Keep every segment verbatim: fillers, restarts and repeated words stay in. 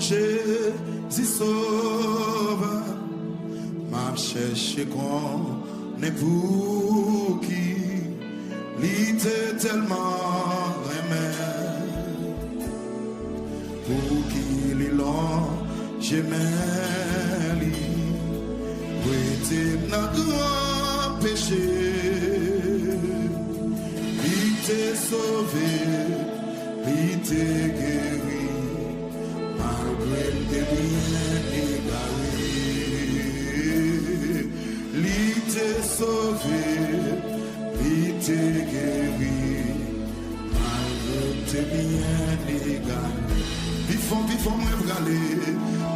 Jezi Sovè, m ap chèche konnen pouki li te tèlman renmen, pouki li lonje men li, rete m nan gran peche. Li te sove, li te geri, malgre m te byen egare. Li te sove, li te geri, malgre m te byen egare. Pi fò, pi fò, mwen prale.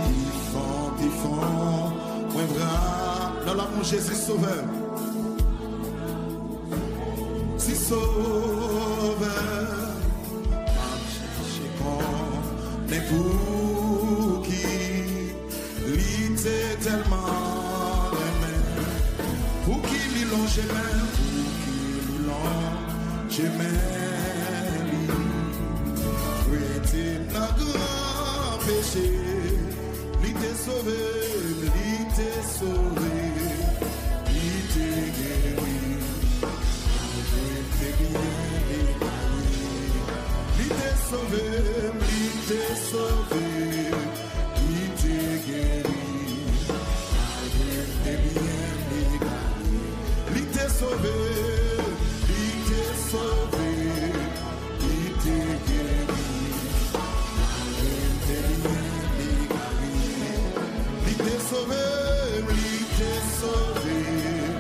Pi fò, pi fò, mwen prale. Dans l'amour Jésus Sauveur. Si Sovè, m ap chèche konnen pouki li te tèlman renmen, pouki li lonje men, pouki li lonje men li, rete m nan gran peche. Li te sove m, li te sove m, li te geri m, malgre m te byen egare. Li te sove m, li te sove m, li te geri m, malgre m te byen egare. Li te sove m, li te sove m, li te geri m, malgre m te byen egare. Li te sove m, li te sove m,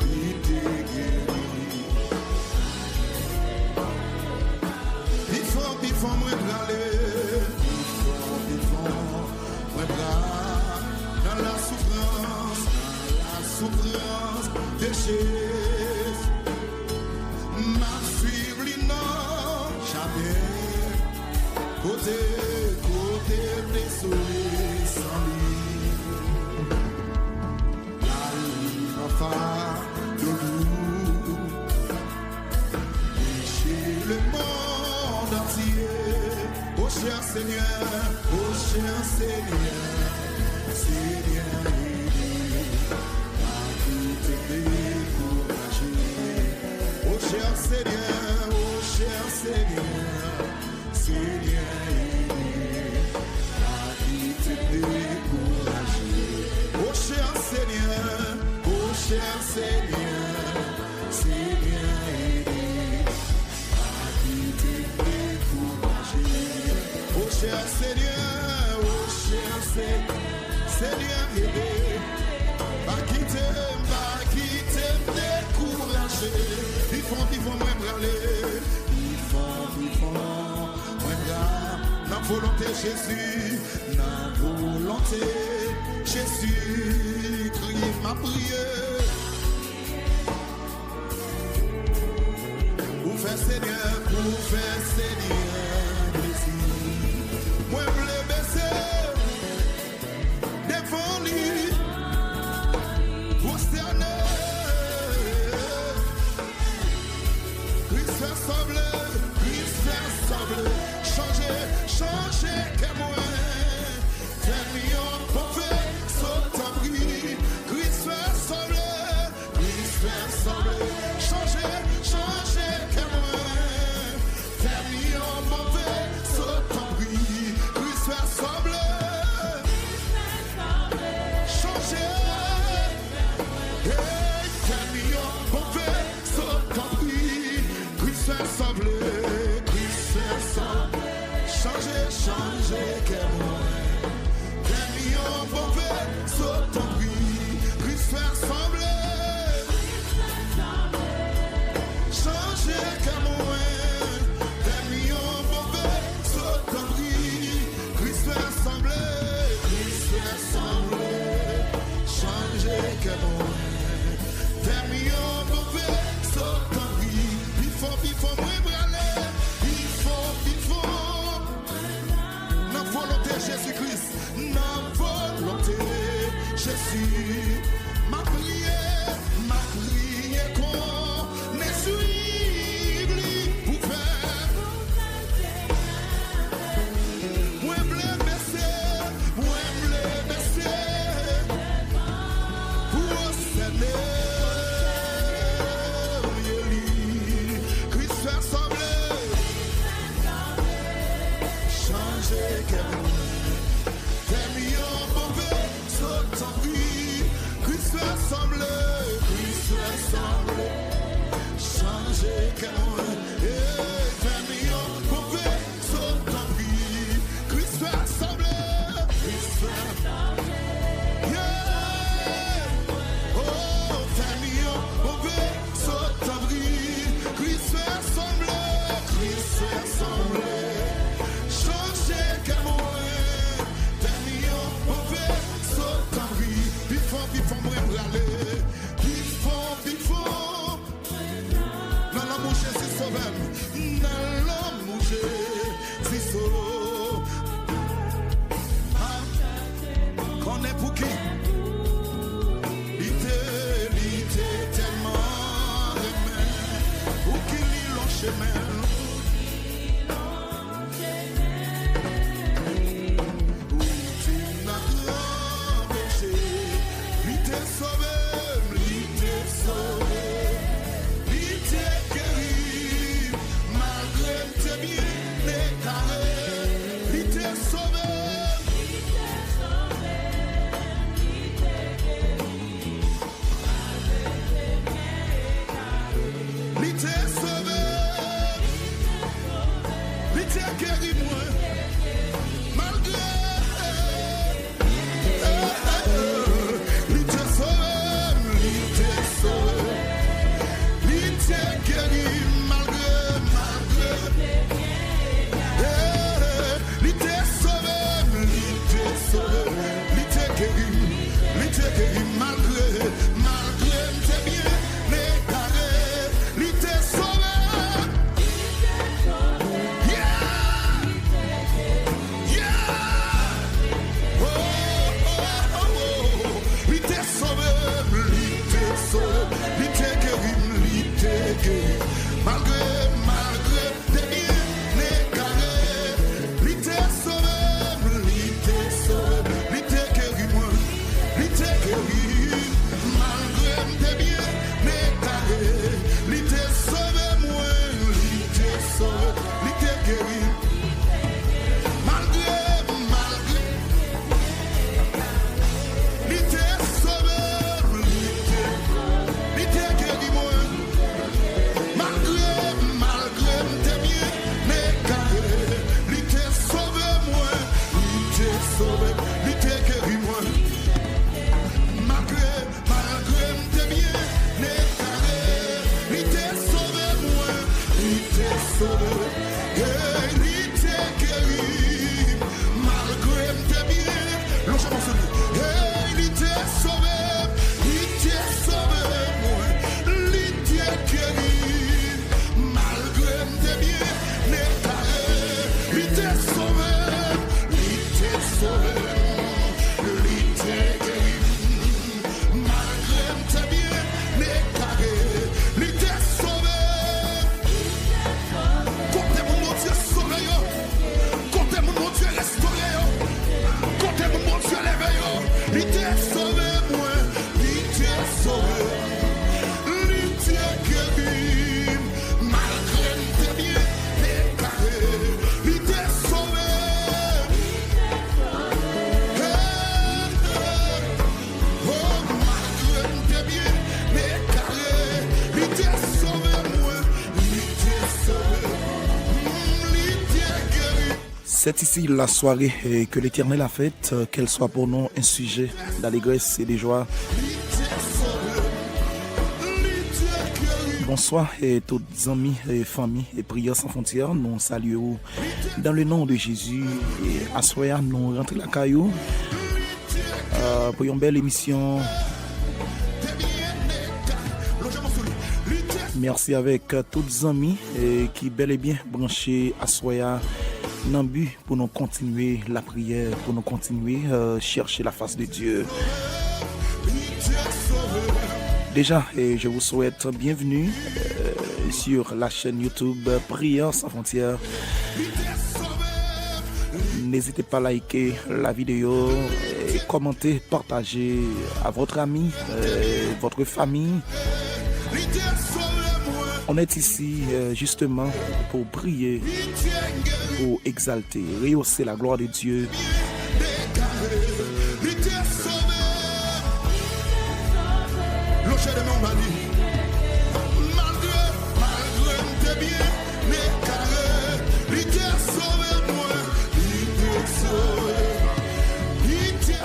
li te geri m. Pi fò, pi fò, mwen prale. Pi fò, pi fò, mwen prale. Dans la souffrance, dans la souffrance de Jésus. M ap swiv li nan jaden, kote, kote m dezole san li. La li pa fado dou, péché le monde entier. Oh cher Seigneur, oh cher Seigneur, Seigneur, aide m, pa kite m dekouraje. Oh cher Seigneur, oh cher Seigneur, Seigneur, aide m, pa kite m dekouraje. Oh cher Seigneur, oh cher Seigneur, Seigneur, aide m, pa kite m dekouraje. Oh cher Seigneur, oh cher Seigneur, Seigneur, ede m, pa kite m, pa kite m dekouraje. Pi fò, pi fò, mwen prale. Pi fò, pi fò, mwen prale. Nan volonte Jezi, nan volonte Jezi, kriye m ap priye. Pou fè Senyè, pou fè Senyè plezi. Mwen vle bese devan li, pwostène. Kris fè sa vle, Kris fè sa vle. Chanje, chanje kè mwen. Fè m yon bon veso, tanpri. Kris fè sa vle. Kris fè sa vle. Chanje, chanje kè mwen. Fè m yon bon veso, tanpri. Kris fè sa vle. Chanje. Hey, fè m yon bon veso, tanpri. Kris fè sa vle. Kris fè sa vle. Chanje, chanje kè mwen. Fè m yon bon veso, tanpri. Kris fè sa vle. Chanje kè mwen. Fè m yon bon veso, tanpri. Kris fè sa vle. Kris fè sa vle. Chanje kè mwen. Fè m yon bon veso, tanpri. Pi fò, pi fò, mwen prale. Pi fò, pi fò. Nan volonte Jezi Kris, nan volonte Jezi, m ap priye, m ap priye konnen swiv li pou fè. Mwen vle bese Fè m yon move so, tanpri. Kris fè sanble, Kris fè sanble. Chanje kè mwen, e fè m yon move so, tanpri. Kris fè sanble, Kris fè sanble. Yeah! Oh, fè m yon move so, tanpri. Kris fè sanble, Kris fè sanble. Chanje kè mwen, fè m yon move so, tanpri. Pi fò, pi fò, mwen prale. Pi fò, pi fò. Nan lanmou Jezi sove m. Nan lanmou Jezi sove m. Konnen pouki li te, li te tèlman renmen, pouki li lonje men l. Ou di m nan gran peche, li te sove m, li te sove m, li te geri m, malgre m te byen ekare, li te sove m. Li te sove m. Li te geri mwen. Malgre, eh, eh, eh, li te sove m, li te sove m. Li te geri m, malgre, malgre. Eh, eh, li te sove m, li te sove m, li te geri m, li te geri m, malgre, malgre m te byen ekare, li te sove m. Yeah! Yeah! Oh, oh, oh, oh. Li te sove m, li te sove m, li te geri m, li te geri m. Malgre, malgre te byen ekare. Li te sove m, li te sove m, li te geri mwen, li te geri m. Malgre m te byen ekare, li te sove mwen, li te sove m, li te geri m. Malgre, malgre li te sove m, li te, li te geri mwen. Malgre, malgre m te byen ekare, li te sove mwen, li te sove m, li te geri mwen. Malgre, malgre m te byen ekare, li te sove mwen, li te sove m, hey, li te geri m. Malgre m te byen, lonje men w sou li. Hey, li te sove m, li te sove mwen, li te geri m. Malgre m te byen ekare, li te sove m, li te sove m, li te geri m. Malgre m te byen ekare, li te sove m. Kote moun Bondye sove yo? Kote moun Bondye restore yo? Kote moun Bondye leve yo? Li te sove mwen, li te sove m, li te geri m. Malgre m te byen ekare, li te sove m. Hey, hey. Oh, malgre m te byen ekare, li te sove mwen, li te sove m, li te geri. C'est ici la soirée, euh, que l'Éternel a faite, euh, qu'elle soit pour nous un sujet d'allégresse et de joie. Bonswa, eh, tout zanmi, eh, fanmi, eh, Priyè San Fwontyè, nou salye w dans le nom de Jésus. E aswè a, nou rantre lakay ou, euh, pou yon bèl emisyon. Mèsi avèk, euh, tout zanmi, eh, ki bèl e byen branche aswè a nan bi pou nou kontinye lapriyè, pou nou kontinye, euh, chèche la fas de Dye. Déjà, eh, je vous souhaite bienvenue, euh, sur la chaîne YouTube Prière Sans Frontières. N'hésitez pas à liker la vidéo, eh, commenter, partager à votre ami, euh, votre famille. On est ici euh, justement pour prier, pour exalter, rehausser la gloire de Dieu.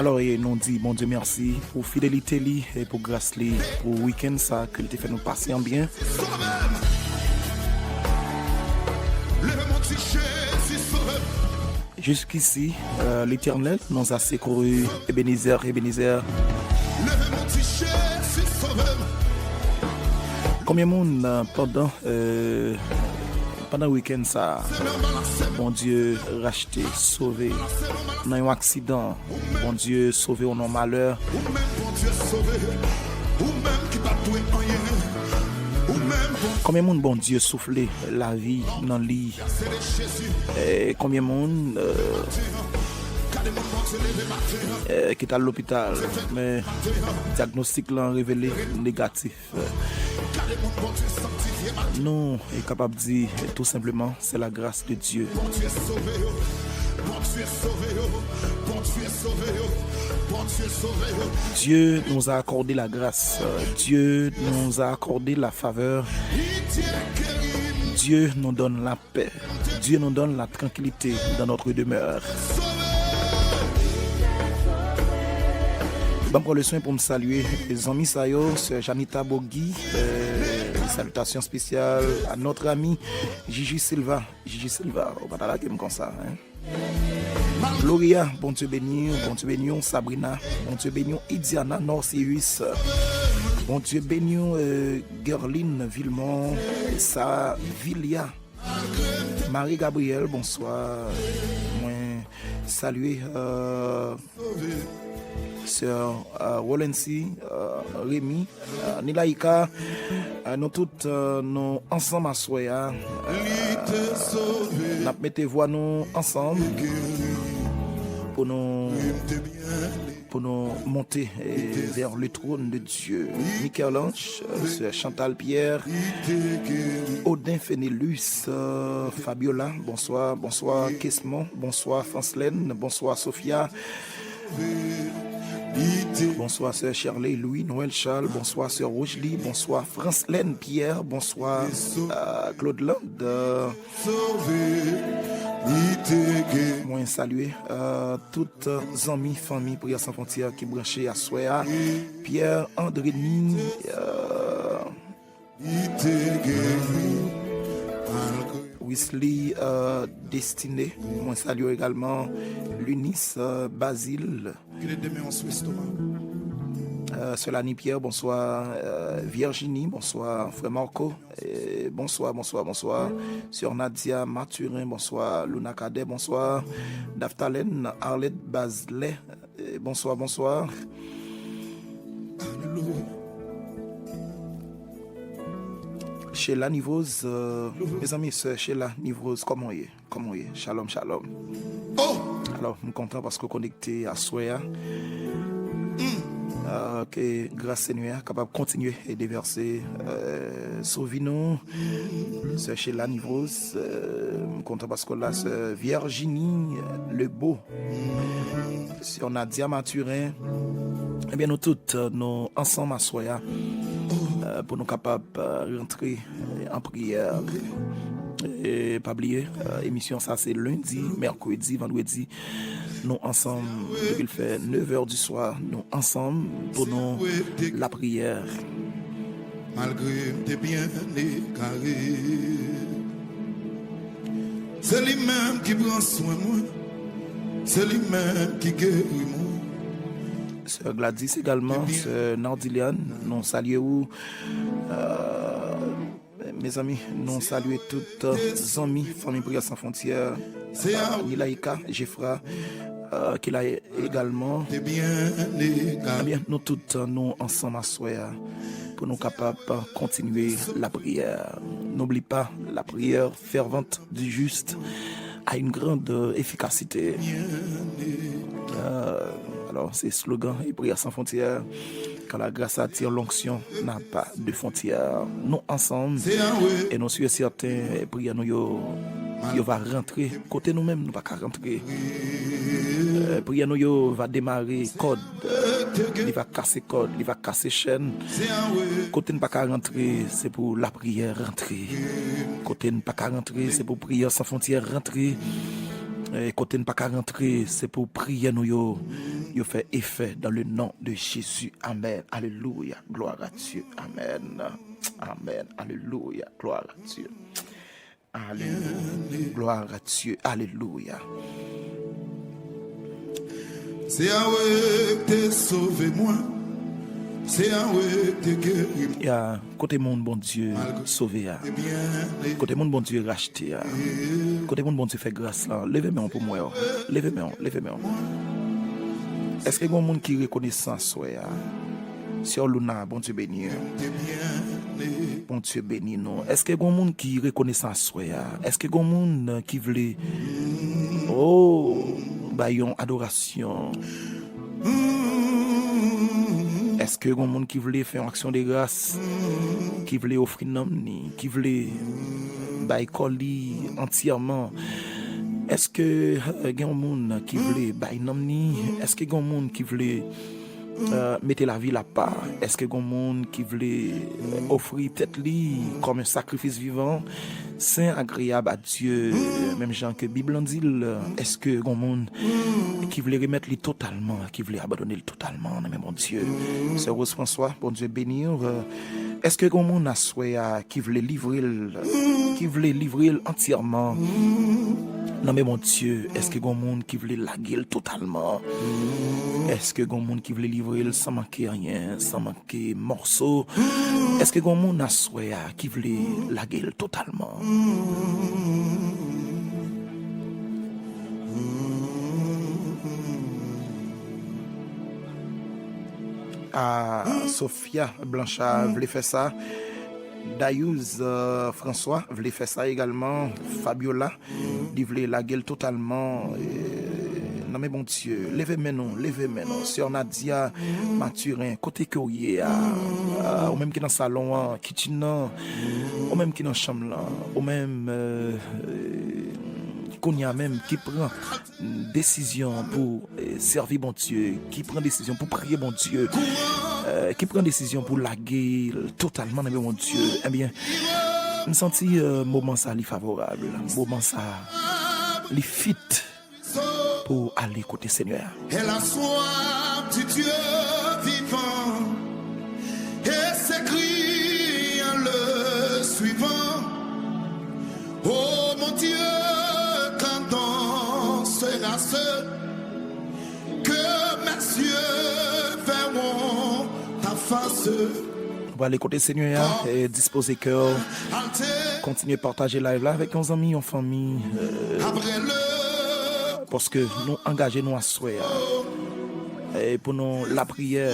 Alò, e nou di Bondye mèsi pou fidelite li e pou gras li, pou wikenn sa ke l te fè nou pase an byen. Jusqu'ici, euh, l'Éternel nous a secourus. Ebenezer, Ebenezer. Konbyen moun euh, pandan euh, pandan wikenn sa a, Bondye rachte, sove nan yon aksidan, Bondye sove w nan malè. Konbyen moun Bondye soufle lavi nan li? E konbyen moun euh, euh, ki t al lopital, men dyagnostik lan revele negatif? Nou e kapab di tou senpleman, c'est la grâce de Dieu. Dieu nous a accordé la grâce. Dieu nous a accordé la faveur. Dieu nous donne la paix. Dieu nous donne la tranquillité dans notre demeure. Ban m pran le swen pou m salye zanmi sa yo, sè Janita Bogi, euh, salutations spéciales à notre ami Gigi Silva. Gigi Silva, ou pa ta lage m konsa, hein? Gloria, Bondye beni w, Bondye beni w, Sabrina, Bondye beni w, Idiana Norcius, Bondye beni w, euh, Gerline Vilmont, Savilia, Marie Gabriel, bonswa. Mwen salye euh, sè euh, Rolency, euh, Remy, euh, Nilaïka, euh, nou tout euh, nou ansanm aswè a. Euh, n ap mete vwa nou ansanm pou nou pou nou monte eh, vers le trône de Dieu. Michel-Ange, euh, sè Chantal Pierre, Odin Fenelus, euh, Fabiola, bonswa, bonswa Kesmond, bonswa Franslène, bonswa Sofia, bonswa sè Shirley Louis, Noël Charles, bonswa sè Rochely, bonswa Franslène Pierre, bonswa euh, Claude Land, euh, Mwen salye euh, tout euh, zanmi, fanmi Priyè San Fwontyè ki branche aswè a. Pierre Andreny, euh, Wesley euh, Destiné. Mwen salye egalman Lunis euh, Bazil. Kile demen an sou estoma. Euh, Sè Lani Pierre, bonswa. Euh, Virginie, bonswa. Frè Marco, eh, bonswa, bonswa, bonswa. Sè Nadia Mathurin, bonswa. Luna Cadet, bonswa. Daftalen, Arlette Bazlet, eh, bonswa, bonswa. Sheila Nivoz, euh, mezanmi, sè Sheila Nivoz, kòman w ye? Kòman w ye? Shalom, shalom. Alò, m kontan paske w konekte aswè a. Ah, ke gras Senyè a kapab kontinye e devèse euh, sou vi nou. Sè Sheila Nivos, euh, m kontan paske w la, sè Virginie Lebeau, sè Nadia Mathurin. Ebyen, nou tout, euh, nou ansanm aswè a euh, pou nou kapab euh, rantre euh, an priyè. E pa bliye, euh, emisyon sa se lendi, mèkredi, vandredi. Nou ansanm depi l fè nèf è di swa. Nou ansanm pou nou lapriyè. Malgre m te byen egare, se li menm ki pran swen mwen, se li menm ki geri mwen. Sè Gladys egalman, sè Nardiliane, nou salye ou. Euh, Mezanmi, nou salye tout euh, zanmi, fanmi Priyè San Fwontyè, euh, Nilaika, Jefra, euh, ki la egalman. Ebyen, nou tout euh, nou ansanm aswè a pou nou kapab euh, kontinye lapriyè. N'oublie pas, la prière fervente du juste a une grande euh, efficacité. Euh, alò, se slogan e Priyè San Fwontyè. Car la grâce attire l'onction n'a pas de frontières. Nou ansanm, e nou si e sèten, priyè nou yo, yo va rantre kote nou menm nou pa ka rantre. Eh, priyè nou yo va demare kòd, li va kase kòd, li va kase chèn. Kote n pa ka rantre, se pou lapriyè rantre. Kote n pa ka rantre, se pou priyè san fwontyè rantre. Eh, kote n pa ka rantre, se pou priyè nou yo, yo fè efè dans le nom de Jésus. Amen. Alléluia. Gloire à Dieu. Amen. Amen. Alléluia. Gloire à Dieu. Alléluia. Gloire à Dieu. Alléluia. Se Yahweh ki te sove mwen. Se Yahweh ki te geri mwen. Ya, kote moun Bondye sove a? Kote moun Bondye rachte a? Kote moun Bondye fè gras la? Leve men w pou m wè w. Leve men w, leve men w. Èske gen moun ki rekonesan aswè a? Sè Luna, Bondye beni w. Bondye beni nou. Èske gen moun ki rekonesan aswè a? Èske gen moun ki vle, oh, bay yon adorasyon? Èske gen moun ki vle fè yon aksyon de gras? Ki vle ofri nanm ni? Ki vle bay kò li antyèman? Èske, eh, gen yon moun ki vle bay nanm ni? Èske gen yon moun ki vle, eh, mete lavi l apa? Èske gen yon moun ki vle, eh, ofri tèt li kòm yon sakrifis vivan, sen, agreyab a Dye, menm jan ke Bib lan di l? Èske gen yon moun ki vle remèt li totalman, ki vle abandone l totalman nan men Bondye? Sè Rose François, Bondye beni w. Èske gen yon moun aswè a ki vle livre l, ki vle livre l antyèman nan men Bondye? Èske gen yon moun ki vle lage l totalman? Èske gen yon moun ki vle livre l san manke anyen, san manke mòso? Èske gen yon moun aswè a ki vle lage l totalman? Ah, Sophia Blanchard vle fè sa. Dayouz, euh, François vle fè sa egalman. Fabiola, li vle lage l totalman, eh, nan men Bondye. Leve men nou, leve men nou. Sè Nadia Mathurin, kote ke w ye a? Ah, ou menm ki nan salon an, kitchen nan, ou menm ki nan chanm lan, ou menm, eh, eh, kounye a menm ki pran desizyon pou, eh, sèvi Bondye, ki pran desizyon pou priye Bondye, eh, ki pran desizyon pou lage l totalman nan men Bondye, ebyen, m santi, eh, moman sa li favorab. Moman sa li fit pou w ale kote Senyè a. Elle a soif du Dieu vivant et ses cris en le suivant. Oh mon Dieu, quand donc sera ce que mes yeux verront ta face? Ou prale kote Senyè a, e dispoze kè w. Kontinye pataje live la avèk yon zanmi, yon fanmi, euh, paske nou angaje nou aswè a. E pou nou lapriyè,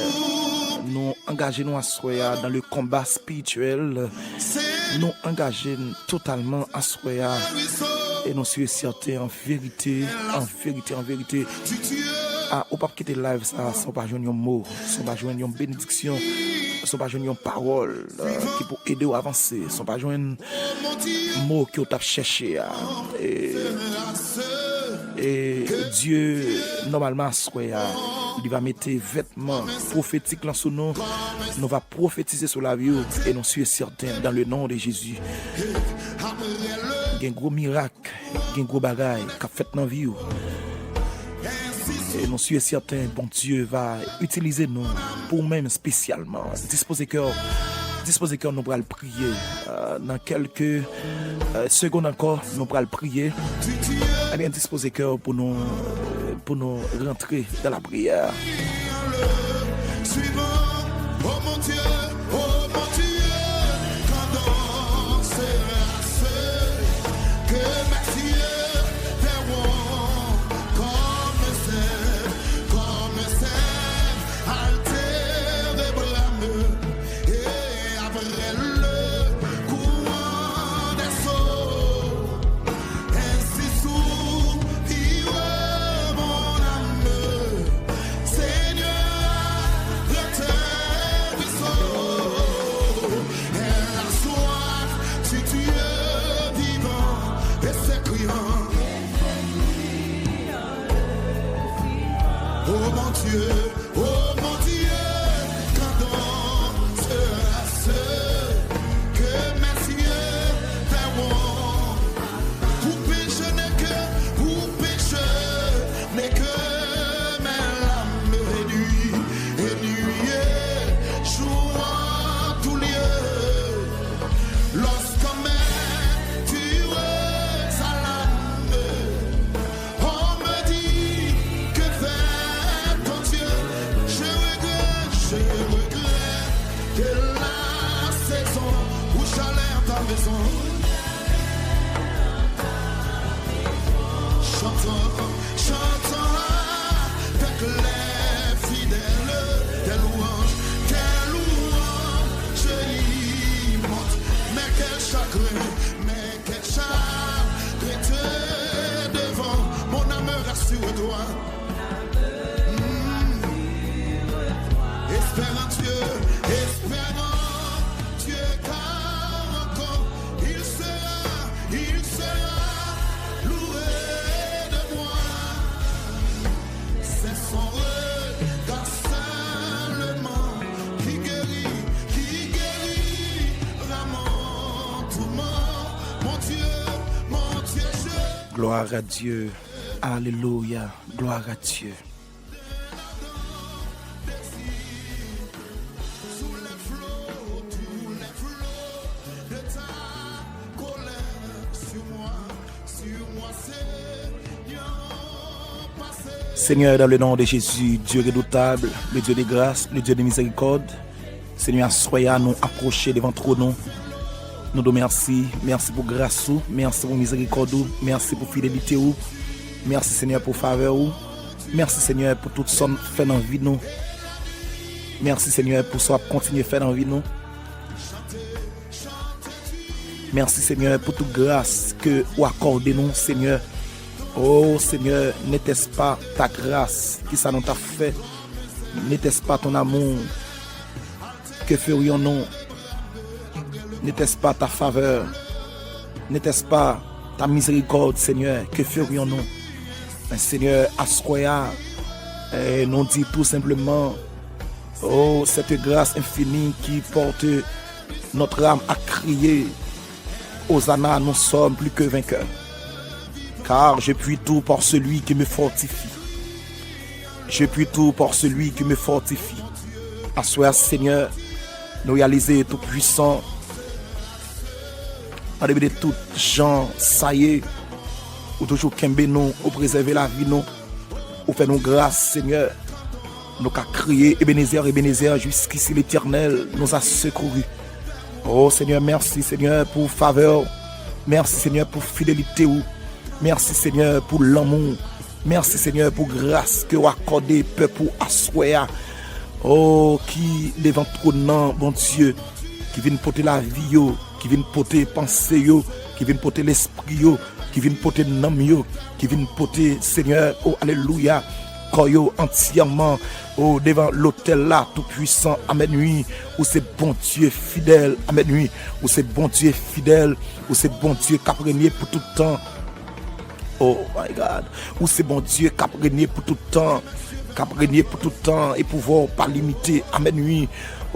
nou angaje nou aswè a dans le combat spirituel. Nou angaje n totalman aswè a. E nou si e sèten, an verite, an verite, an verite, a, ou p ap kite live sa san w pa jwenn yon mo, san w pa jwenn yon benediksyon, san w pa jwenn yon pawòl, euh, ki pou ede w avanse, san w pa jwenn mo ke w t ap chèche a. E, e Dye, nòmalman, aswè a, li va mete vètman pwofetik lan sou nou. Nou va pwofetize sou lavi w, e nou si e sèten, dans le nom de Jésus. Gen gwo mirak, gen gwo bagay k ap fèt nan vi w. E nou si e sèten, Bondye va itilize nou pou ou menm espesyalman. Dispoze kè w, dispoze kè w, nou pral priye, euh, nan kèlke, euh, segonn ankò, nou pral priye. Ebyen, dispoze kè w pou nou, euh, pou nou rantre dans la prière. Suivant, oh mon Dieu, oh mon Dieu, quand donc sera ce que mes yeux verront comme sève, comme sève altère et brame, et après le courant des eaux, ainsi soupire mon âme. Seigneur, retire Oh mon Dieu, oh mon Dieu, quand on sera ceux que mes yeux verront. Pour pécheur n'est que, pour pécheur n'est que mes larmes et nuit, et nuit et jour en tout lieu. Lorsqu'on m'aime, tu es à l'âme. On me dit, que fait ton Dieu? Je regrette, je regrette que la saison où j'allais à ta maison. Chantons, chantons avec les fidèles des louanges, des louanges immondes. Mais quel chagrin, mais quel chagrin devant mon âme, rassure-toi. Hmm. Espère en Dieu, espère en Dieu, car encore il sera, il sera loué de moi. C'est son regard seulement qui guérit, qui guérira mon tourment. Mon Dieu, mon Dieu, je Gloire à Dieu. Alléluia. Gloire à Dieu. Seigneur, dans le nom de Jésus, Dieu redoutable, le Dieu de grâce, le Dieu de miséricorde, Senyè, aswè a, nou apwoche devan twòn ou. Nou di w mèsi. Mèsi pou gras ou. Mèsi pou mizerikòd ou. Mèsi pou fidelite ou. Mèsi, Senyè, pou favè ou. Mèsi, Senyè, pou tout sa w fè nan vi nou. Mèsi, Senyè, pou sa w ap kontinye fè nan vi nou. Mèsi, Senyè, pou tout gras ke ou akòde nou, Senyè. O Senyè, n'était-ce pas ta grâce, kisa nou t ap fè? N'était-ce pas ton amour, que ferions-nous? N'était-ce pas ta faveur? N'était-ce pas ta miséricorde, Seigneur, que ferions-nous? Men Senyè, aswè a, eh, nou di tou senpleman, oh, cette grâce infinie qui porte notre âme à crier, Hosanna, nous sommes plus que vainqueurs. Car je puis tout par celui qui me fortifie. Je puis tout par celui qui me fortifie. Aswè a, Senyè, nou reyalize Toupwisan, an depi de tout jan sa ye, ou toujou kenbe nou, ou prezève lavi nou, ou fè nou gras, Senyè. Nou ka kriye, Ebenezè, Ebenezè, jusqu'ici l'Éternel nous a secourus. O Senyè, mèsi, Senyè, pou favè w. Mèsi, Senyè, pou fidelite w. Mèsi, Senyè, pou lanmou w. Mèsi, Senyè, pou gras ke w akòde pèp ou aswè a. O, ki devan twòn nan, Bondye, ki vin pote lavi yo, ki vin pote panse yo, ki vin pote lespri yo, ki vin pote nanm yo, ki vin pote, Senyè, o, alelouya, kò yo antyèman, o, devan lotèl la, Toupwisan, amèn, wi, ou se Bondye fidèl, amèn, wi, ou se Bondye fidèl, ou se Bondye k ap renye pou tout tan. Oh my God, ou se Bondye k ap renye pou tout tan, k ap renye pou tout tan, e pouvwa w pa limite, amèn, wi.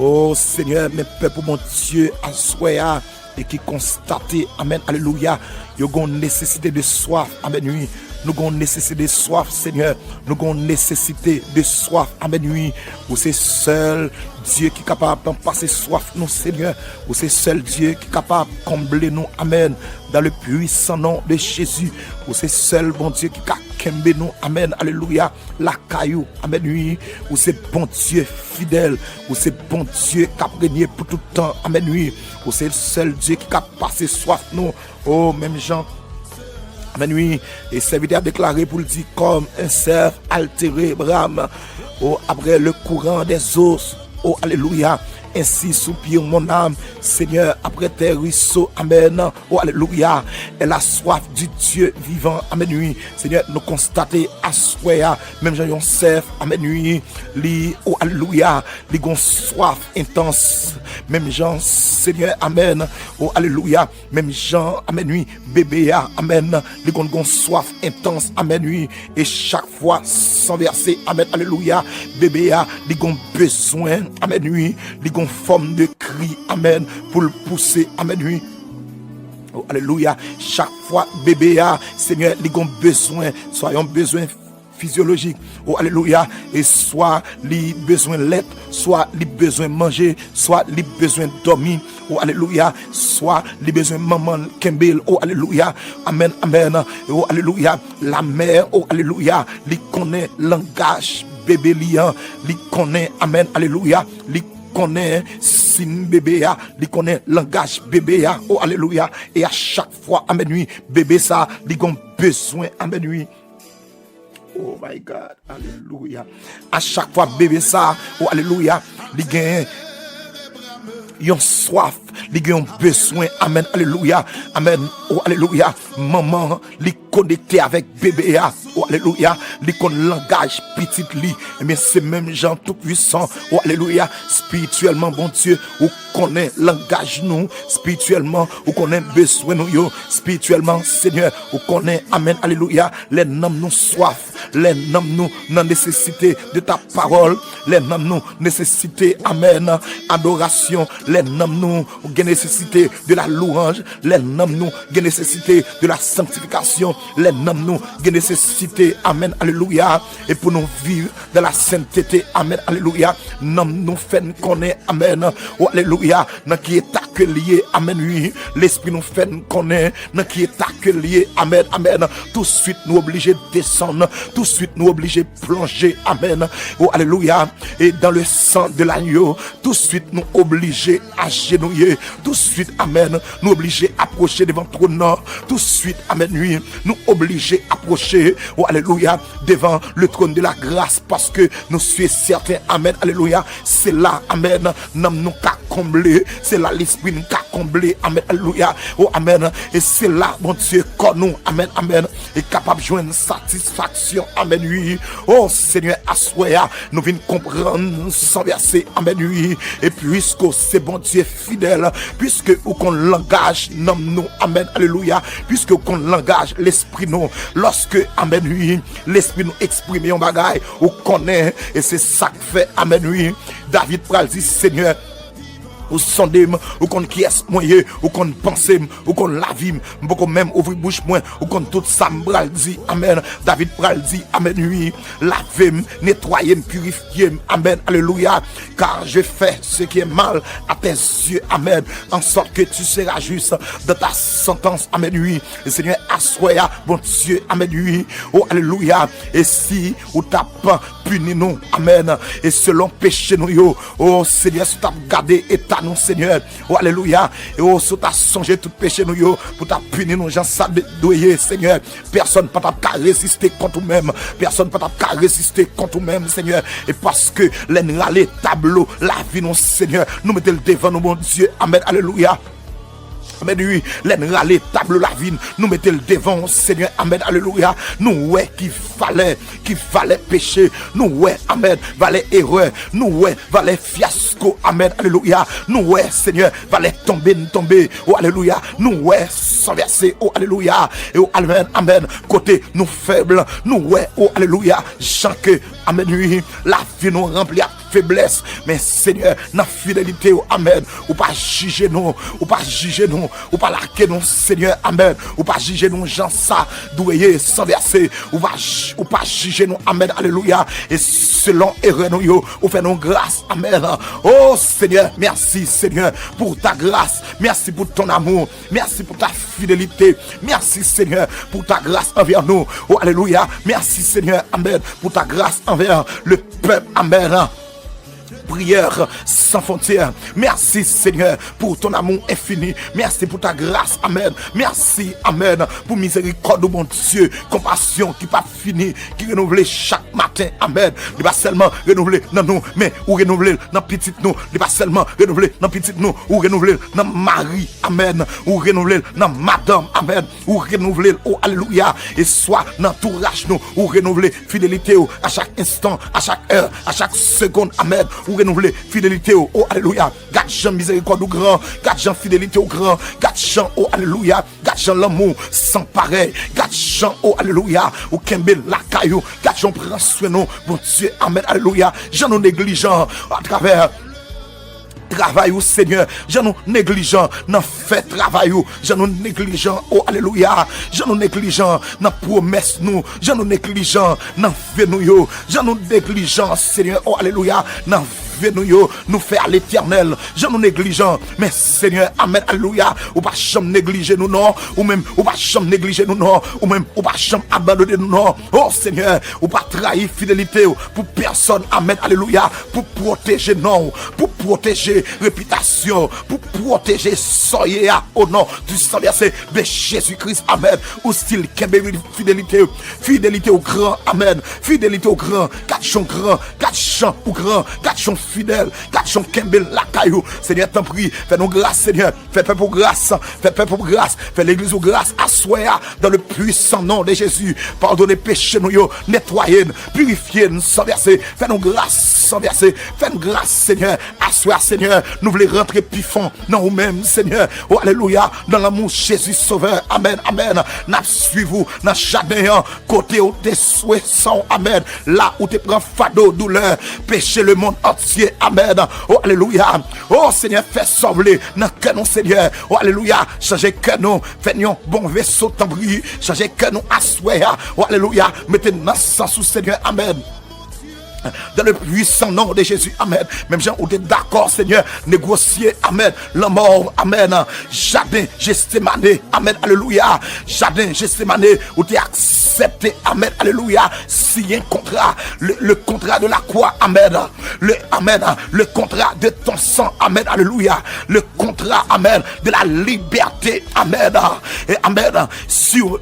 O Senyè, men pèp ou Bondye aswè a, e ki konstate, amèn, alelouya, yo gon nesesite de swaf, amèn, wi. Nou gon nesesite de swaf, Senyè. Nou gon nesesite de swaf, amèn, wi. Ou se sèl Dye ki kapab pase swaf nou, Senyè. Ou se sèl Dye ki kapab konble nou, amèn. Dans le puissant nom de Jésus, ou se sèl Bondye ki ka kenbe nou, amèn, alelouya. Lakay ou, amèn, wi. Ou se Bondye fidèl. Ou se Bondye k ap renye pou tout tan, amèn, wi. Ou se sèl Dye ki ka pase swaf nou. O, menm jan, amèn, wi. E sèvitè a deklare pou l di, comme un cerf altéré brame, o, après le courant des eaux. O, alelouya. ainsi soupire mon âme, Seigneur, après tes ruisseaux. Amen. Oh, alelouya. Elle a soif du Dieu vivant. Amen, wi. Senyè, nou konstate aswè a, menm jan yon sèf, amen, wi, li, oh, alelouya, li gon swaf entans. Menm jan, Senyè, amen, oh, alelouya, menm jan, amen, wi, bebe a, amen, li konn gon swaf entans, amen, wi, e chak fwa, san vèse, amen, alelouya, bebe a, li gon bezwen, amen, wi, li gon fòm de kri, amen, pou l pouse, amen, wi. Oh, alelouya. Chak fwa bebe a, Senyè, li gon bezwen, swa yon bezwen fizyolojik, oh, alelouya, e swa li bezwen lèt, swa li bezwen manje, swa li bezwen dòmi, oh, alelouya, swa li bezwen manman l kenbe l, oh, alelouya, amèn, amèn, oh, alelouya, lamè, oh, alelouya, li konnen langaj bebe li an, li konnen, amèn, alelouya, li konnen sin bebe a, li konnen langaj bebe a, oh, alelouya, e a chak fwa, amèn, wi, bebe sa, li gon bezwen, amèn, wi. Oh my God, alelouya. A chak fwa bebe sa, oh, alelouya, li gen yon swaf, li gen yon bezwen, amèn, alelouya, amèn, oh, alelouya, manman, li konekte avèk bebe a, oh, alelouya, li konn langaj pitit li, ebyen, se menm jan Toupuisan, oh, alelouya, espirityèlman, Bondye, ou konnen langaj nou, espirityèlman, ou konnen bezwen nou yo, espirityèlman, Senyè, ou konnen, amèn, alelouya, lè nanm nou swaf, lè nanm nou nan nesesite de ta pawòl, lè nanm nou nesesite, amèn, adorasyon, lè nanm nou gen nesesite de la louange, lè nanm nou gen nesesite de la sanctification, lè nanm nou gen nesesite, amèn, alelouya, e pou nou viv dans la sainteté, amèn, alelouya, nanm nou fè n konnen, amèn, oh, alelouya, nan ki eta ke l ye, amèn, wi, lespri nou fè n konnen nan ki eta ke l ye, amèn, amèn, touswit nou oblije desann, touswit nou oblije plonje, amèn, oh, alelouya, e dans le sang de l'agneau, touswit nou oblije ajenouye, touswit, amèn, nou oblije apwoche devan twòn nan, touswit, amèn, wi, nou oblije apwoche, oh, alelouya, devan le trône de la grâce, paske nou si sèten, amèn, alelouya, se la, amèn, nanm nou ka konble, se la lespri n ka konble, amèn, alelouya, oh, amèn, e se la, Bondye, kò nou, amèn, amèn, e kapab jwenn satisfaksyon, amèn, wi, oh, Senyè, aswè a, nou vin konprann san vèse, amèn, wi, e piske w se Bondye fidèl, piske ou konn langaj nanm nou, amèn, alelouya, piske ou konn langaj lespri nou, lòske, amèn, wi, lespri nou eksprime yon bagay, ou konnen, e se sa k fè, amèn, wi, David pral di, Senyè, ou sonde m, ou konn kiyès mwen ye, ou konn panse m, ou konn lavi m, m poko menm ouvri bouch mwen, ou konn tout sa m pral di, amèn, David pral di, amèn, wi, lave m, netwaye m, pirifye m, amèn, alelouya, car je fais ce qui est mal à tes yeux, amèn, en sorte que tu seras juste dans ta sentence, amèn, wi, e Senyè, aswè a, Bondye, amèn, wi, oh, alelouya, e si ou t ap pini nou, amèn, e selon peche nou yo, oh, Senyè, si w t ap gade eta nou, Senyè, oh, alelouya, e oh, si w ta sonje tout peche nou yo, pou w ta pini nou jan sa de- dwe ye, Senyè, pèsòn pa t ap ka reziste kont ou menm, pèsòn pa t ap ka reziste kont ou menm, Senyè, e paske lè n rale tablo lavi nou, Senyè, nou mete l devan nou, Bondye, amèn, alelouya. Amèn, wi, lè n rale tablo lavi n, nou mete l devan w, Senyè, amèn, alelouya. Nou wè ki valè, ki valè peche, nou wè, amèn, valè erè, nou wè valè fyasko, amèn, alelouya. Nou wè, Senyè, valè tonbe n tonbe, o, alelouya. Nou wè san vèse, o, alelouya. E, o, amèn, amèn, kote nou fèb, nou wè, o, alelouya, jan ke, amèn, wi, lavi nou ranpli ak feblès. Men, Senyè, nan fidelite w, amèn, ou pa jije nou, ou pa jije nou, ou pa lage nou, Senyè, amèn, ou pa jije nou jan sa dwe ye, san vèse, ou pa, j- ou pa jije nou, amèn, alelouya, e selon erè nou yo, ou fè nou gras, amèn. O, Senyè, mèsi, Senyè, pour ta grâce, mèsi pour ton amour, mèsi pour ta fidélité, mèsi, Senyè, pour ta grâce envers nous, o, alelouya, mèsi, Senyè, amèn, pour ta grâce envers le peuple, amèn. Prière sans frontières. Merci, Seigneur, pour ton amour infini. Merci pour ta grâce. Amen. Merci, amen, pour miséricorde, mon Dieu. Konpasyon ki p ap fini, ki renouvle chak maten. Amen. Li pa sèlman renouvle nan nou, men ou renouvle l nan pitit nou. Li pa sèlman renouvle nan pitit nou, ou renouvle l nan mari. Amen. Ou renouvle l nan madanm. Amen. Ou renouvle l, o alelouya. E swa nan antouraj nou, ou renouvle fidelite w a chak enstan, a chak è, a chak segonn. Amen. Ou renouvle fidelite w, o alelouya. Gad jan mizerikòd ou gran, gad jan fidelite w gran, gad jan, o alelouya, gad jan lanmou san parèy, gad jan, o alelouya, ou kenbe lakay ou, gad jan w pran swen nou, Bondye. Amen, alelouya. Jan nou neglijan atravè travay ou, Senyè. Jan nou neglijan nan fè travay ou. Jan nou neglijan, o alelouya. Jan nou neglijan nan pwomès nou. Jan nou neglijan nan ve nou yo. Jan nou neglijan, Senyè, o alelouya, nan ve nou yo. Nou fè a Letènèl. Jan nou neglijan. Men, Senyè, amen, alelouya. Ou pa janm neglije nou, non. Ou menm, ou pa janm neglije nou, non. Ou menm, ou pa janm abandone nou, non. O Senyè, ou pa trayi fidelite w pou pèsòn. Amen, alelouya. Pou pwoteje non w, pou pwoteje repitasyon w, pou pwoteje sa w ye a, o non du sang versé de Jésus-Christ. Amen. Ou still kenbe fidelite w. Fidelite w gran. Amen. Fidelite w gran. Gad jan w gran. Gad jan ou gran. Gad jan w fidèl. Gad jan w kenbe lakay ou. Senyè, tanpri, fè nou gras, Senyè. Fè pèp ou gras, fè pèp ou gras, fè legliz ou gras aswè a, dans le puissant nom de Jésus. Padone peche nou yo, netwaye n, pirifye n san vèse, fè nou gras san vèse, fè n gras, Senyè. Aswè a, Senyè, nou vle rantre pi fon nan ou menm, Senyè. O alelouya, nan lanmou Jezi Sovè. Amèn, amèn. N ap swiv ou nan jaden an, kote ou te swe san w, amèn. La ou te pran fado doulè peche lemonn antye. Amèn. O alelouya. O Senyè, fè sa w vle nan kè nou, Senyè. O alelouya. Chanje kè nou, fè n yon bon veso, tanpri. Chanje kè nou aswè a. O alelouya. Mete n nan sans ou, Senyè. Amèn. Dans le puissant nom de Jésus, amèn. Menm jan ou te dakò, Senyè, negosye, amèn, lanmò, amèn, jaden Jetsemane, amèn, alelouya. Jaden Jetsemane, ou te aksepte, amèn, alelouya, siyen kontra, le, le kontra de la kwa, amèn, le, amèn, le kontra de ton san, amèn, alelouya, le kontra, amèn, de la libète, amèn, e amèn, sur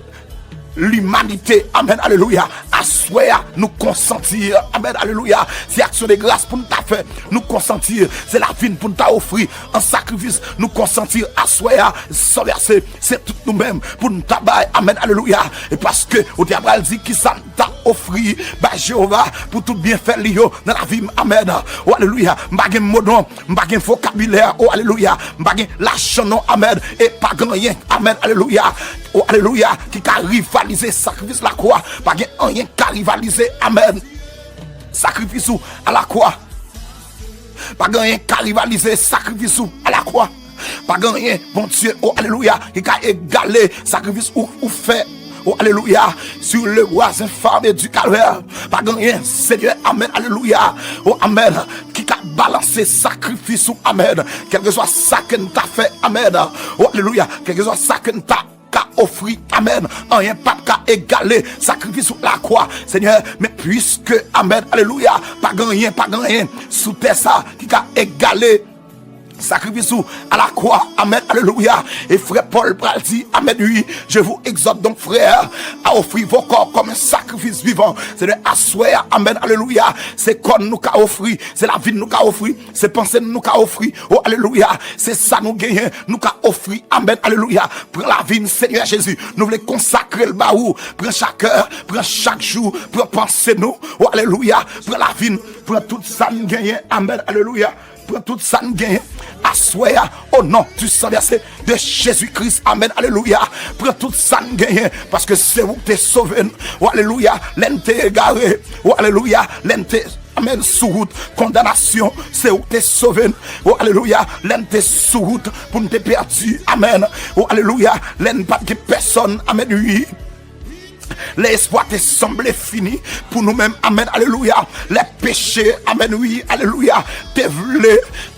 limanite. Amèn, alelouya. Aswè a, nou konsanti, amèn, alelouya, se aksyon de gras pou n ta fè. Nou konsanti, se lavi n pou n ta ofri an sakrifis. Nou konsanti aswè a, san vèse, se tout nou menm pou n ta bay. Amèn, alelouya. E paske ou te apral di kisa m ta ofri bay Jewova pou tout byenfè li yo nan lavi m. Amèn. O alelouya. M pa gen mo non. M pa gen vokabilè, o alelouya. M pa gen lajan non, amèn. E pa gen anyen, amèn, alelouya. O alelouya, ki ka rivalize sakrifis lakwa. Pa gen anyen ka rivalize, amèn, sakrifis ou alakwa. Pa gen anyen ka rivalize sakrifis ou alakwa. Pa gen anyen, Bondye, o alelouya, ki ka egale sakrifis ou, ou fè. O alelouya, sur le bois infâme du calvaire. Pa gen anyen, Senyè, amèn, alelouya. O amèn, ki ka balanse sakrifis ou, amèn. Kèlkeswa sa ke n ta fè, amèn. O alelouya, kèlkeswa sa ke n ta ka ofri, amèn. Anyen p ap ka egale sakrifis ou lakwa, Senyè. Men piske, amèn, alelouya, pa gen anyen, pa gen anyen sou tè sa ki ka egale sakrifis ou alakwa. Amèn, alelouya. E frè Pòl pral di, amèn, wi, je vous exhorte donc, frères, à offrir vos corps comme un sacrifice vivant. Senyè, aswè a, amèn, alelouya, se kò n nou ka ofri, se lavi n nou ka ofri, se panse n nou ka ofri. O alelouya, se sa nou genyen, nou ka ofri. Amèn, alelouya. Pran lavi n, Senyè Jezi, nou vle konsakre l ba ou. Pran chak è, pran chak jou, pran panse nou. O alelouya, pran lavi n, pran tout sa n genyen. Amèn, alelouya. Pran tout sa n genyen aswè a, o non du sang versé de Jésus-Christ. Amèn, alelouya. Pran tout sa n genyen, paske se ou k te sove n. O alelouya, lè n te egare. O alelouya, lè n te, amèn, sou wout kondanasyon, se ou k te sove n. O alelouya, lè n te sou wout pou n te pèdi. Amèn. O alelouya, lè n pa t gen pèsòn. Amèn, wi. Lè espwa te sanble fini pou nou menm, amèn, alelouya. Lè peche, amèn, wi, alelouya, te vle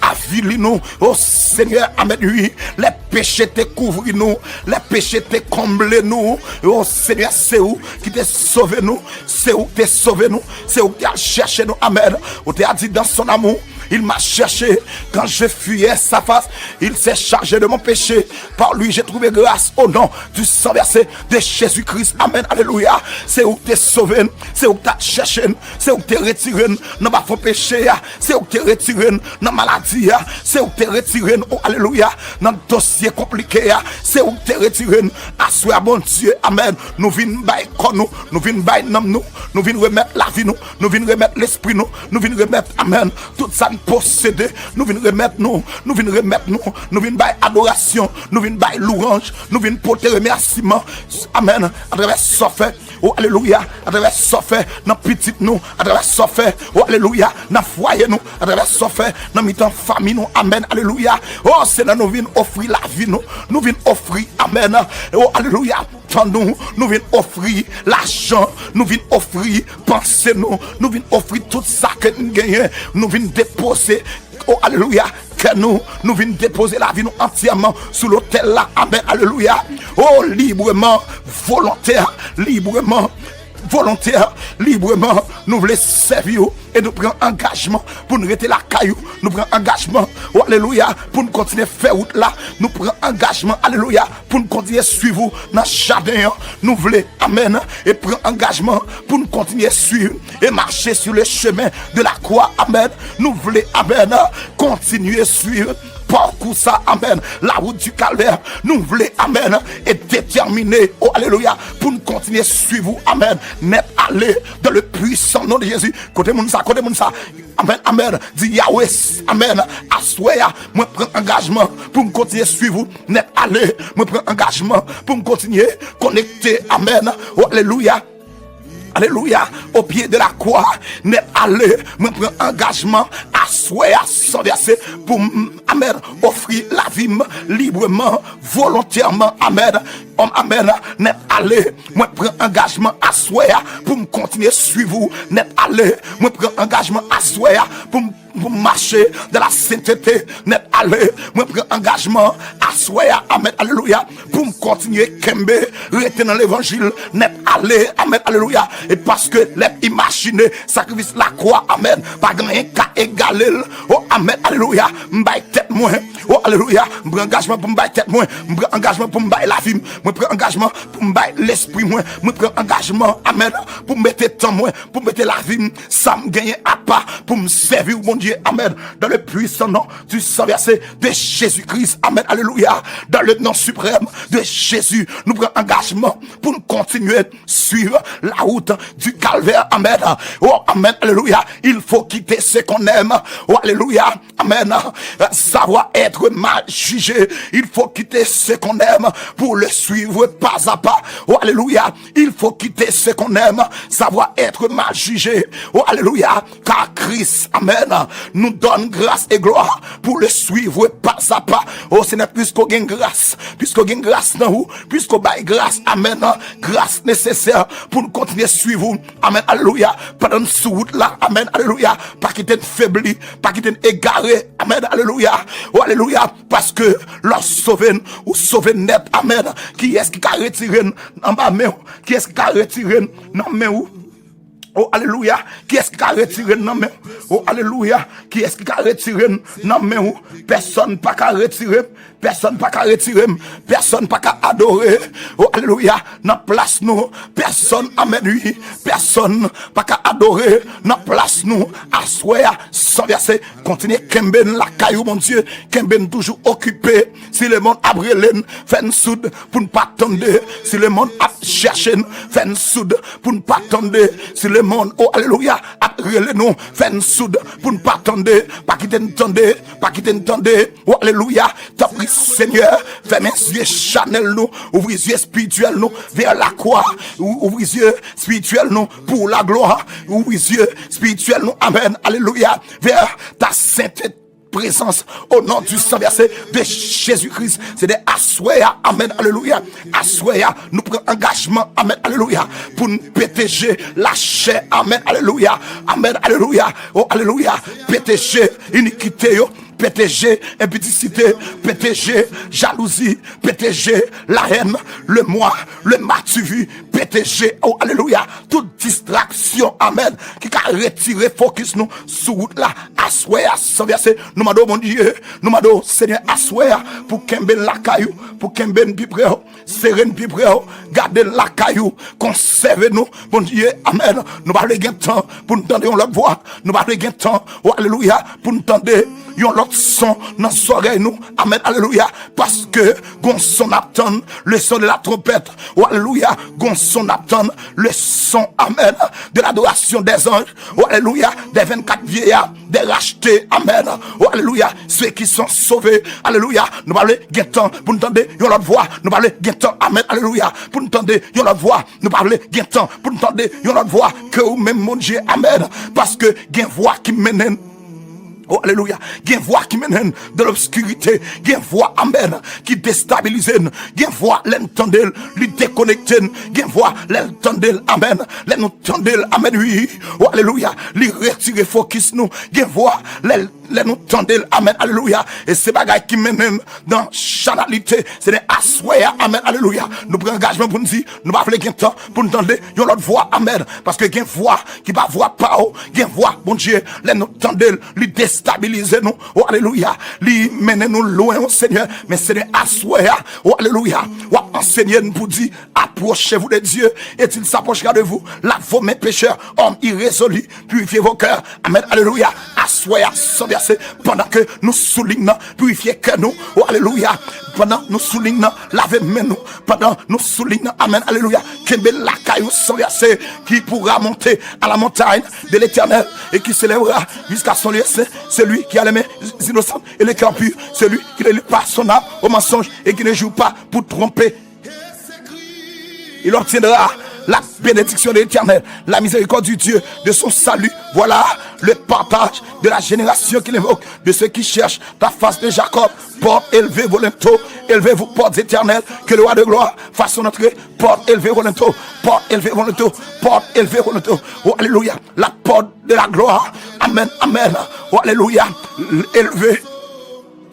avili nou, o Senyè, amèn, wi. Lè peche te kouvri nou, lè peche te konble nou, o Senyè, se ou ki te sove nou, se ou ki te sove nou, se ou ki te al chèche nou, amèn. Ou te a di, dans son amour, Il m'a cherché quand je fuyais sa face. Il s'est chargé de mon péché. Par lui, j'ai trouvé grâce au nom du sang versé de Jésus-Christ. Amen. Alelouya. Se ou ki te sove n. Se ou ki t ap chèche n. Se ou ki te retire n nan bafon peche a. Se ou ki te retire n nan maladi a. Se ou ki te retire n, o alelouya, nan dosye konplike a. Se ou ki te retire n. Aswè a, Bondye, amen, nou vin bay kò nou, nou vin bay nanm nou, nou vin remèt lavi nou, nou vin remèt lespri nou, nou vin remèt, amen, tout sa n posede, nou vin remèt nou, nou vin remèt nou, nou vin bay adorasyon, nou vin bay louwanj, nou vin pote remèsiman, amen, atravè sa w fè, o alelouya, atravè sa w fè nan pitit nou, atravè sa w fè, o alelouya, nan fwaye nou, atravè sa w fè nan mitan fanmi nou, amen, alelouya. O Senyè, nou vin ofri lavi nou, nou vin ofri, amen, o alelouya, tan nou, nou vin ofri lajan, nou vin ofri panse nou, nou vin ofri tout sa ke n genyen, nou vin depoze, o alelouya, kè nou, nou vin depoze lavi nou antyèman sou lotèl la, amen, alelouya. O libreman, volontè, libreman, volontè, libreman, nou vle sèvi w e nou pran angajman pou n rete lakay ou. Nou pran angajman, o alelouya, pou n kontinye fè wout la. Nou pran angajman, alelouya, pou n kontinye swiv ou nan jaden an. Nou vle, amen, e pran angajman pou n kontinye swiv e mache sou le chemen de la croix, amen. Nou vle, amen, kontinye swiv pakou sa, amen, la wout di kalvè. Nou vle, amen, e detèmine, o alelouya, pou n kontinye swiv ou, amen, nèt ale, dans le puissant nom de Jésus. Kote moun sa, kote moun sa? Amen, amen. Di Yahweh, amen. Aswè a, mwen pran angajman pou m kontinye swiv ou nèt ale. Mwen pran angajman pou m kontinye konekte, amen, o alelouya, alelouya, o pye de la kwa, nèt ale. Mwen pran angajman aswè a san vèse pou m, amen, ofri lavi m libreman, volontèman, amen. Om, amen, nèt ale. Mwen pran angajman aswè a pou m kontinye swiv ou nèt ale. Mwen pran angajman aswè a pou m, pou m mache dans la sainteté nèt ale. Mwen pran angajman aswè a, amen, alelouya, pou m kontinye kenbe, rete nan levanjil nèt ale, amen, alelouya. E paske lè m imajine sakrifis lakwa, amen, pa gen anyen ka egale l. O, amen, alelouya, m bay tèt mwen, o alelouya, m pran angajman pou m bay tèt mwen, m pran angajman pou m bay lavi m, mwen pran angajman pou m bay lespri mwen, mwen pran angajman, amen, pou m mete tan mwen, pou m mete lavi m, sa m genyen apa pou m sèvi w, Bondye, amen, dans le puissant nom du sang versé de Jésus-Christ, amen, alelouya, dans le nom suprême de Jésus, nou pran angajman pou n kontinye suivre la route du calvaire, amen. O, amen, alelouya. Il faut quitter ce qu'on aime, o alelouya, amen. Savoir être mal jugé, il faut quitter ce qu'on aime pour le suivre pas à pas, o alelouya. Il faut quitter ce qu'on aime, savoir être mal jugé, o alelouya. Car Christ, amen, nous donne grâce et gloire pour le suivre pas à pas. O Senyè, piske w gen gras, piske w gen gras nan ou, piske w bay gras, amen, gras nesesè pou n kontinye swiv ou, amen, alelouya. Pandan n sou wout la, amen, alelouya, pa kite n febli, pa kite n egare, amen, alelouya, o alelouya. Paske lè w sove n, ou sove n nèt, amen. Kiyès ki ka retire n anba men w? Kiyès ki ka retire n nan men ou? O alelouya. Kiyès ki ka retire n nan men w? O alelouya. Kiyès ki ka retire n nan men ou? Pèsonn pa ka retire m. Pèsonn pa ka retire m. Pèsonn pa ka adore, o alelouya, nan plas nou. Pèsonn, amen, wi, pèsonn pa ka adore nan plas nou. Aswè a, san vèse, kontinye kenbe n lakay ou, Bondye. Kenbe n toujou okipe. Si lemonn ap rele n, fè n soud pou n pa tande. Si lemonn ap chèche n, fè n soud pou n pa tande. Si lemonn, o alelouya, ap rele nou, fè n soud pou n pa tande. Pa kite n tande, pa kite n tande. O alelouya, tanpri Senyè, fèmen zye chanèl nou, ouvri zye espirityèl nou vè lakwa, ou- ouvri zye espirityèl nou pou laglwa, ouvri zye espirityèl nou, amen, alelouya, vè ta sente prezans, o non di san vèse de Jezi Kris. Se de aswè a, amen, alelouya. Aswè a, nou pran angajman, amen, alelouya, pou n pete je lachè, amen, alelouya, amen, alelouya, o alelouya, pete je inikite yo, pete je enpidisite, pete je jalouzi, pete je la haine, le moi, le m'as-tu vu, pwoteje, oh, alelouya, tout distraksyon, amèn, ki ka retire fokis nou sou wout la. Aswè a, san vèse, nou mande w, Bondye, nou mande w, Senyè, aswè a, pou kenbe n lakay ou, pou kenbe n pi pre w, sere n pi pre w, gade n lakay ou, konsève nou, Bondye, amèn. Nou pa vle gen tan pou n tande yon lòt vwa, nou pa vle gen tan, oh, alelouya, pou n tande yon lòt son nan zòrèy nou, amèn, alelouya, paske gon son n ap tann, le son de la trompette, oh, alelouya, gon son n ap tann, le son, amèn, de l'adoration des anges, oh, alelouya, des vingt-quatre vieillards, des rachetés, amèn, oh, alelouya, ceux qui sont sauvés, alelouya, nou pa vle gen tan pou n tande yon lòt vwa, nou pa vle gen tan, amèn, alelouya, pou n tande yon lòt vwa, nou pa vle gen tan pou n tande yon lòt vwa ke ou menm, Bondye, amèn, paske gen vwa ki mennen n, oh, alelouya, gen vwa ki mennen n de lobskirite, gen vwa, amèn, ki destabilize n, gen vwa lè n tande l, li dekonekte n, gen vwa lè n tande l, amèn, lè nou tande l, amèn, wi, oh, alelouya, li retire fokis nou, gen vwa lè, lè nou tande l, amèn, alelouya, e se bagay ki mennen n nan chanalite, se de aswè a, amèn, alelouya, nou pran angajman pou n di, nou pa vle gen tan pou n tande yon lòt vwa, amèn, paske gen vwa ki pa vwa pa w, gen vwa, Bondye, lè nou tande l, li destabilize nou, oh, alelouya, li mennen nou lwen, oh, Senyè, men Senyè, aswè a, oh, alelouya, w ap ansenye n pou di, approchez-vous de Dieu, et il s'approchera de vous, lavez vos mains pécheurs, hommes irrésolus, purifiez vos cœurs, amèn, alelouya, aswè a, san vèse, pandan ke nou sou liy nan, pirifye kè nou, oh, alelouya, pandan nou sou liy nan, lave men nou, pandan nou sou liy nan, amèn, alelouya, kenbe lakay ou san vèse, qui pourra monter à la montagne de l'Éternel et qui s'élèvera jusqu'à son lieu saint, celui qui a les mains innocentes et le cœur pur, celui qui ne lit pas son âme au mensonge et qui ne joue pas pour tromper. Il obtiendra la bénédiction de l'Éternel, la miséricorde du Dieu, de son salut. Voilà le partage de la génération qui l'invoque, de ceux qui cherchent ta face de Jacob. Portes élevées vos linteaux, élevez-vous, portes éternelles, que le roi de gloire fasse son entrée. Portes élevées vos linteaux, portes élevées vos linteaux, portes élevées vos linteaux. Oh, alelouya. La porte de la gloire. Amèn, amèn. Oh, alelouya. Elve.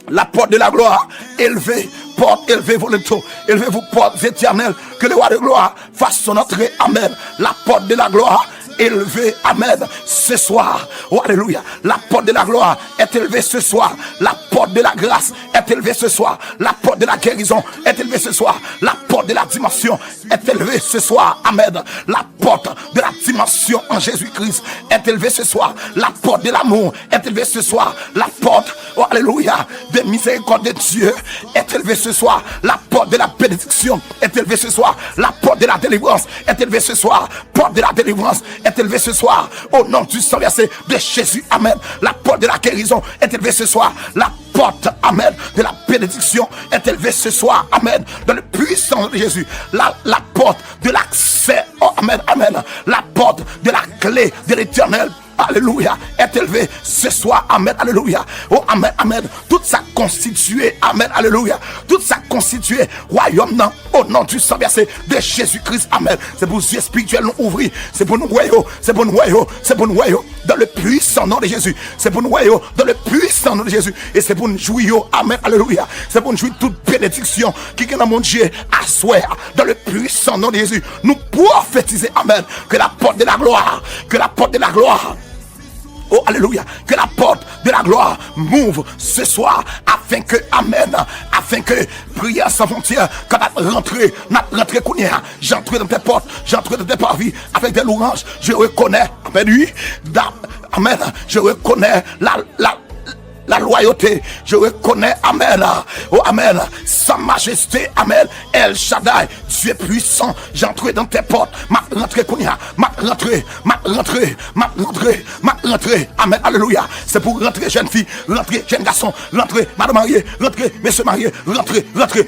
La porte de la gloire, élevez, portes, élevez vos linteaux, élevez-vous, portes éternelles, que le roi de gloire fasse son entrée. Amèn. La porte de la gloire, élevée, amèn, ce soir. Oh, alelouya. La porte de la gloire est élevée ce soir. La porte de la grâce est élevée ce soir. La porte de la guérison est élevée ce soir. La porte de la dimension est élevée ce soir. Amèn. La porte de la dimension en Jésus-Christ est élevée ce soir. La porte de l'amour est élevée ce soir. La porte, oh, alelouya, de miséricorde de Dieu est élevée ce soir. La porte de la bénédiction est élevée ce soir. La porte de la délivrance est élevée ce soir. Porte de la délivrance est élevée ce soir. Au nom du sang versé de Jésus. Amèn. La porte de la guérison est élevée ce soir. La porte, amèn, de la bénédiction est élevée ce soir. Amèn. Dans le puissant nom de Jésus. La, la porte de l'accès. Oh, amèn, amèn. La porte de la clé de l'Éternel. Alelouya. Est élevée ce soir. Amèn. Alelouya. Oh, amèn, amèn. Tout sa konstitye. Amèn. Alelouya. Tout sa konstitye. Wayòm nan. Au nom du sang versé de Jésus-Christ. Amèn. Se pou zye espirityèl nou ouvri. Se pou nou wè yo. Se pou nou wè yo. Se pou nou wè yo. Dans le puissant nom de Jésus. Se pou nou wè yo. Dans le puissant nom de Jésus. E se pou nou jwi yo. Amèn. Alelouya. Se pou nou jwi tout benediksyon ki gen nan Bondye aswè a. Dans le puissant nom de Jésus. Nou pwofetize. Amèn. Que la porte de la gloire. Que la porte de la gloire. Oh, alelouya. Que la porte de la gloire m'ouvre ce soir afin que, amèn, afin que prière sans frontières, quand n ap rantre, n ap rantre kounye a, j'entre dans tes portes, j'entre dans tes parvis avec des louanges, je reconnais, amèn, oui, da-, amèn, je reconnais la, la, la loyauté, je reconnais, amèn, oh, amèn, sa majesté, amèn, El Shaddai, Dieu puissant, j'entre dans tes portes, m ap rantre kounye a, m ap rantre, m ap rantre, m ap rantre, m ap rantre. Amèn, alelouya. Se pou rantre jèn fi, rantre jèn gason, rantre madan marye, rantre mesye marye, rantre, rantre,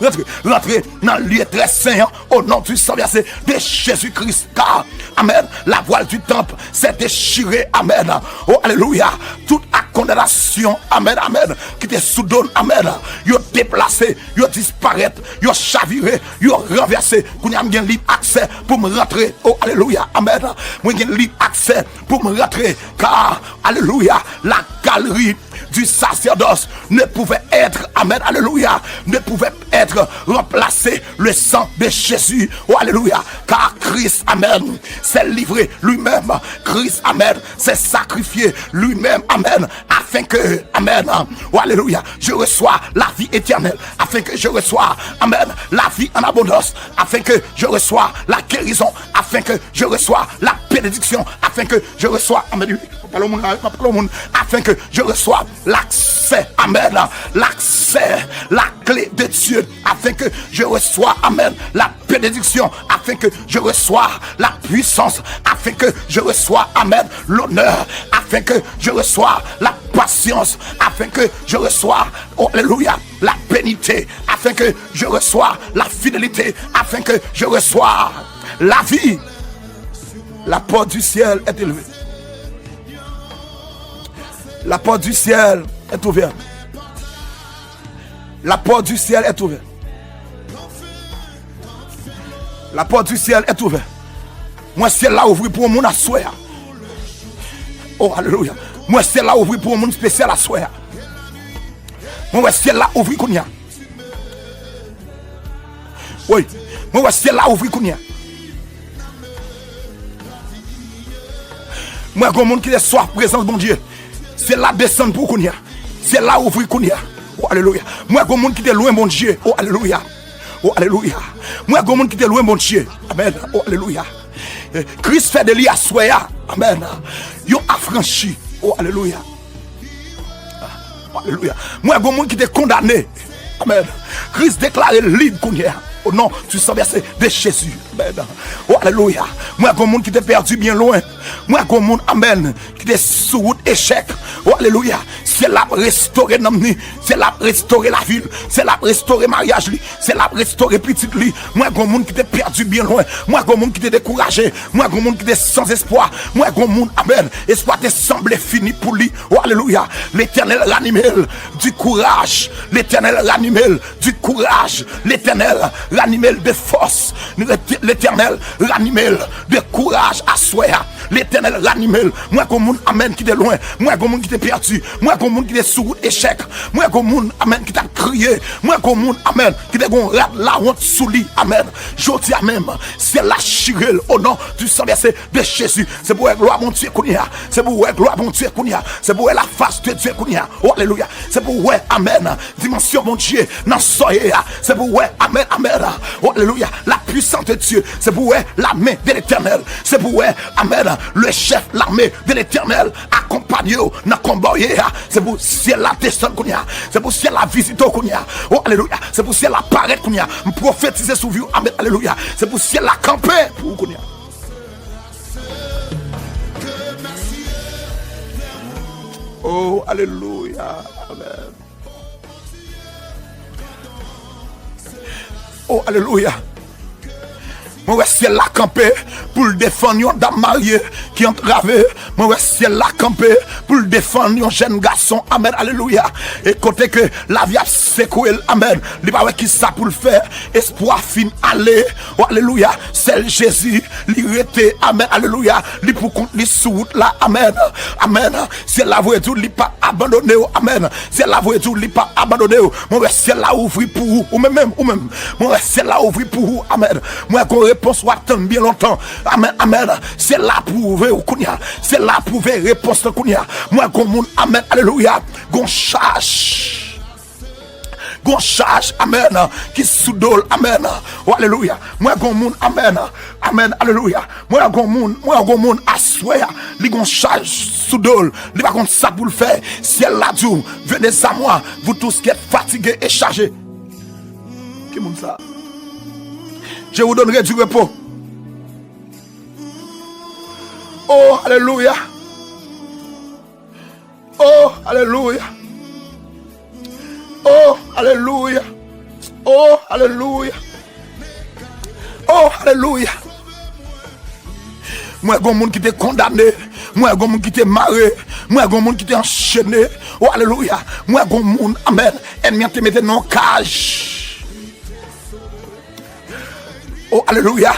rantre nan lye trè sen an, au nom du sang versé de Jésus-Christ. Car, amèn, la voile du temple s'est déchirée. Amèn. Oh, alelouya. Tout ak kondanasyon, amèn, amèn, ki te sou do n, amèn, yo deplase, yo disparèt, yo chavire, yo ranvèse. Kounye a m gen lib aksè pou m rantre. Oh, alelouya, amèn. Mwen gen lib aksè pou m rantre. Car, alelouya, la galerie, du sacerdoce ne pouvait être, amen, alléluia, ne pouvait être remplacé le sang de Jésus, oh alléluia, car Christ, amen, s'est livré lui-même, Christ, amen, s'est sacrifié lui-même, amen, afin que, amen, oh alléluia, je reçois la vie éternelle, afin que je reçois, amen, la vie en abondance, afin que je reçois la guérison, afin que je reçois la bénédiction, afin que je reçois, amen, m ap pale moun, m ap pale moun, afin que je reçois l'accès, amen, l'accès, la clé de Dieu, afin que je reçois, amen, la bénédiction, afin que je reçois la puissance, afin que je reçois, amen, l'honneur, afin que je reçois la patience, afin que je reçois, oh, alléluia, la bénité, afin que je reçois la fidélité, afin que je reçois la vie. La porte du ciel est élevée. La porte du ciel est ouverte. La porte du ciel est ouverte. La porte du ciel est ouverte. Mwen, syèl la ouvri pou yon moun aswè a. Oh, alelouya. Mwen, syèl la ouvri pou yon moun espesyal aswè a. Mwen wè syèl la ouvri kounye a. Wi. Mwen wè syèl la ouvri kounye a. Mwen, gon moun ki te swaf prezans Bondye. Syèl la desann pou ou kounye a. Syèl la ouvri kounye a. Oh, alelouya. Mwen, gon moun ki te lwen Bondye. Oh, alelouya. Oh, alelouya. Mwen, gon moun ki te lwen Bondye. Amen. Oh, alelouya. Eh, Kris fè de li aswè a. Amen. Yon afranchi. Oh, alelouya. Alelouya. Mwen, gon moun ki te kondane. Amen. Kris deklare l lib kounye a. O non du sang versé de Jésus. Amen. Oh, alelouya. Mwen, gon moun ki te pèdi byen lwen. Mwen, gon moun, amen, ki te sou wout echèk. Oh, alelouya. Syèl la ap restore nanm ni. Syèl la ap restore lavi l. Syèl la ap restore maryaj li. Syèl la ap restore pitit li. Mwen, gon moun ki te pèdi byen lwen. Mwen, gon moun ki te dekouraje. Mwen, gon moun ki te san espwa. Mwen, gon moun, amen, espwa te sanble fini pou li. Oh, alelouya. Letènèl ranime l di kouraj. Letènèl ranime l di kouraj. Letènèl ranime l de fòs. Letènèl ranime l de kouraj aswè a. Letènèl ranime l. Mwen, gon moun, amen, ki te lwen. Mwen, gon moun ki te pèdi. Mwen, gon moun ki te sou wout echèk. Mwen, gon moun, amen, ki t ap kriye. Mwen, gon moun, amen, ki te gon rad lawont sou li. Amen. Jodi a menm, syèl la chire l o non du sang versé de Jésus. Se pou wè glwa Bondye kounye a. Se pou wè glwa Bondye kounye a. Se pou wè la face de Dieu kounye a. Oh, alelouya. Se pou wè, amen, dimansyon Bondye nan sa w ye a. Se pou wè, amen, amen. Oh, alelouya. La puissance de Dieu. Se pou wè la main de l'Éternel. Se pou wè, amen, le chef l'armée de l'Éternel akonpanye w nan konba w ye a. Se pou syèl la desann kounye a. Se pou syèl la vizite w kounye a. Oh, alelouya. Se pou syèl la parèt kounye a. M pwofetize sou vi w. Amen. Alelouya. Se pou syèl la kanpe pou ou kounye a. Oh, alelouya. Amen. Oh, alelouya. Mwen wè syèl la kanpe pou l defann yon dam marye ki antrave. Mwen wè syèl la kanpe pou l defann yon jèn gason. Amen, alelouya. E kote ke lavi ap sekwe l, amen, li pa wè ki sa pou l fè. Espwa fin ale. Oh, alelouya. Sèl Jezi, li rete. Amen, alelouya. Li pou kont li sou wout la. Amen. Amen. Syèl la voye di w li p ap abandone w. Amen. Syèl la voye di w li p ap abandone w. Mwen wè syèl la ouvri pou ou. Ou menm, menm, ou menm. Mwen wè syèl la ouvri pou ou. Amen. Mwen gon repons w ap tann byen lontan. Amen, amen. Syèl la apwouve w kounye a. Syèl la apwouve repons lan kounye a. Mwen gon moun, amen, alelouya. Gon chaj. Gon chaj, amen, ki sou do l, amen. Oh, alelouya. Mwen gon moun, amen. Amen, alelouya. Mwen gon moun, mwen gon moun aswè a, li gon chaj sou do l. Li pa konn sa pou l fè. Syèl la di w, venez à moi, vous tous qui êtes fatigués et chargés. Ki moun sa? Je vous donnerai du repos. Oh, alelouya. Oh, alelouya. Oh, alelouya. Oh, alelouya. Oh, alelouya. Mwen gon moun ki te kondane. Mwen gon moun ki te mare. Mwen gon moun ki te anchene. Oh, alelouya. Mwen gon moun, amen, ènmi an te mete nan yon kaj. Oh, alelouya.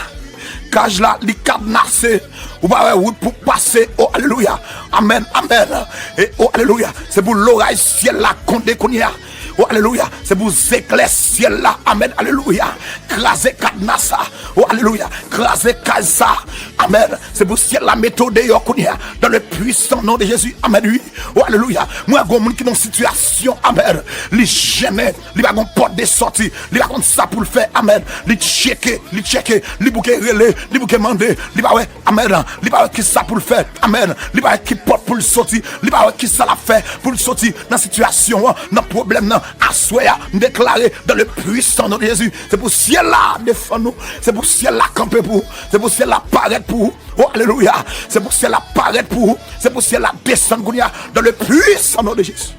Kaj la, li kadnase. Ou pa wè wout pou pase. Oh, alelouya. Amèn, amèn. E, o, alelouya. Se pou loray syèl la konde kounye a. O, alelouya. Se pou zeklè syèl la. Amèn, alelouya. Kraze kadnas sa. O, alelouya. Kraze kay sa. Amèn. Se pou syèl la mete w deyò kounye a. Dans le puissant nom de Jésus. Amèn, wi. O, alelouya. Mwen, gon moun ki nan sitiyasyon. Amèn. Li jennen. Li pa gon pòt de sòti. Li pa konn sa pou l fè. Amèn. Li tcheke. Li tcheke. Li bouke rele. Li bouke mande. Li pa wè. Amèn. Li pa wè ki sa pou l fè. Amèn. Li pa wè ki pòt pou l soti. Li pa wè ki sa l ap fè pou l soti nan sitiyasyon an, nan pwoblèm nan. Aswè a, m deklare dans le puissant nom de Jésus. Se pou syèl la defann nou. Se pou syèl la kanpe pou ou. Se pou syèl la parèt pou ou. O, alelouya. Se pou syèl la parèt pou ou. Se pou syèl la desann kounye a dans le puissant nom de Jésus.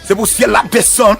Se pou syèl la desann.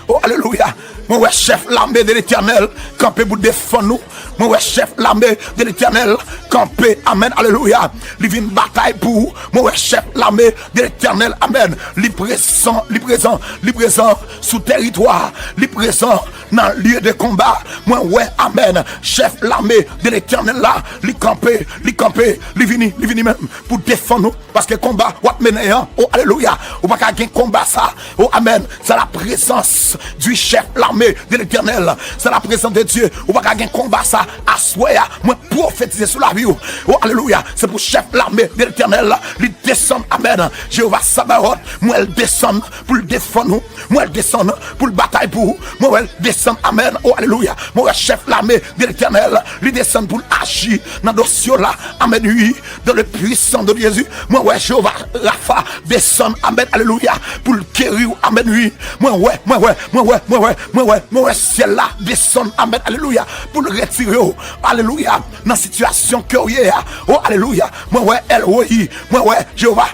O, alelouya. Mwen wè chèf lame de Letènèl kanpe pou defann nou. Mwen wè chèf lame de Letènèl kanpe. Amèn. Alelouya. Li vin batay pou ou. Mwen wè chèf lame de Letènèl. Amèn. Li prezan, li prezan, li prezan sou tèritwa. Li prezan nan lye de konba. Mwen wè, amèn, chèf lame de Letènèl la, li kanpe, li kanpe, li vini, li vini menm pou defann nou. Paske konba w ap mennen an, o, alelouya, ou pa ka gen konba sa. O, amèn. C'est la présence du chef l'armée de l'Éternel. C'est la présence de Dieu. Ou pa ka gen konba sa. Aswè a, mwen pwofetize sou lavi w. O, alelouya. Se pou chèf lame de Letènèl la, li desann. Amèn. Jewova Sabaot, mwen wè l desann pou l defann ou. Mwen wè l desann pou l batay pou ou. Mwen wè l desann. Amèn. O, alelouya. Mwen wè chèf lame de Letènèl, li desann pou l aji nan dosye w la. Amèn, wi. Dans le puissant de Jésus. Mwen wè Jewova Rafa desann. Amèn. Alelouya. Pou l geri w. Amèn, wi. Mwen wè, mwen wè, mwen wè, mwen wè, mwen wè, mwen wè syèl la desann. Amèn. Alelouya. Pou l retire w. Alelouya. Nan sitiyasyon ke w ye a. O, alelouya. Mwen wè El Royi. Mwen wè Jewova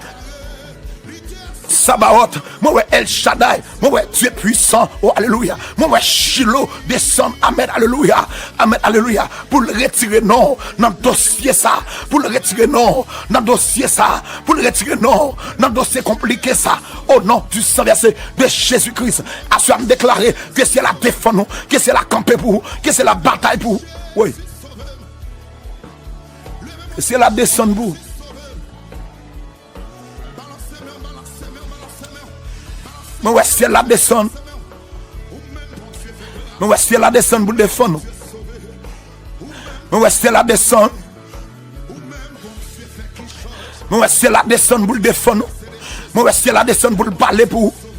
Sabaot. Mwen wè El Shaddai. Mwen wè Dye pwisan. O, alelouya. Mwen wè Chilo desann. Amèn. Alelouya. Amèn. Alelouya. Pou l retire non w nan dosye sa. Pou l retire non w nan dosye sa. Pou l retire non w nan dosye konplike sa. O non du sang versé de Jésus-Christ. Aswè a m deklare ke syèl la defann nou. Ke syèl la kanpe pou ou. Ke syèl la batay pou ou. Wi. Ke syèl la desann pou ou. Mwen wè syèl la desann. Mwen wè syèl la desann pou l defann nou. Mwen wè syèl la desann. Mwen wè syèl la desann pou l defann nou. Mwen wè syèl la desann pou l pale pou ou.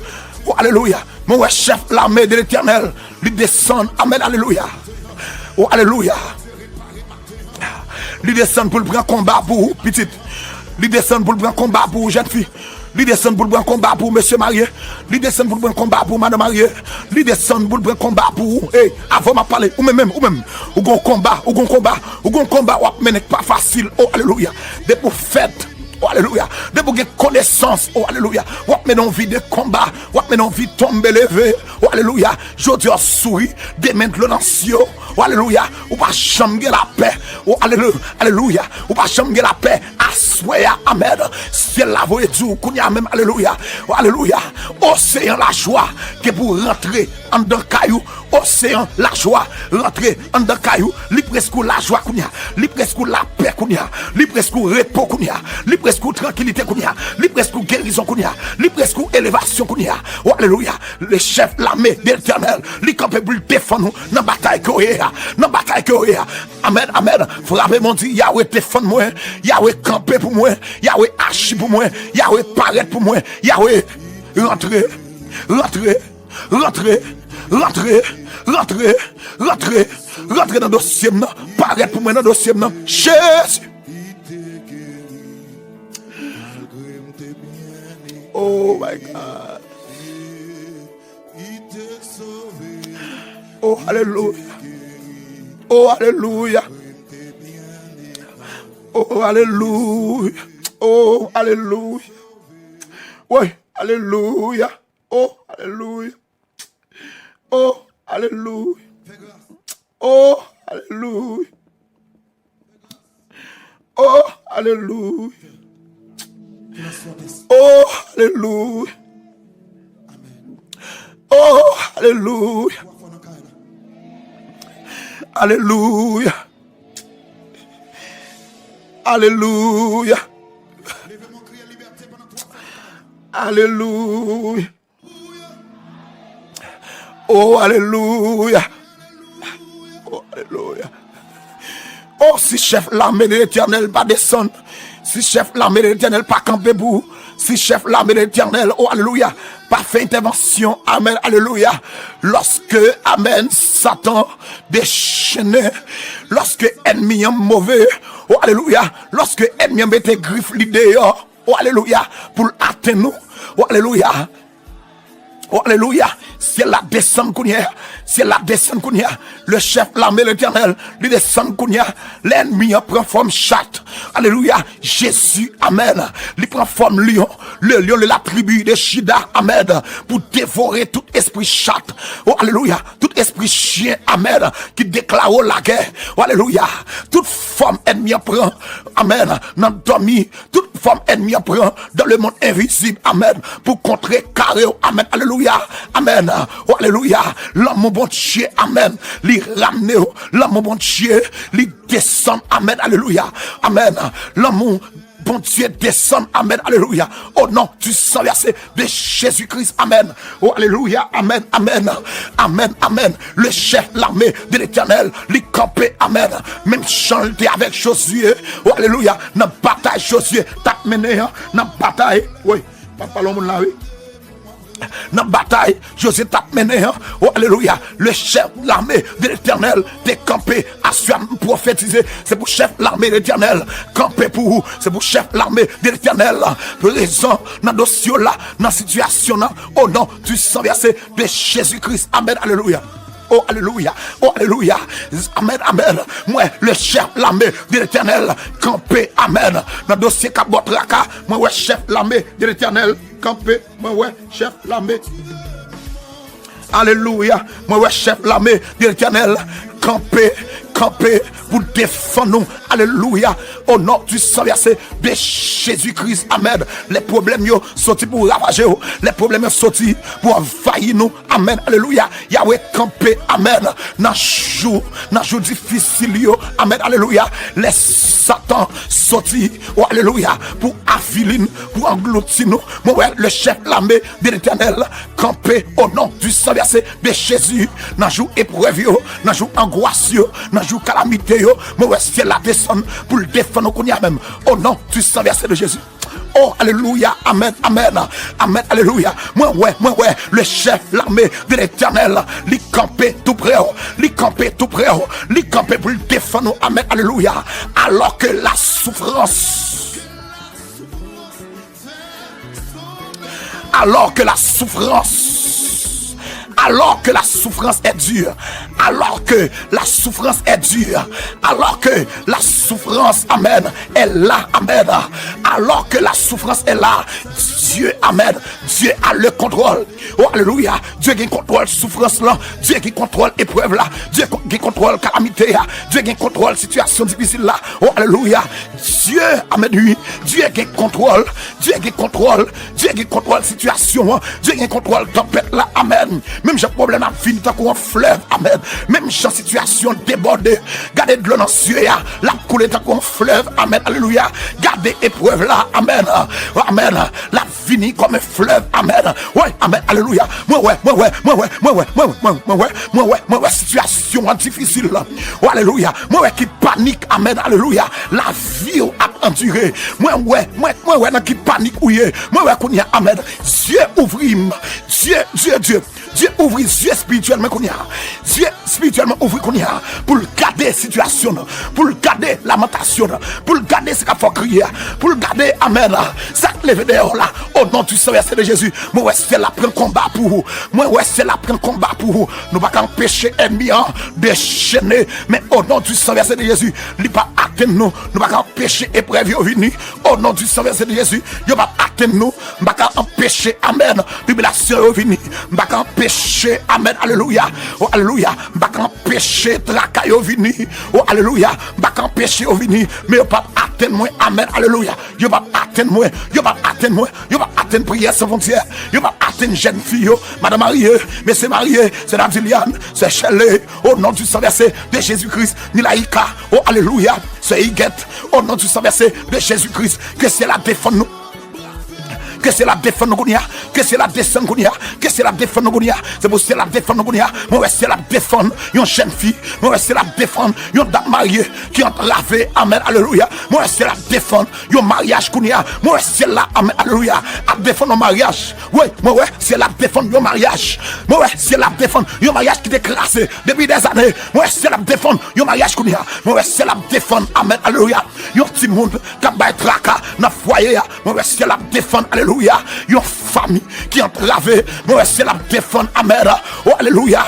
O, alelouya. Mwen wè chèf lame de Letènèl, li desann. Amèn. Alelouya. O, alelouya. Li desann pou l pran konba pou ou, pitit. Li desann pou l pran konba pou ou, jèn fi. Li desann pou l pran konba pou ou, mesye marye. Li desann pou l pran konba pou ou, madanm marye. Li desann pou l pran konba pou ou. Ey, avan m ap pale, ou menm, menm, ou menm. Ou gon konba, ou gon konba, ou gon konba w ap mennen k pa fasil. O, alelouya. Depi w fèt, o, alelouya. Depi w gen konesans, o, alelouya. W ap mennen yon vi de konba, w ap mennen yon vi tonbe leve. O, alelouya. Jodi a w souri, demen dlo nan zye w. O, alelouya. Ou pa janm gen lapè. O, alelu-, alelouya. Ou pa janm gen lapè. Aswè a, amèn. Syèl la voye di w kounye a menm, alelouya. O, alelouya. Oseyan lajwa gen pou rantre anndan kay ou. Oseyan lajwa rantre anndan kay ou. Li preske yon lajwa kounye a. Li preske yon lapè kounye a. Li preske yon repo kounye a. Li preske yon trankilite kounye a. Li preske yon gerizon kounye a. Li preske yon elevasyon kounye a. O, alelouya. Le chèf lame de Letènèl, li kanpe pou l defann ou nan batay ke w ye a. Nan batay ke w ye a. Amèn, amèn. Frape men w di, Yawe defann mwen. Yawe kanpe pou mwen. Yawe aji pou mwen. Yawe parèt pou mwen. Yawe rantre, rantre, rantre, rantre, rantre, rantre, rantre nan dosye m nan. Parèt pou mwen nan dosye m nan. Jezi. Oh my God. Oh, alelouya. Oh, alelouya. Oh, alelouya. Oh, alelouya. Woy, alelouya. Oh, alelouya. Oh, alelouya. Oh, alelouya. Oh, alelouya. Oh, alelouya. Oh, alelouya. Alelouya. Alelouya. Alelouya. Oh, alelouya. Oh, alelouya. Oh, si chèf lame de Letènèl pa desann, si chèf lame de Letènèl pa kanpe pou ou, si chèf lame de Letènèl, oh, alelouya, pa fè entèvansyon, amèn, alelouya. Lòske, amèn, Satan dechennen, lòske ènmi an move, oh, alelouya, lòske ènmi an mete grif li deyò, oh, alelouya, pou l atenn ou, oh, alelouya. Oh, alelouya. Syèl la desann kounye a. Syèl la desann kounye a. Le chèf lame Letènèl, li desann kounye a. Lènmi an pran fòm chat. Alelouya. Jezi, amèn. Li pran fòm lyon. Le lion de la tribu de Juda, amèn. Pou devore tout espri chat. Oh, alelouya. Tout espri chen, amèn. Ki deklare w lagè. Oh, alelouya. Tout fòm ènmi an pran. Amèn. Nan dòmi. Tout fòm ènmi an pran dans le monde invisible, amèn, pou kontrekare w, amèn, alelouya, amèn, oh, alelouya, lanmou Bondye, amèn, li ramne w, lanmou Bondye, li desann, amèn, alelouya, amèn, lanmou Bondye desann, amèn, alelouya, au nom du sang versé de Jésus-Christ, amèn, oh, alelouya, amèn, amèn, amèn, amèn, le chèf lame de Letènèl, li kanpe, amèn, menm jan l te avèk Jozye, oh, alelouya, nan batay Jozye t ap mennen an, nan batay, wi, pa pale yon moun la, wi. Nan batay Jozye t ap mennen an, oh, alelouya, le chèf lame de Letènèl te kanpe. Aswè a m pwofetize, se pou chèf lame Letènèl kanpe pou ou, se pou chèf lame de Letènèl prezan nan dosye w la, nan sitiyasyon nan, au nom du sang versé de Jésus-Christ, amèn, alelouya. Oh, alelouya. Oh, alelouya. Amèn, amèn. Mwen, le chèf lame de Letènèl kanpe, amèn. Nan dosye k ap ba w traka, mwen wè chèf lame de Letènèl kanpe. Mwen wè chèf lame. Alelouya. Mwen wè chèf lame de Letènèl kanpe, kanpe pou defann nou. Alelouya. Au nom du sang versé de Jésus-Christ. Amèn. Lè pwoblèm yo soti pou ravaje w. Lè pwoblèm yo soti pou anvayi nou. Amèn. Alelouya. Yahweh kanpe. Amèn. Nan jou, nan jou difisil yo. Amèn. Alelouya. Lè Satan soti. Oh, alelouya. Pou avili n, pou anglouti nou. Mwen wè le chèf lame de Letènèl kanpe au nom du sang versé de Jésus. Nan jou eprèv yo, nan jou angwas yo, nan jou kalamite yo. Mwen wè syèl la desann pou l defann nou kounye a menm. Au nom du sang versé de Jésus. Oh, alelouya, amèn, amèn, amèn, alelouya. Mwen wè, mwen wè, le chèf lame de Letènèl, li kanpe tou prè w, li kanpe tou prè w, li kanpe pou l defann ou, amèn, alelouya. Alors que la souffrance, alors que la souffrance, alors que la souffrance est dure, alors que la souffrance est dure, alors que la souffrance, amèn, est là, amèn, alors que la souffrance est là, Dieu, amèn, Dieu a le contrôle. Oh, alelouya. Dye gen kontwòl soufrans lan. Dye gen kontwòl eprèv la. Dye gen kontwòl kalamite a. Dye gen kontwòl sitiyasyon difisil la. Oh, alelouya. Dye, amèn, wi. Dye gen kontwòl. Dye gen kontwòl. Dye gen kontwòl sitiyasyon an. Dye gen kontwòl tanpèt la. Amèn. Menm jan pwoblèm ap vini tankou yon flèv. Amèn. Menm jan sitiyasyon debòde. Gade dlo nan zye a. L ap koule tankou yon flèv. Amèn. Alelouya. Gade eprèv la. Amèn. Amèn. L ap vini kòm yon flèv. Amèn. Wi, amèn. Alelouya. Mwen wè, mwen wè, mwen wè, mwen wè, mwen wè, mwen wè, mwen wè, mwen wè, mwen wè sitiyasyon an difisil. O, alelouya. Mwen wè ki panik. Amèn. Alelouya. Lavi w ap andire. Mwen wè, mwen, mwen wè nan ki panik ou ye. Mwen wè kounye a. Amèn. Zye ouvri m. Zye, zye, zye. Dye ouvri zye espirityèl mwen kounye a. Zye espirityèl mwen ouvri kounye a. Pou l gade sitiyasyon nan. Pou l gade lamantasyon nan. Pou l gade sa k ap fè w kriye a. Pou l gade, amèn, sa k leve dèyè w la. O non du sang versé de Jésus. Mwen wè syèl la pran konba pou ou. Mwen wè syèl la pran konba pou ou. Nou pa ka anpeche ènmi an dechennen. Men o non du sang versé de Jésus, li p ap atenn nou. Nou pa ka anpeche eprèv yo vini. O non du sang versé de Jésus, yo p ap atenn nou. M pa ka anpeche, amèn, tribilasyon yo vini. M pa ka anpeche, amèn, alelouya. O, alelouya. M pa ka anpeche traka yo vini. O alelouya. M pa ka anpeche yo vini, men yo p ap atenn mwen. Amèn, alelouya. Yo p ap atenn mwen. Yo p ap atenn mwen. Yo p ap atenn Priyè San Fwontyè. Yo p ap atenn jèn fi yo, madan marye, mesye marye, sè Nadilian, sè Shirley, o non di san vèse de Jezi Kris, Nilaika, o alelouya, sè Igèt, o non di san vèse de Jezi Kris, ke syèl la defann nou. Ke syèl la defann nou kounye a. Ke syèl la desann kounye a. Ke syèl la defann nou kounye a. Se pou syèl la defann nou kounye a. Mwen wè syèl la defann yon jèn fi. Mwen wè syèl la defann yon dam marye ki antrave. Amèn, alelouya. Mwen wè syèl la defann yon maryaj kounye a. Mwen wè syèl la, amèn, alelouya, ap defann yon maryaj. Wi, mwen wè syèl la ap defann yon maryaj. Mwen wè syèl la ap defann yon maryaj ki te kraze depi dèzane. Mwen wè syèl la ap defann yon maryaj kounye a. Mwen wè syèl la ap defann, amèn, alelouya, yon timoun k ap bay traka nan fwaye a. Mwen wè syèl la ap defann, alelouya, yon fanmi ki antrave. Mwen wè syèl la ap defann, amèn, o alelouya.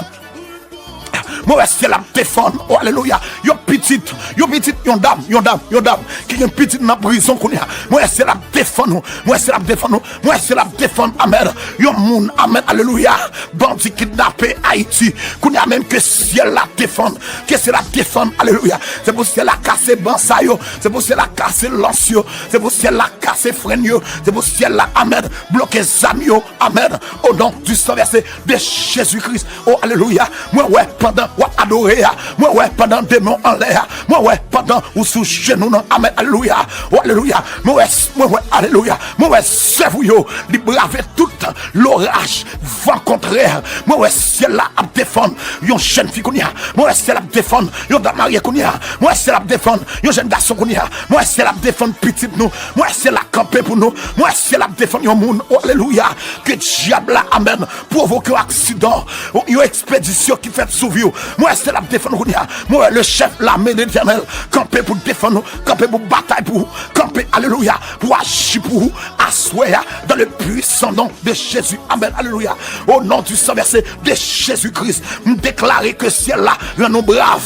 Mwen wè syèl la ap defann, o alelouya, yon pitit, yon pitit, yon dam, yon dam, yon dam ki gen pitit nan prizon kounye a. Mwen wè syèl la ap defann ou. Mwen wè syèl la ap defann ou. Mwen wè syèl la ap defann, amèn, yon moun, amèn, alelouya, bandi kidnape Ayiti. Kounye a menm ke syèl la defann. Ke syèl la defann, alelouya. Se pou syèl la kase ban sa yo. Se pou syèl la kase lans yo. Se pou syèl la kase fren yo. Se pou syèl la, amèn, bloke zam yo. Amèn. O non di san vèse de Jezi Kris. O alelouya. Mwen wè pandan w ap adore a. Mwen wè pandan de men w anlè a. Mwen wè pandan ou sou jenou nan. Amèn. Alelouya. O alelouya. Mwen wè, mwen wè, alelouya. Mwen wè zèv ou yo. Li brave tout loraj, van kontrè. Mwen wè syèl la ap defann yon jèn fi kounye a. Mwen wè syèl ap defann yon dam marye kounye a. Mwen wè syèl ap defann yon jèn gason kounye a. Mwen wè syèl ap defann pitit nou. Mwen wè syèl la kanpe pou nou. Mwen wè syèl ap defann yon moun. O alelouya. Ke dyab la, amèn, pwovoke yon aksidan, yon ekspedisyon ki fèt sou vi w. Mwen wè syèl ap defann ou kounye a. Mwen wè le chèf lame Letènèl kanpe pou defann ou, kanpe pou batay pou ou, kanpe, alelouya, pou aji pou ou aswè a, dans le puissant nom de Jésus. Amèn, alelouya. O non di san vèse de Jezi Kris, m deklare ke syèl la rann nou brav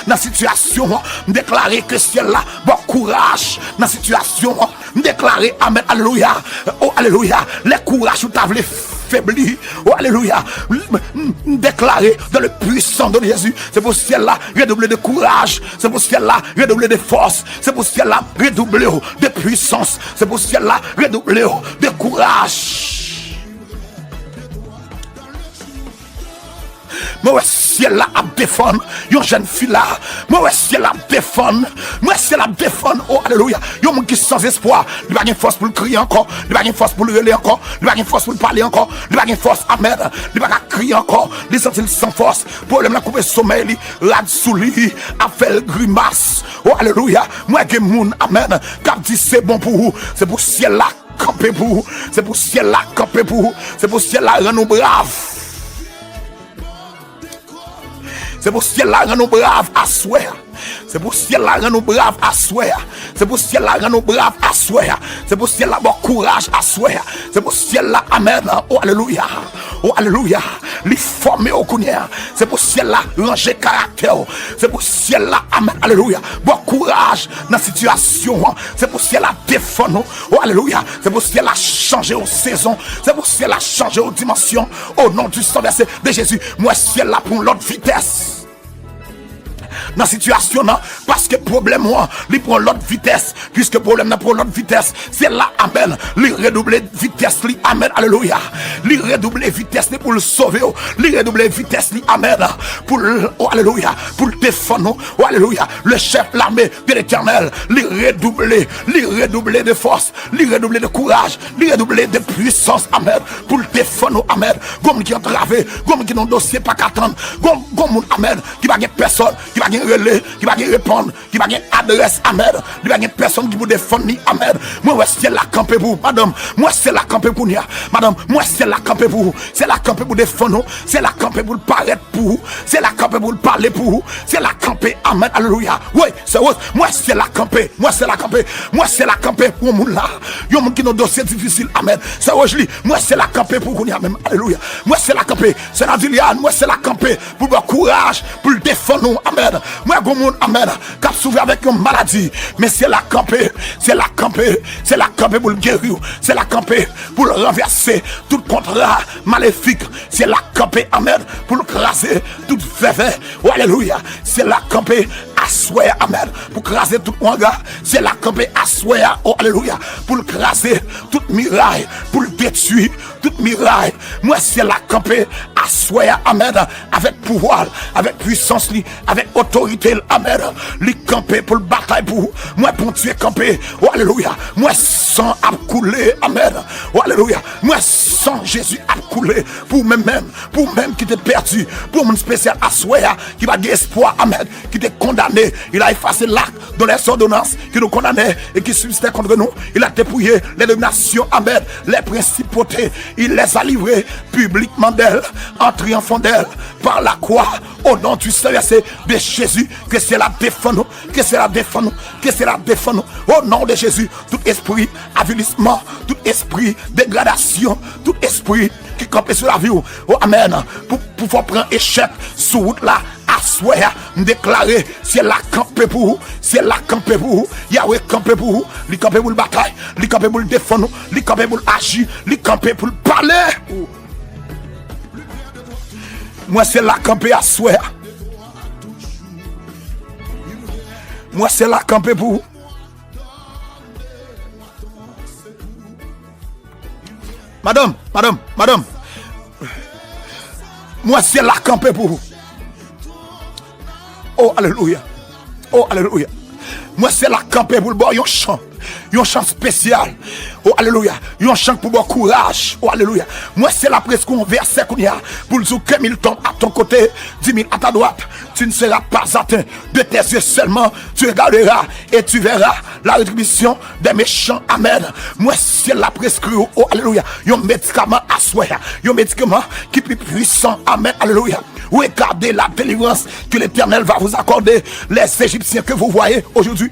nan sitiyasyon an. M deklare ke syèl la ba w kouraj nan sitiyasyon an. M deklare, amèn, alelouya. O alelouya. Lè kouraj ou ta vle febli, o alelouya, m, m, m deklare dans le puissant de Jésus, se pou syèl la redouble de kouraj. Se pou syèl la redouble de fòs. Se pou syèl la redouble w de pwisans. Se pou syèl la redouble w de kouraj. Mwen wè syèl la ap defann yon jèn fi la. Mwen wè syèl la ap defann. Mwen wè syèl la ap defann. O alelouya. Yon moun ki sanzespwa. Li pa gen fòs pou l kriye ankò. Li pa gen fòs pou l rele ankò. Li pa gen fòs pou l pale ankò. Li pa gen fòs. Amèn. Li pa ka kriye ankò. Li santi l san fòs. Pwoblèm nan koupe somèy li. Rad sou li. Ap fè l grimas. O alelouya. Mwen gen moun. Amèn. K ap di se bon pou ou. Se pou syèl la kanpe pou ou. Se pou syèl la kanpe pou ou. Se pou syèl la rann ou brav. Se pou syèl la rann ou brav aswè a. Se pou syèl la rann ou brav aswè a. Se pou syèl la rann ou brav aswè a. Se pou syèl la ba w kouraj aswè a. Se pou syèl la, amèn. O alelouya. O alelouya. Li fòme w kounye a. Se pou syèl la ranje karaktè w. Se pou syèl la, amèn, alelouya, ba w kouraj nan sitiyasyon an. Se pou syèl la defann ou. O alelouya. Se pou syèl la chanje yon sezon. Se pou syèl la chanje yon dimansyon. O non di san vèse de Jezi, mwen wè syèl la pran yon lòt vitès nan sitiyasyon nan, paske pwoblèm ou an, li pran lòt vitès. Piske pwoblèm nan pran lòt vitès, syèl la, amèn, li redouble vitès li. Amèn, alelouya. Li redouble vitès li pou l sove w. Li redouble vitès li, amèn, pou l, o alelouya, pou l defann ou. O alelouya. Le chèf lame de Letènèl, li redouble, li redouble de fòs, li redouble de kouraj, li redouble de pwisans, amèn, pou l defann ou, amèn. Gon moun ki antrave, gon moun ki nan dosye pa ka tann, gon, gon moun, amèn, ki pa gen pèsòn, ki pa gen rele, ki pa gen reponn, ki pa gen adrès, amèn, li pa gen pèsòn ki pou defann li, amèn. Mwen wè syèl la kanpe pou ou, madanm, mwen wè syèl la kanpe pou ou, madanm, mwen wè syèl la kanpe pou ou, syèl la kanpe pou defann ou, syèl la kanpe pou l parèt pou ou, syèl la kanpe pou l pale pou ou, syèl la kanpe, amèn, alelouya. Wi, sè Rose, mwen wè syèl la kanpe, mwen wè syèl la kanpe, mwen wè syèl la kanpe pou yon moun la, yon moun ki nan dosye difisil, amèn. Sè Rose li, mwen wè syèl la kanpe pou ou kounye a menm, alelouya. Mwen wè syèl la kanpe, sè Nadilian, mwen wè syèl la kanpe pou l ba w kouraj, pou l defann ou, amèn. Mwen gon moun, amèn, k ap soufri avèk yon maladi, men syèl la kanpe, syèl la kanpe, syèl la kanpe pou l geri w, syèl la kanpe pou l ranvèse tout kontra malefik, syèl la kanpe, amèn, pou l kraze tout vèvè, o alelouya, syèl la kanpe aswè a, amèn, pou kraze tout wanga, syèl la kanpe aswè a, o alelouya, pou l kraze tout miray, pou l detwi tout miray. Mwen syèl la kanpe aswè a, amèn, avèk pouvwa l, avèk pwisans li, avèk otorite l, amèn. Li kanpe pou l batay pou ou. Mwen Bondye kanpe, o alelouya. Mwen san ap koule, amèn, o alelouya. Mwen san Jezi ap koule pou ou menm menm, pou ou menm ki te pèdi, pou yon moun espesyal aswè a, ki pa gen espwa, amèn, ki te kondane. Il a effacé l'acte dont les ordonnances qui nous condamnaient et qui subsistaient contre nous. Il a dépouillé les dominations, amèn, les principautés. Il les a livrées publiquement d'elles, en triomphant d'elles, par la croix, au nom du Seigneur, c'est de Jésus, que syèl la défend nous, que syèl la défend nous, que syèl la défend nous. Au nom de Jésus, tout espri avilisman, tout espri degradasyon, tout espri ki kanpe sou lavi w, o amèn, pou, pou fè w pran echèk sou wout la, aswè a, m deklare, syèl la kanpe pou ou, syèl la kanpe pou ou, Yahweh kanpe pou ou, li kanpe pou l batay, li kanpe pou l defann ou, li kanpe pou l aji, li kanpe pou l pale. Mwen syèl la kanpe aswè a. Mwen syèl la kanpe pou ou. Madanm, madanm, madanm. Mwen syèl la kanpe pou ou. O alelouya. O alelouya. Mwen syèl la kanpe pou l ba w yon chan. Yon chan espesyal. O alelouya. Yon chan pou ba w kouraj. O alelouya. Mwen syèl la preskri yon vèsè kounye a pou l di w que mille tombent à ton côté, dix mille à ta droite, tu ne seras pas atteint. De tes yeux seulement, tu regarderas et tu verras la rétribution des méchants. Amèn. Mwen syèl la preskri w, o alelouya, yon medikaman aswè a, yon medikaman ki pi pwisan. Amèn, alelouya. Regardez la délivrance que l'Éternel va vous accorder. Les Égyptiens que vous voyez aujourd'hui,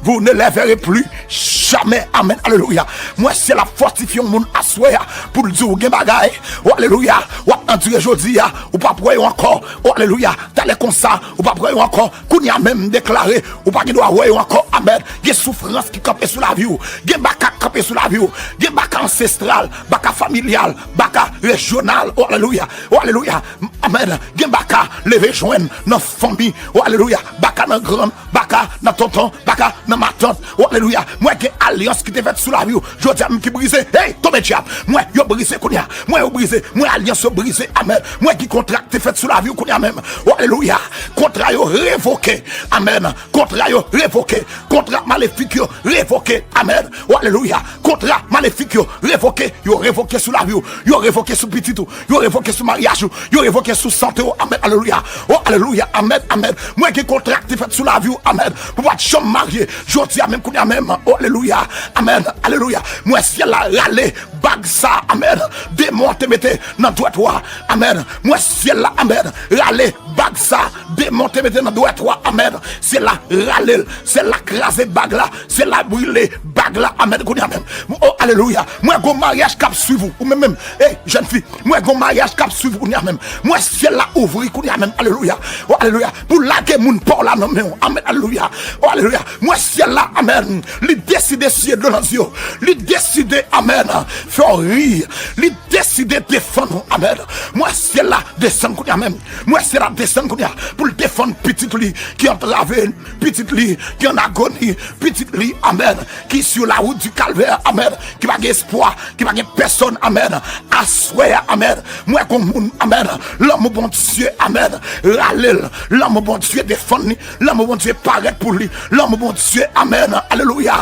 vous ne les verrez plus jamais. Amèn, alelouya. Mwen syèl la fòtifye yon moun aswè a pou l di w gen bagay, o alelouya, w ap andire jodi a, ou p ap wè yo ankò, o alelouya. Talè konsa, ou p ap wè yo ankò. Kounye a menm, m deklare, ou pa gen dwa wè yo ankò. Amèn. Gen soufrans ki kanpe sou lavi w. Gen baka k kanpe sou lavi w. Gen baka ansestral, baka familyal, baka rejyonal. O alelouya. O alelouya. Amèn. Gen baka leve jwenn nan fanmi. O alelouya. Baka nan grann, baka nan tonton, baka nan matant. O alelouya. Mwen gen alyans ki te fèt sou lavi w. Jodi a menm ki brize. Hey, tonbe dyab. Mwen yo brize kounye a. Mwen yo brize. Mwen alyans yo brize. Amèn. Mwen gen kontra ki te fèt sou lavi w kounye a menm. O alelouya. Kontra yo revoke. Amèn. Kontra yo revoke. Kontra malefik yo revoke. Amèn. O alelouya. Kontra malefik yo revoke. Yo revoke sou lavi w. Yo revoke sou pitit ou. Yo revoke sou maryaj ou. Yo revoke sou sante w. Amèn. Alelouya. O alelouya. Amèn. Amèn. Mwen gen kontra ki te fèt sou lavi w. Amèn. Pou w pa t janm marye. Jodi a menm kounye a menm. O alelouya. Amèn. Alelouya. Mwen syèl la rale bag sa, amèn, demon te mete nan dwèt ou a. Amèn. Mwen syèl la, amèn, rale bag sa, demon te mete nan dwèt ou a. Amèn. Syèl la rale l. Syèl la kraze bag la. Syèl la brile bag la. Amèn. Kounye a menm. O alelouya. Mwen gon maryaj k ap swiv ou. Ou menm menm. Ey, jèn fi. Mwen gon maryaj k ap swiv ou kounye a menm. Mwen syèl la ouvri kounye a menm. Alelouya. O alelouya. Pou lage moun pa w la nan men w. Amèn. Alelouya. O alelouya. Mwen syèl la, amèn, li deside siye dlo nan zye w. Li deside, amèn, fè w ri. Li deside defann ou. Amèn. Mwen syèl la desann kounye a menm. Mwen syèl la desann kounye a pou l defann pitit li ki antrave, pitit li ki an agoni, pitit li, amèn, ki sou la wout di kalvè, amèn, ki pa gen espwa, ki pa gen pèsòn, amèn. Aswè a, amèn, mwen gon moun, amèn, lanmou Bondye, amèn, rale l. Lanmou Bondye defann li. Lanmou Bondye parèt pou li. Lanmou Bondye, amèn, alelouya,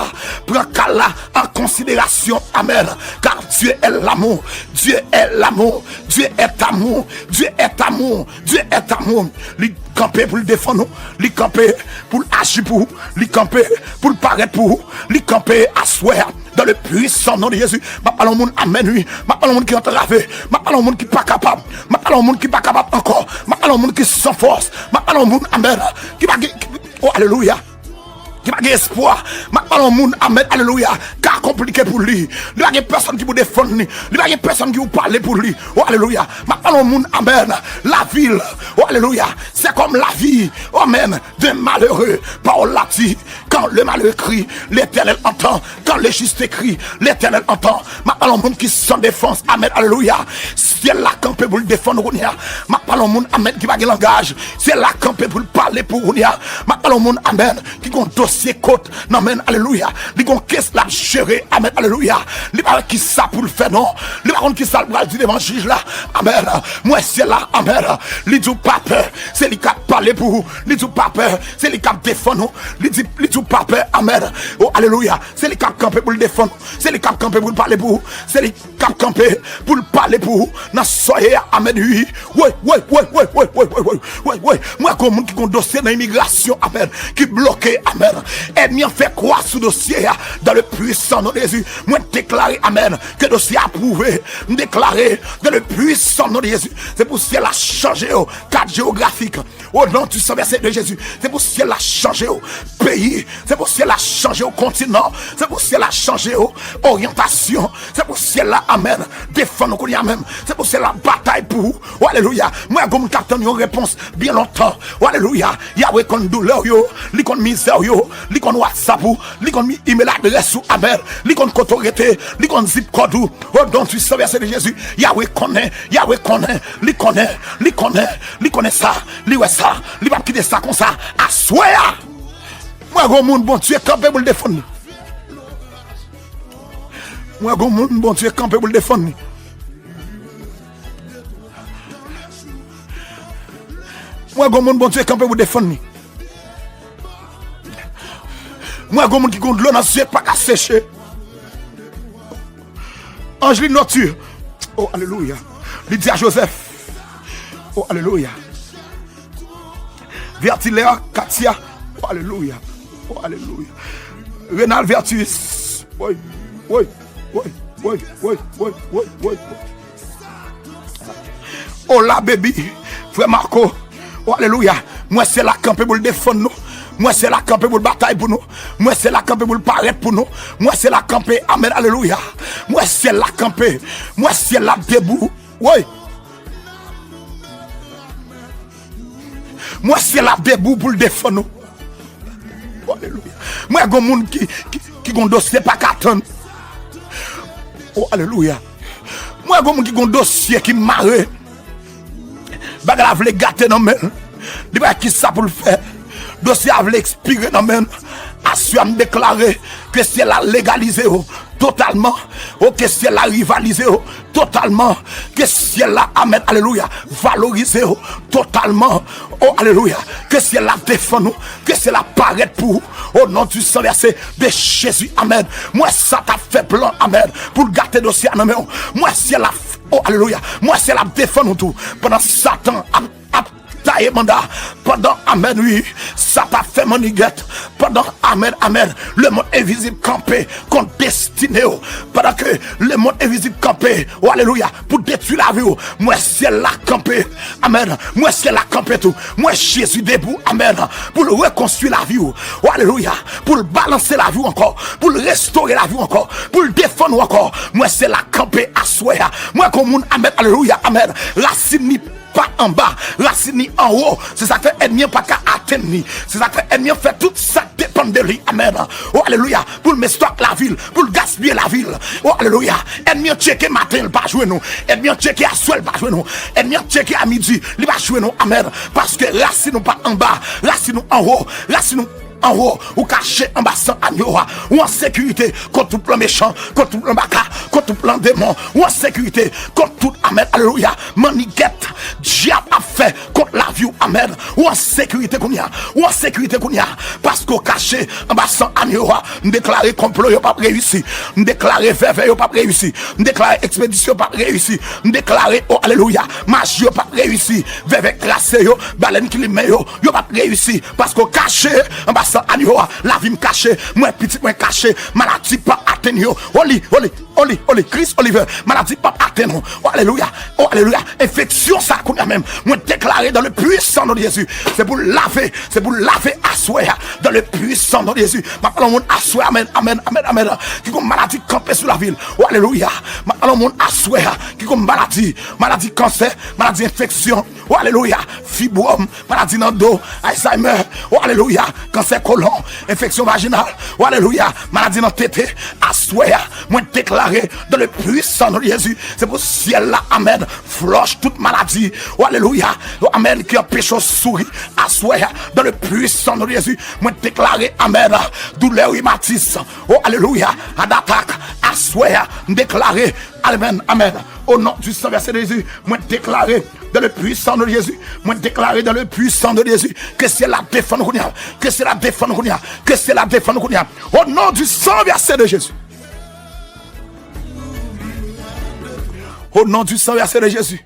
pran ka la an konsiderasyon, amèn, car Dieu est l'amour. Dieu est l'amour. Dieu est amour. Dieu est amour. Dieu est amour. Li kanpe pou l defann ou. Li kanpe pou l aji pou ou. Li kanpe pou l parèt pou ou. Li kanpe aswè a. Dans le puissant nom de Jésus. M ap pale yon moun, amèn, wi. M ap pale yon moun ki antrave. M ap pale yon moun ki pa kapab. M ap pale yon moun ki pa kapab ankò. M ap pale yon moun ki san fòs. M ap pale yon moun, amèn, ki pa gen, ki, o, alelouya. pa gen espwa. M ap pale yon moun, amèn, alelouya, ka konplike pou li. Li pa gen pèsonn ki pou defann li. Li pa gen pèsonn ki pou pale pou li. O, alelouya. M ap pale yon moun, amèn. La ville, o, alelouya, c'est comme la vie, amèn, d'un malheureux. Pawòl la di, quand le malheureux crie, l'Éternel entend. Quand le juste crie, l'Éternel entend. M ap pale yon moun ki san defans. Amèn. Alelouya. Syèl la kanpe pou l defann ou kounye a. M ap pale yon moun, amèn, ki pa gen langaj. Syèl la kanpe pou l pale pou ou kounye a. M ap pale yon moun, amèn, ki gon dosye kot nan men l. Alelouya. Li gon kes l ap jere. Amèn. Alelouya. Li pa wè ki sa pou l fè non. Li pa konn ki sa l pral di devan jij la. Amèn. M wè syèl la. Amèn. Li di w pa pè. Se li k ap pale pou ou. Li di w pa pè. Se li k ap defann ou. Li di, li di w pa pè. Amèn. O, alelouya. Se li k ap kanpe pou l defann ou. Se li k ap kanpe pou l pale pou ou. Se li k ap kanpe pou l pale pou ou. Nan sa w ye a, amèn, wi. Woy, woy, woy, woy, woy, woy, woy, woy, woy, woy. M wè gon moun ki gon dosye nan imigrasyon, amèn, ki bloke, amèn. Ènmi an fè kwa sou dosye a, dans le puissant nom de Jésus. Mwen deklare, amèn, ke dosye a apwouve. M deklare, dans le puissant nom de Jésus, se pou syèl la chanje yo, kat jewografik. O non du sang versé de Jésus, se pou syèl la chanje yo, peyi. Se pou syèl la chanje yo, kontinan. Se pou syèl la chanje yo, oryantasyon. Se pou syèl la, amèn, defann ou kounye a menm. Se pou syèl la batay pou ou. O, alelouya. M wè gon moun k ap tann yon repons byen lontan. O, alelouya. Yawe konn doulè w yo, li konn mizè w yo, li konn WhatsApp ou, li konn imel adrès ou, amèn. Li konn kote w rete, li konn zip kòd ou. O non du sang versé de Jésus, Yawe konnen, Yawe konnen, li konnen, li konnen, li konnen sa, li wè sa, li p ap kite sa konsa. Aswè a, m wè gon moun Bondye kanpe pou l defann li. M wè gon moun Bondye kanpe pou l defann li. M wè gon moun Bondye kanpe pou defann li. M wè gon moun ki gon dlo nan zye pa ka seche. Angeline Notu. O, alelouya. Lydia Joseph. O, alelouya. Vertilaire Katia. O, alelouya. O, alelouya. Renal Vertus. Woy, woy, woy, woy, woy, woy, woy, woy, woy. Ola, baby, frè Marco. O, alelouya. M wè syèl la kanpe pou l defann nou. M wè syèl la kanpe pou l batay pou nou. M wè syèl la kanpe pou l parèt pou nou. M wè syèl la kanpe. Amèn. Alelouya. M wè syèl la kanpe. M wè syèl la debou. Woy. M wè syèl la debou pou l defann nou. O, alelouya. M wè gon moun ki, ki, ki gon dosye pa ka tann. O, alelouya. M wè gon moun ki gon dosye ki mare. Bagay la vle gate nan men l. Li pa ki sa pou l fè. Dosye a vle ekspire nan men l. Aswè a m deklare ke syèl la legalize yo totalman. O, ke syèl la rivalize yo totalman. Ke syèl la, amèn, alelouya, valorize yo totalman. O, alelouya. Ke syèl la defann ou. Ke syèl la parèt pou ou. O non du sang versé de Jésus, amèn. M wè sa t ap fè plan, amèn, pou l gate dosye a nan men w. M wè syèl la, o, alelouya. M wè syèl la ap defann ou tou. Pandan Satan ap, ap taye banda. Pandan, amèn, wi, sa t ap fè mannigèt. Pandan, amèn, amèn, lemonn envizib kanpe kont destine w. Pandan ke lemonn envizib kanpe, o, alelouya, pou detwi lavi w, m wè syèl la kanpe. Amèn. M wè syèl la kanpe tou. M wè Jezi debou, amèn, pou l rekonstwi lavi w. O, alelouya. Pou l balanse lavi w ankò. Pou l restore lavi w ankò. Pou l defann ou ankò. M wè syèl la kanpe aswè a. M wè gon moun, amèn, alelouya, amèn, rasin li pa anba, rasin li anwo. Se sa k fè ènmi an pa ka atenn li. Se sa k fè ènmi an fè tout sa k depann de li. Amèn. O, alelouya. Pou l mestwak lavi l, pou l gaspiye lavi l. O, alelouya. Ènmi an tcheke maten, li pa jwenn ou. Ènmi an tcheke aswè, li pa jwenn ou. Ènmi an tcheke a midi, li pa jwenn ou. Amèn. Paske rasin ou pa anba, rasin ou anwo, rasin ou anwo, ou kache anba san agno a. Ou an sekirite kont tout plan mechan, kont tout plan baka, kont tout plan demon. Ou an sekirite kont tout, amèn, alelouya, mannigèt dyab ap fè kont lavi w, amèn. Ou an sekirite kounye a. Ou an sekirite kounye a. Paske w kache anba san agno a. M deklare konplo yo p ap reyisi. M deklare vèvè yo p ap reyisi. M deklare ekspedisyon yo p ap reyisi. M deklare, o, alelouya, maji yo p ap reyisi. Vèvè krase yo, balèn ki limen yo, yo p ap reyisi. Paske w kache anba San anyo a, lavi m kache, mwen pitit mwen kache, maladi p ap atenn yo. Oli, oli, oli, oli, Chris Oliver, maladi p ap atenn ou. O alelouya, o alelouya. Enfeksyon sa kounye a menm, mwen deklare dans le puissant nom de Jésus. Se pou lave, se pou lave aswè a, dans le puissant nom de Jésus. M ap pale yon moun aswè, amèn, amèn, amèn, amèn. Ki gon maladi kanpe sou lavi l. O alelouya. M ap pale yon moun aswè a, ki gon maladi, maladi kansè, maladi enfeksyon. O alelouya. Fibwòm, maladi nan do, Alzheimer, o alelouya, kansè kolon, enfeksyon vajinal, o alelouya, maladi nan tete, aswè a, mwen deklare dans le puissant nom de Jésus, se pou syèl la, amèn, flòch tout maladi, o alelouya, o amèn, ki anpeche w souri, aswè a, dans le puissant nom de Jésus, mwen deklare, amèn, doulè rimatis, o alelouya, adatak, aswè a, m deklare, amèn, amèn, au nom du sang versé de Jésus, mwen deklare, dans le puissant nom de Jésus. Mwen deklare dans le puissant nom de Jésus. Ke syèl la defann nou kounye a. Ke syèl la defann nou kounye a. Ke syèl la defann nou kounye a. Au nom du sang versé de Jésus. Au nom du sang versé de Jésus.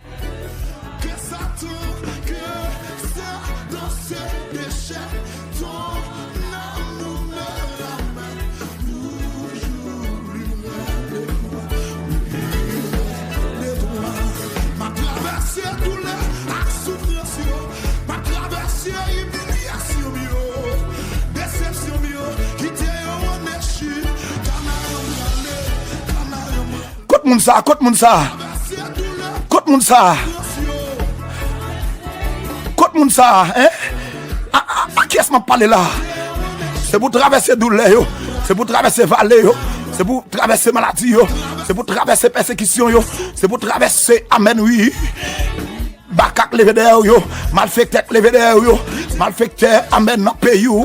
M ap travèse doulè ak soufrans yo. M ap travèse imilyasyon m yo, desepsyon m yo. Kite yo ann echik. Kanaran prale, kanaran prale. Kot moun sa? Kot moun sa? Kot moun sa? Kot moun sa? Hein? A, a, a kiyès m ap pale la? Se pou travèse doulè yo. Se pou travèse vale yo. Se pou travèse maladi yo. Se pou travèse pèsekisyon yo. Se pou travèse, amèn, wi. Baka k leve dèyè w yo. Malfektè k leve dèyè w yo. Malfektè, amèn, nan peyi w.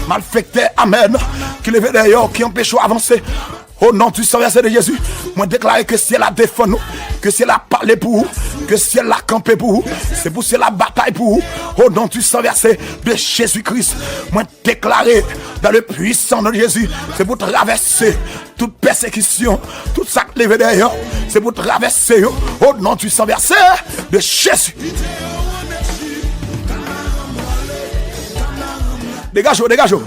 Malfektè, amèn, ki leve dèyè w, ki anpeche w avanse. Au nom du sang versé de Jésus, mwen deklare ke syèl la defann ou, ke syèl la pale pou ou, ke syèl la kanpe pou ou, se pou syèl la batay pou ou. Au nom du sang versé de Jésus-Christ, mwen deklare dans le puissant nom de Jésus, se pou travèse tout pèsekisyon, tout sa k leve dèyè w, se pou travèse yo. Au nom du sang versé de Jésus. Degaje w, degaje w.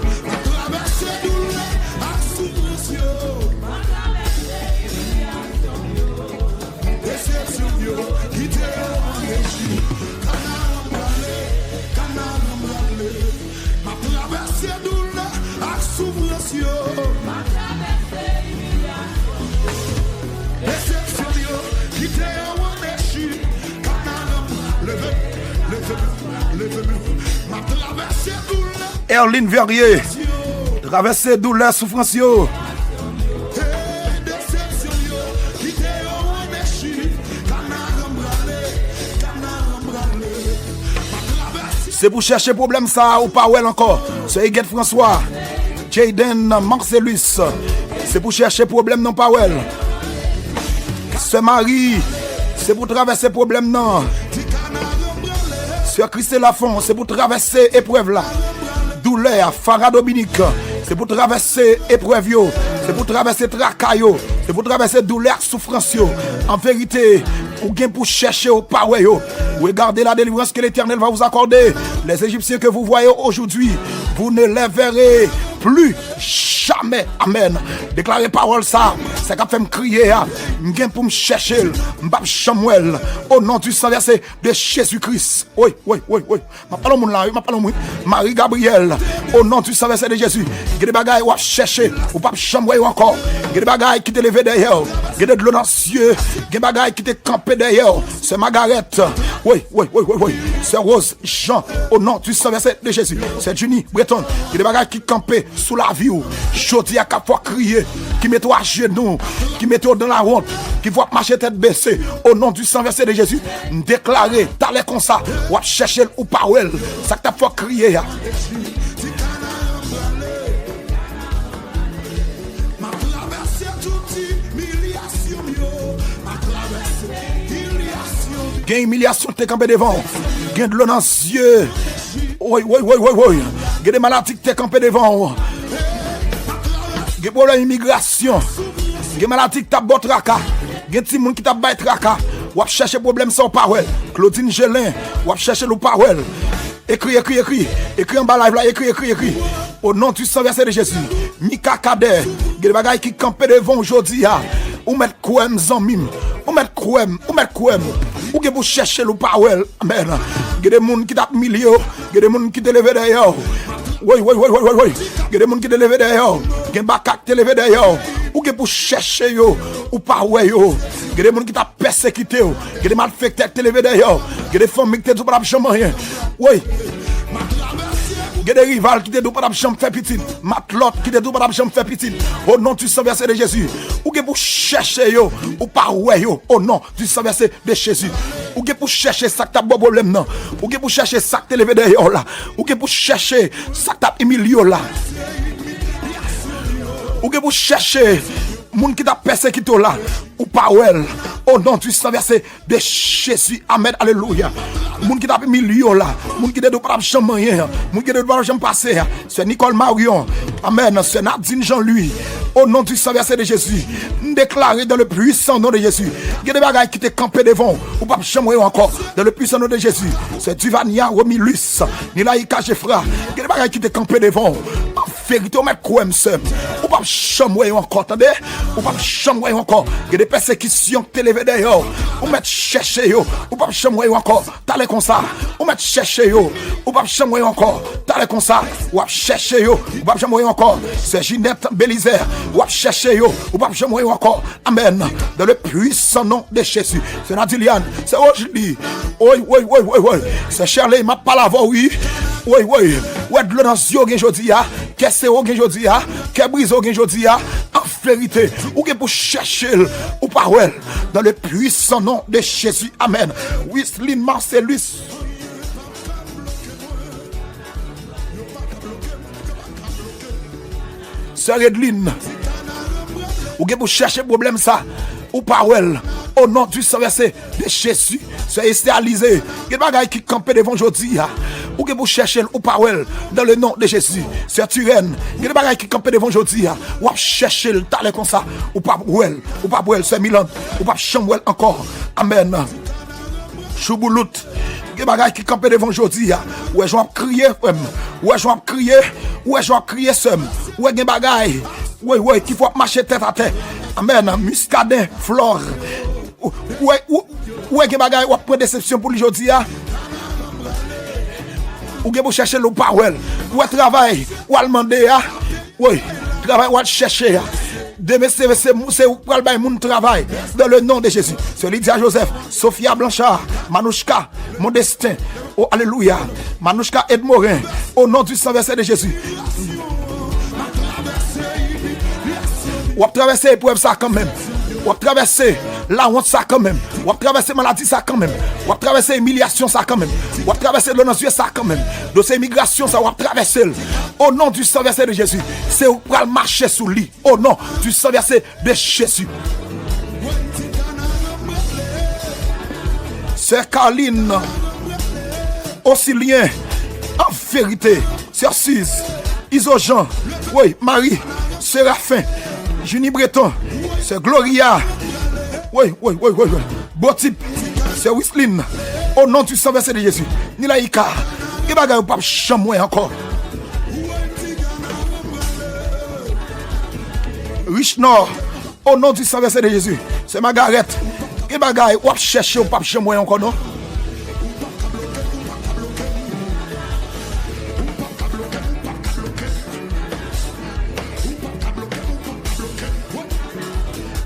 M ap travèse doulè ak soufrans yo. Desepsyon yo, kite yo ann echik. Kanaran, leve, leve, leve. M ap travèse doulè. Erline Verrier, travèse doulè, soufrans yo. Hey, desepsyon yo, kite yo ann echik. Kanaran prale, kanaran prale. Se pou chèche pwoblèm sa a, ou pa wè l ankò. Sè Huguette François, Jayden Marcellus, se pou chèche pwoblèm nan, ou pa wè l. Sè Marie, se pou travèse pwoblèm nan. Sè Christelle Lafont, se pou travèse eprèv la. Doulè a, Farah Dominique, se pou travèse eprèv yo. Se pou travèse traka yo. Se pou travèse doulè ak soufrans yo. An verite, ou gen pou chèche, ou pa wè yo. Regardez la délivrance que l'Éternel va vous accorder. Les Égyptiens que vous voyez aujourd'hui, vous ne les verrez plus jamais. Amen. Deklare pawòl sa. Sa k ap fè m kriye a, m gen pou m chèche l. M p ap janm wè l. Au nom du sang versé de Jésus-Christ. Wi, wi, wi, wi. M ap pale moun la, wi, m ap pale moun. Marie Gabrielle, au nom du sang versé de Jésus. Gen de bagay w ap chèche, ou p ap janm wè yo ankò. Gen de bagay ki te leve dèyè w. Gen de dlo nan zye. Gen bagay ki te kanpe dèyè w. Sè Margaret, wi, wi, wi, wi, wi. Sè Rose Jean, au nom du sang versé de Jésus. Sè Junie Breton, gen de bagay ki kanpe sou lavi w. Jodi a k ap fè w kriye, ki mete w ajenou, ki mete w dan lawont, ki fè w ap mache tèt bese. Au nom du sang versé de Jésus, m deklare, talè konsa, w ap chèche l, ou pa wè l. Sa k t ap fè w kriye a. Gen imilyasyon ki te kanpe devan w. Gen dlo nan zye. Woy, woy, woy, woy, woy. Gen de maladi ki te kanpe devan w. Gen pwoblèm imigrasyon. Gen maladi ki t ap ba w traka. Gen timoun ki t ap bay traka. W ap chèche pwoblèm sa w pa wè l. Claudine Gelin, w ap chèche l ou pa wè l. Ekri, ekri, ekri. Ekri anba live la, ekri, ekri, ekri. Au nom du sang versé de Jésus, Mika Kadè, gen de bagay ki kanpe devan w jodi a. Ou mèt kwè m, zanmi m. Ou mèt kwè m, ou mèt kwè m. Ou gen pou chèche l, ou pa wè l. Amèn. Gen de moun ki t ap imilye w, gen de moun ki te leve dèyè w. Woy, woy, woy, woy, woy, woy. Gen de moun ki te leve dèyè w. Gen baka ki te leve dèyè w. Ou gen pou chèche yo, ou pa wè yo. Gen de moun ki t ap pèsekite w. Gen de malfektè ki te leve dèyè w. Gen de fanmi ki te di w pa t ap janm anyen. Woy. Gen de rival ki te di w pa t ap janm fè pitit. Matlòt ki te di w pa t ap janm fè pitit. Au nom du sang versé de Jésus. Ou gen pou chèche yo, ou pa wè yo. Au nom du sang versé de Jésus. Ou gen pou chèche sa k t ap ba w pwoblèm nan. Ou gen pou chèche sa k te leve dèyè w la. Ou gen pou chèche sa k t ap imilye w la. Ou gen pou chèche moun ki t ap pèsekite w la. Ou pa wè l. Au nom du sang versé de Jésus. Amèn. Alelouya. Moun ki t ap imilye w la. Moun ki te di w pa t ap janm anyen. Moun ki te di w pa t ap janm pase. Sè Nicole Marion. Amèn. Sè Nadine Jean-Louis. Au nom du sang versé de Jésus. M deklare dans le puissant nom de Jésus. Gen de bagay ki te kanpe devan w. Ou p ap janm wè yo ankò. Dans le puissant nom de Jésus. Sè Divania Romilus. Nilaïka Jeffra. Gen de bagay ki te kanpe devan w. An verite, ou mèt kwè m, sè m. Ou p ap janm wè yo ankò, tande? Ou p ap janm wè yo ankò. Gen de pèsekisyon ki te leve dèyè w. Ou mèt chèche yo. Ou p ap janm wè yo ankò. Talè konsa, ou mèt chèche yo. Ou p ap janm wè yo ankò. Talè konsa, w ap chèche yo. Ou p ap janm wè yo ankò. Sè Ginette Belizaire, w ap chèche yo. Ou p ap janm wè yo ankò. Amèn. Dans le puissant nom de Jésus. Sè Nadilian, sè Rochely. Woy, woy, woy, woy, woy. Sè Shirley, m ap pale avè w, wi. Woy, woy. Ou wè dlo nan zye w gen jodi a. Kè sere w gen jodi a. Kè brize w gen jodi a. An verite, ou gen pou chèche l. Ou pa wè l. Dans le puissant nom de Jésus. Amèn. Wislin Marcellus. Sè Redline, ou gen pou chèche pwoblèm sa, ou pa wè l. Au nom du sang versé de Jésus, sè Esther Alizé, gen bagay ki kanpe devan jodi a. Ou gen pou chèche l, ou pa wè l. Dans le nom de Jésus, sè Turenne, gen bagay ki kanpe devan jodi a. W ap chèche l talè konsa, ou pa wè l. Ou pa wè l, sè Milan, ou p ap janm wè l ankò. Amèn. Chouboulout. Gen bagay ki kanpe devan jodi a. Ou wè jan w ap kriye, frè m. Ou wè jan w ap kriye. Ou wè jan w ap kriye, sè m. Ou wè gen bagay. Woy, woy, ki fè w ap mache tèt atè. Amèn. Muscadin, Flore. Ou, ou wè, ou, ou wè gen bagay, w ap pran desepsyon pou li jodi a. Ou gen pou chèche l, ou pa wè l. Ou wè travay, ou al mande a. Woy, travay w al chèche a. Demen se, se, se ou k pral bay moun travay. Dans le nom de Jésus. Sè Lydia Joseph, Sophia Blanchard, Manouchka, Mon Destin. Oh, alelouya. Manouchka Edmorin. Au nom du sang versé de Jésus. W ap travèse eprèv sa kanmenm. W ap travèse lawont sa kanmenm. W ap travèse maladi sa kanmenm. W ap travèse imilyasyon sa kanmenm. W ap travèse dlo nan zye sa kanmenm. Dosye imigrasyon sa, w ap travèse l. Au nom du sang versé de Jésus. Se ou k pral mache sou li. Au nom du sang versé de Jésus. Sè Carline, Osilyen, an verite, sè Siz, Izo Jean, woy, Mari, Serafen, Jini Breton, sè Gloria, woy, woy, woy, woy, woy, Botip, sè Wislin, au nom du sang versé de Jésus, Nilaïka, gen bagay ou p ap janm wè ankò. Richnor, au nom du sang versé de Jésus. Sè Magarèt, gen bagay w ap chèche, w p ap janm wè ankò, non.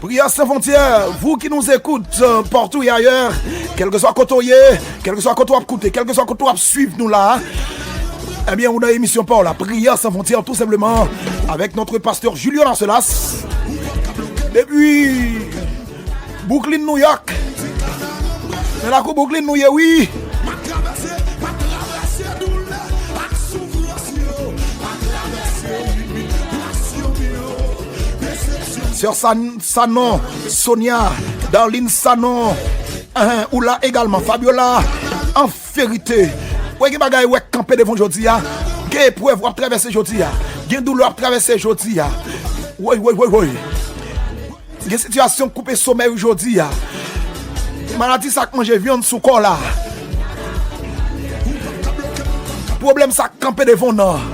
Prière sans frontières, vous qui nous écoutez, euh, partout et ailleurs, quel que soit kote w ye, quel que soit kote w ap koute, quel que soit kote w ap swiv nou la, ebyen, ou nan emisyon pa w la, Prière sans frontières, tout simplement, avec notre pasteur Julio Marcelas. Depi Brooklyn, New York. Nan lakou Brooklyn nou ye, wi. Sè San-, Sanon, Sonia, Darlene Sanon, hein, ou la egalman, Fabiola, an verite. Wè gen bagay wè k kanpe devan jodi a. Gen eprèv w ap travèse jodi a. Gen doulè w ap travèse jodi a. Woy, woy, woy, woy. Gen sitiyasyon k koupe somèy ou jodi a. Maladi sa k manje vyann sou kò w la. Pwoblèm sa k kanpe devan w nan.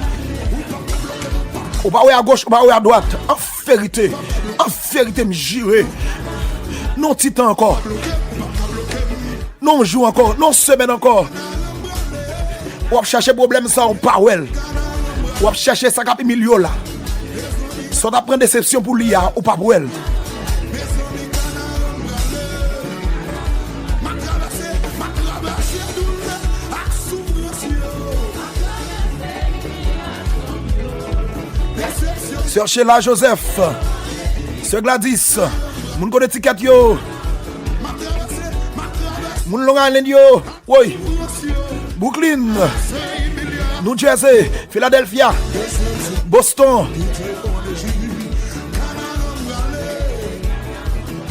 Ou pa wè agoch, ou pa wè adwat. An verite, an verite, m jire. Non ti tan ankò. Non jou ankò, non semèn ankò. W ap chèche pwoblèm sa, ou pa wè l. W ap chèche sa k ap imilye w la. Sa w t ap pran desepsyon pou li a, ou p ap wè l. Sè Sheila Joseph, Sè Gladys, moun kote tikèt yo, moun Long Island yo, woy, Brooklyn, New Jersey, Philadelphia, Boston.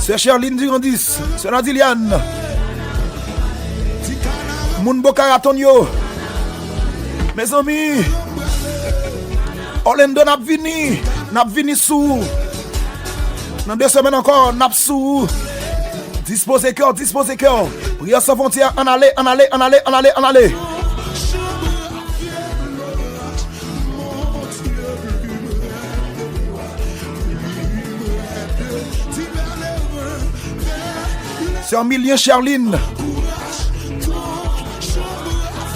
Sè Sherline Durandis, Sè Nadilian, moun Boca Raton yo. Mezanmi, Orlando, n ap vini, n ap vini sou ou. Nan de semèn ankò, n ap sou ou. Dispoze kè w, dispoze kè w. Priyè san fwontyè, ann ale, ann ale, ann ale, ann ale, ann ale. Sè Milien Cherline.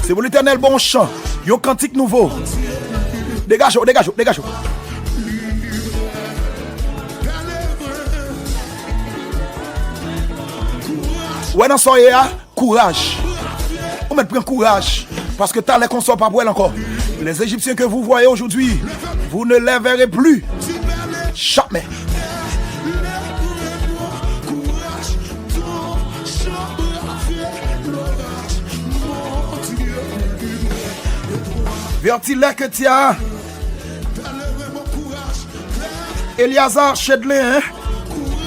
Se pou Letènèl ba w yon chan, yon kantik nouvo. Degaje w, degaje w, degaje w. Wè nan sa w ye a, kouraj. Ou mèt pran kouraj, paske talè konsa w p ap wè l ankò. Les Égyptiens que vous voyez aujourd'hui, vous ne les verrez plus. Jamais. Vertilè Ketia, Eliazar Chedlen,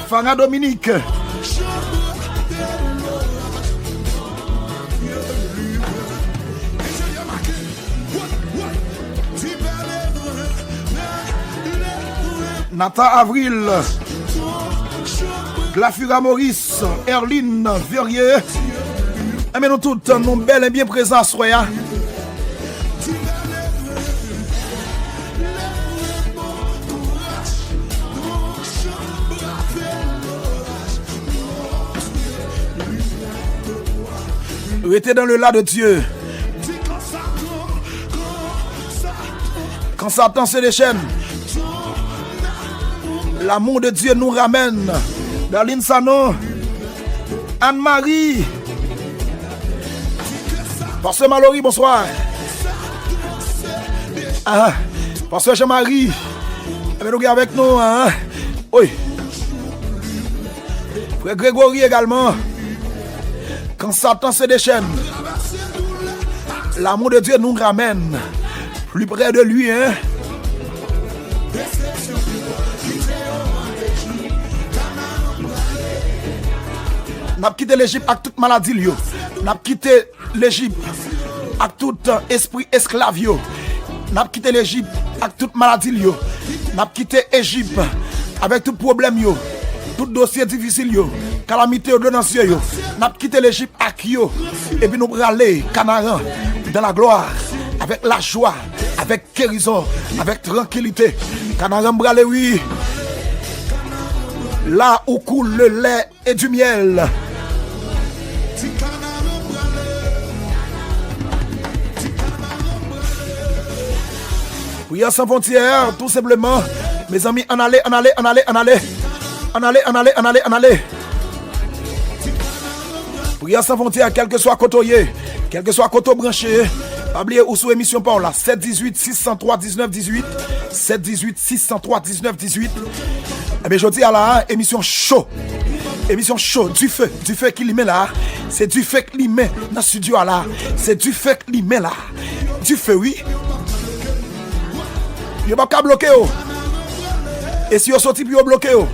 Fara Dominique. Nathan Avril, Glafira Maurice, Erline Verrier. Enben nou tout, nou bèl e byen prezan aswè a. Rete dans le là de Dieu. Quand Satan se déchaîne, l'amour de Dieu nous ramène. Darline Sanon, Anne-Marie, Pastè Malory, bonswa. Ah, Pastè Jean-Marie, enben nou gen avèk nou, ah. Wi. Frè Grégory également. Quand Satan se déchaîne, l'amour de Dieu nous ramène plus près de lui, hein. N ap kite Lejip ak tout maladi l yo. N ap kite Lejip ak tout, euh, espri esklav yo. N ap kite Lejip ak tout maladi l yo. N ap kite Ejip avèk tout pwoblèm yo, tout dosye difisil yo, kalamite yo, dlo nan zye yo. N ap kite Lejip ak yo. Epi nou prale Kanaran dans la gloire, avec la joie, avec guérison, avec tranquillité. Kanaran m prale, wi. Là où coule le lait et du miel. Priyè san fwontyè, tou senpleman. Mezanmi, ann ale, ann ale, ann ale, ann ale. Ann ale, ann ale, ann ale, ann ale. Priyè san fwontyè, kèlkeswa kote w ye, kèlkeswa kote w branche, pa bliye ou sou emisyon pa w la, sèt dizuit sis san twa diznèf dizuit, sèt dizuit sis san twa diznèf dizuit. Ebyen, jodi a la, emisyon cho. Emisyon cho, dife, dife ki limen la. Se dife k limen nan estidyo a la. Se dife k limen la. Dife, wi. Yo p ap ka bloke yo. E si yo soti pou yo bloke yo,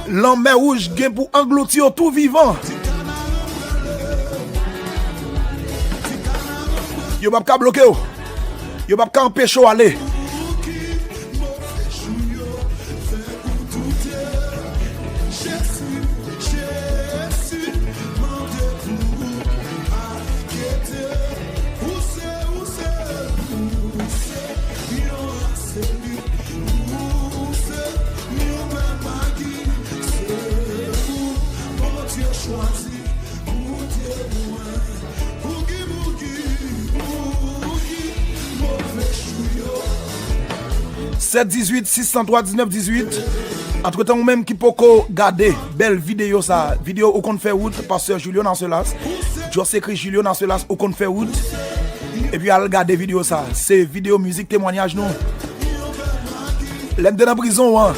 Lanmè Wouj gen pou anglouti yo tou vivan. Yo p ap ka bloke w. Yo p ap ka anpeche w ale. Sèt dizuit sis san twa diznèf dizuit. Antretan, ou menm ki poko gade bèl videyo sa, videyo Ou konn fè wout, pastè Julio Naselas, Djòs ekri Julio Naselas, Ou konn fè wout, epi al gade videyo sa. Se videyo mizik temwanyaj nou. Lè n te nan prizon an,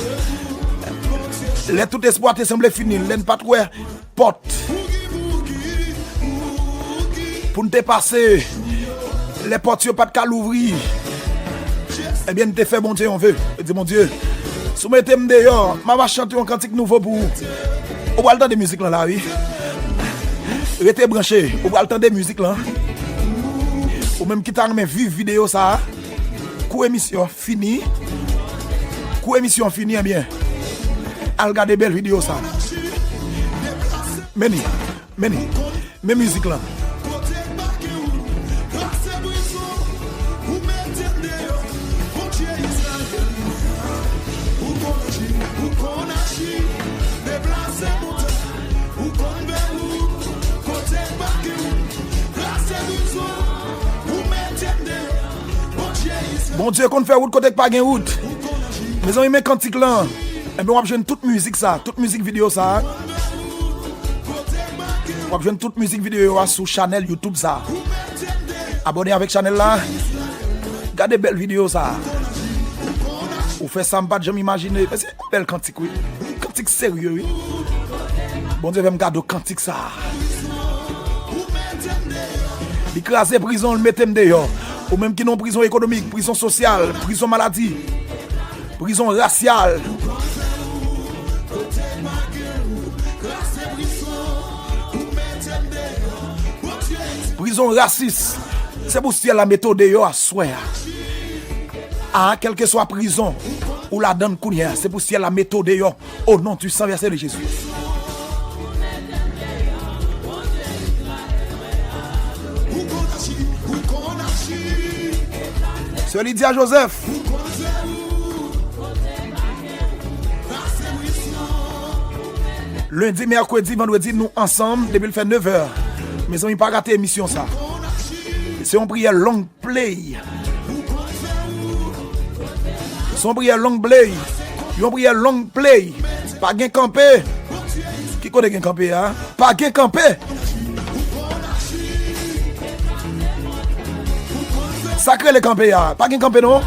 lè tout espwa te sanble fini, lè n pa t wè pòt pou n te pase, lè pòt yo pa t ka louvri, ebyen, n te fè Bondye yon ve. Yo di, Bondye, si w mete m deyò, m ava chante yon kantik nouvo pou ou. Ou pral tande mizik lan la, wi. Rete branche, ou pral tande mizik lan. Ou menm ki ta renmen viv videyo sa a, kou emisyon fini, kou emisyon fini, ebyen, al gade bèl videyo sa. Men li, men li, men mizik lan. Bondye konn fè wout kote k pa gen wout. Mezanmi, men kantik lan. Ebyen, w ap jwenn tout mizik sa, tout mizik videyo sa. W ap jwenn tout mizik videyo a sou chanèl YouTube sa. Abòne avèk chanèl la. Gade bèl videyo sa. Ou fè sa m pa t janm imajine. Bèl kantik, wi. Kantik serye, wi. Bondye fè m kado kantik sa. Li kraze prizon, li mete m deyò. Ou menm ki nan prizon ekonomik, prizon sosyal, prizon maladi, prizon rasyal, prizon rasis. Se pou syèl la mete w deyò aswè a. A, kèlkeswa prizon ou ladann kounye a, se pou syèl la mete w deyò. Au nom du sang versé de Jésus. Sè Lydia Joseph. Lendi, mèkredi, vandredi, nou ansanm depi l fè nevè. Mezanmi, pa rate emisyon sa. Se yon priyè long play. Se yon priyè long play. Yon priyè long play. Pa gen kanpe. Ki kote gen kanpe a? Pa gen kanpe. Sa k rele kanpe a? Pa gen kanpe non.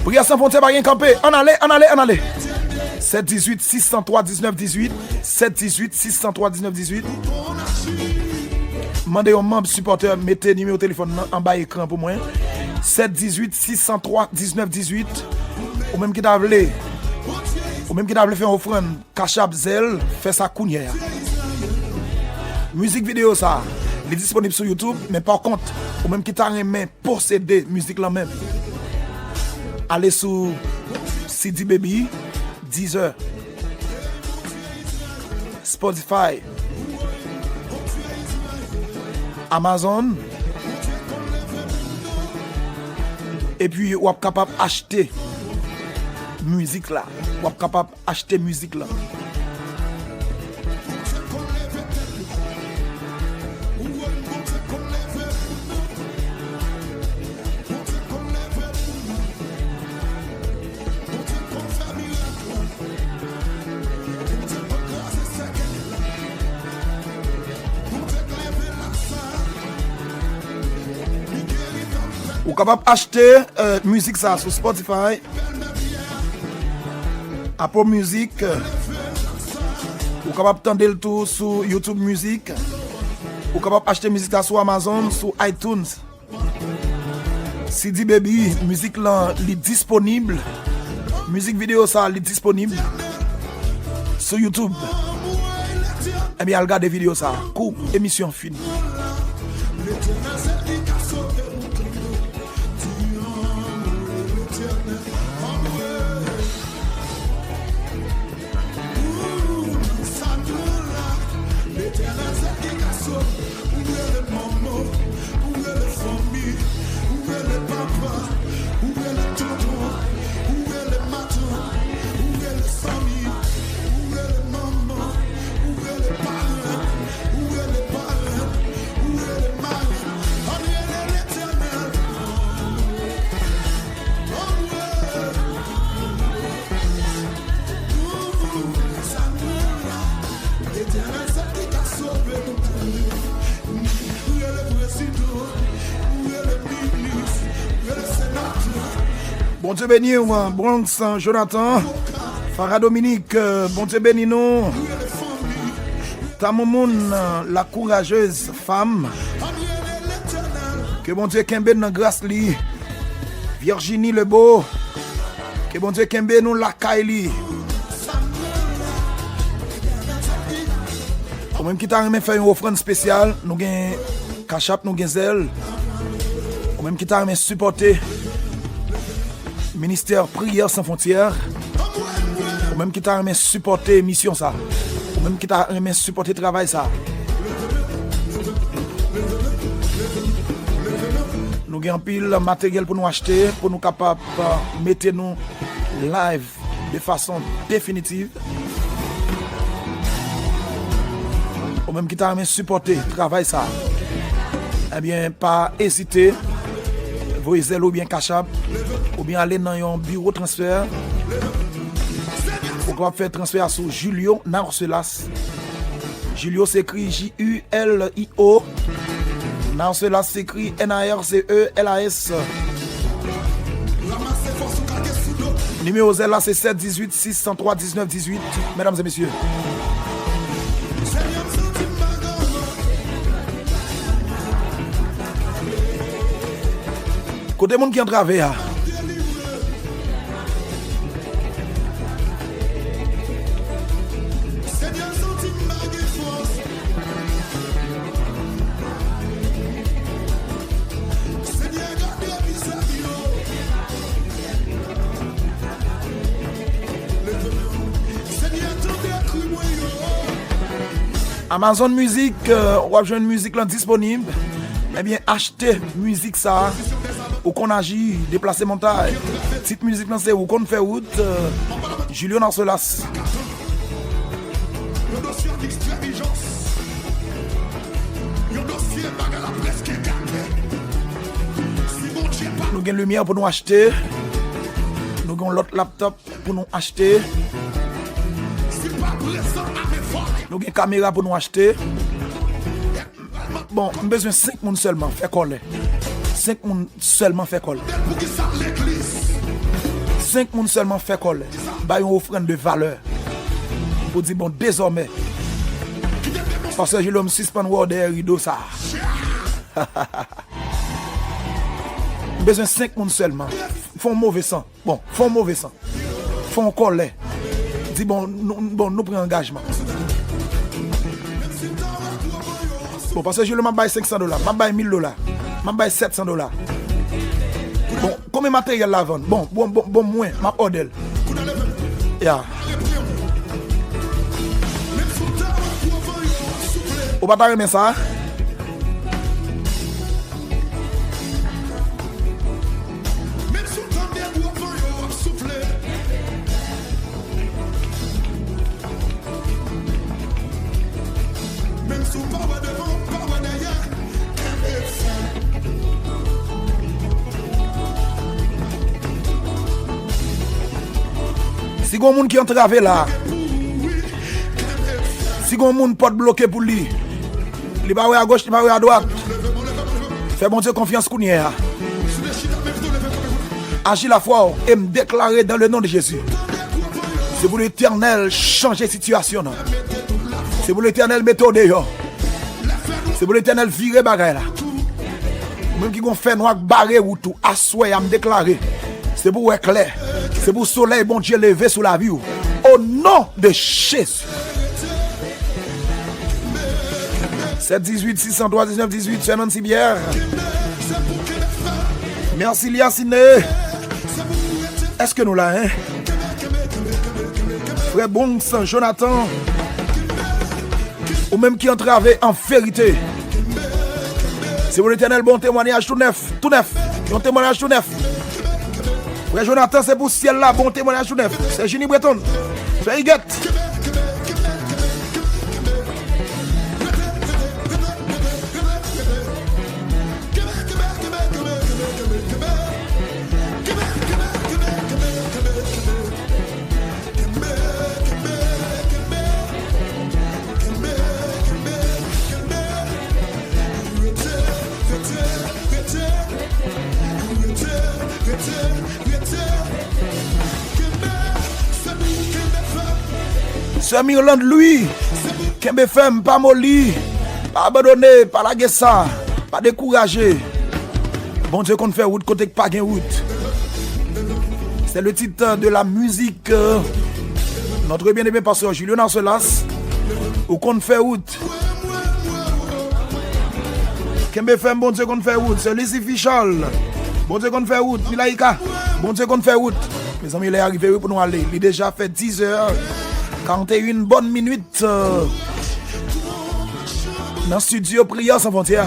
Priyè san fwontyè pa gen kanpe. Ann ale, ann ale, ann ale. Sèt dizuit sis san twa diznèf dizuit. Sèt dizuit sis san twa diznèf dizuit. Mande yon manm sipòtè mete nimewo telefòn nan anba ekran pou mwen. Sèt dizuit sis san twa diznèf dizuit. Ou menm ki ta vle, ou menm ki ta vle fè yon ofrann, Cash App, Zelle, fè sa kounye a. Mizik videyo sa, li disponib sou YouTube, men pa kont, ou menm ki ta renmen posede mizik lan menm, ale sou C D Baby, Deezer, Spotify, Amazon, epi w ap kapab achte mizik la. W ap kapab achte mizik lan. Ou kapab achte, euh, mizik sa sou Spotify, Apple Music. Ou kapab tande l tou sou YouTube Music. Ou kapab achte mizik la sou Amazon, sou iTunes. C D Baby, mizik lan, li disponib. Mizik videyo sa, li disponib sou YouTube. Ebyen, al gade videyo sa. Kou emisyon fini. Ou rele manman, ou rele fanmi, ou rele papa, ou rele tonton, ou rele matant, ou rele zanmi, ou rele manman, ou rele paran, ou rele paran. Bondye beni w, Bronx, Jonathan, Farah Dominique, Bondye beni nou. Tamoumoun, la courageuse femme. Ke Bondye kenbe n nan gras li. Virginie Lebeau. Ke Bondye kenbe nou lakay li. Ou menm ki ta renmen fè yon ofrann espesyal, nou gen Cash App, nou gen Zelle. Ou menm ki ta renmen sipòte ministè Priyè San Fwontyè, ou menm ki ta renmen sipòte misyon sa, ou menm ki ta renmen sipòte travay sa, nou gen anpil materyèl pou nou achte, pou nou kapab, euh, mete nou live de fason definitiv. Ou menm ki ta renmen sipòte travay sa, ebyen, pa ezite, voye Zelle oubyen Cash App, oubyen ale nan yon biwo transfè. Ou kapab fè transfè a sou Julio Narcelas. Julio se ekri J U L I O. Narcelas se ekri N A R C E L A S. Nimewo Zelle la se sèt dizuit sis san twa diznèf dizuit, medam e mesye. Kote moun ki antrave a? Amazon Music, euh, w ap jwenn mizik lan disponib. Ebyen, achte mizik sa a. Ou konn aji, deplase montay. Tit mizik lan se Ou konn fè wout, euh, Julio Narcelas. Nou gen limyè pou nou achte. Nou gen yon lòt laptop pou nou achte. Nou gen kamera pou nou achte. Bon, m bezwen senk moun sèlman fè kòlè. Senk moun sèlman fè kòlè. Senk moun sèlman fè kòlè. Bay yon ofrann de valè. Pou di, bon, dezòmè, Pastè Julio, m sispann wè w dèyè rido sa a. M bezwen senk moun sèlman. Fè yon move san. Bon, fè yon move san. Fè yon kòlè. Di, bon, nou, bon, nou pran angajman. Bon, Pastè Julio, m ap bay senk san dola, m ap bay mil dola, m ap bay sèt san dola. Bon, konbyen materyèl la vann? Bon, bon, bon, bon, mwen, m ap òdè l. Ya. Ou pa ta renmen sa? Si gon moun ki antrave la, si gon moun pòt bloke pou li, li pa wè agoch, li pa wè adwat, fè Bondye konfyans kounye a. Aji lafwa w e m deklare dans le nom de Jésus. Se pou Letènèl chanje sitiyasyon nan. Se pou Letènèl mete w deyò. Se pou Letènèl vire bagay la. Ou menm ki gon fènwa k bare wout ou, aswè a m deklare, se pou w wè klè. Se pou solèy Bondye leve sou lavi w. O non de Jezi. Sèt dizuit sis san twa diznèf dizuit, Fernand Sibière. Mèsi Liasine. Èske nou la, en? Frè Bronx, Jonathan, ou menm ki antrave an verite, se pou Letènèl ba w yon temwayaj tou nèf, tou nèf, yon temwayaj tou nèf. Frè Jonathan, se pou syèl la ba w yon temwayaj tou nèf. Sè Jini Breton, Frè Igèt. Sè Mirlande Louis, kenbe fèm, pa moli, pa abandone, pa lage sa, pa dekouraje. Bondye konn fè wout kote k pa gen wout. C'est le titre de la musique, euh, notre bien-aimé pasteur Julien Arcelas, ou konn fè wout. Kenbe fèm, Bondye konn fè wout. Se Lizzy Fichal, Bondye konn fè wout. Milaika, Bondye konn fè wout. Mezanmi, lè a rive wi pou nou ale. Li deja fè dix heures quarante et une bonnes minutes, euh, nan studio Prière Sans Frontières.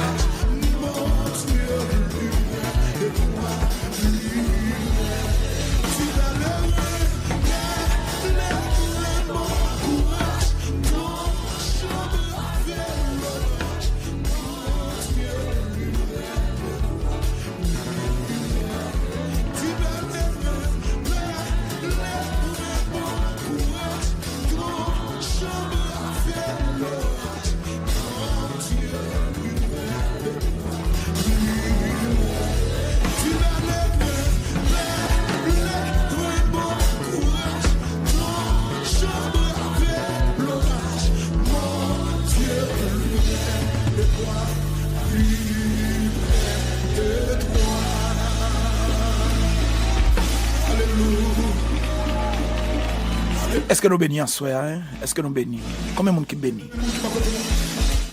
Èske nou beni aswè a, en? Èske nou beni? Konbyen moun ki beni?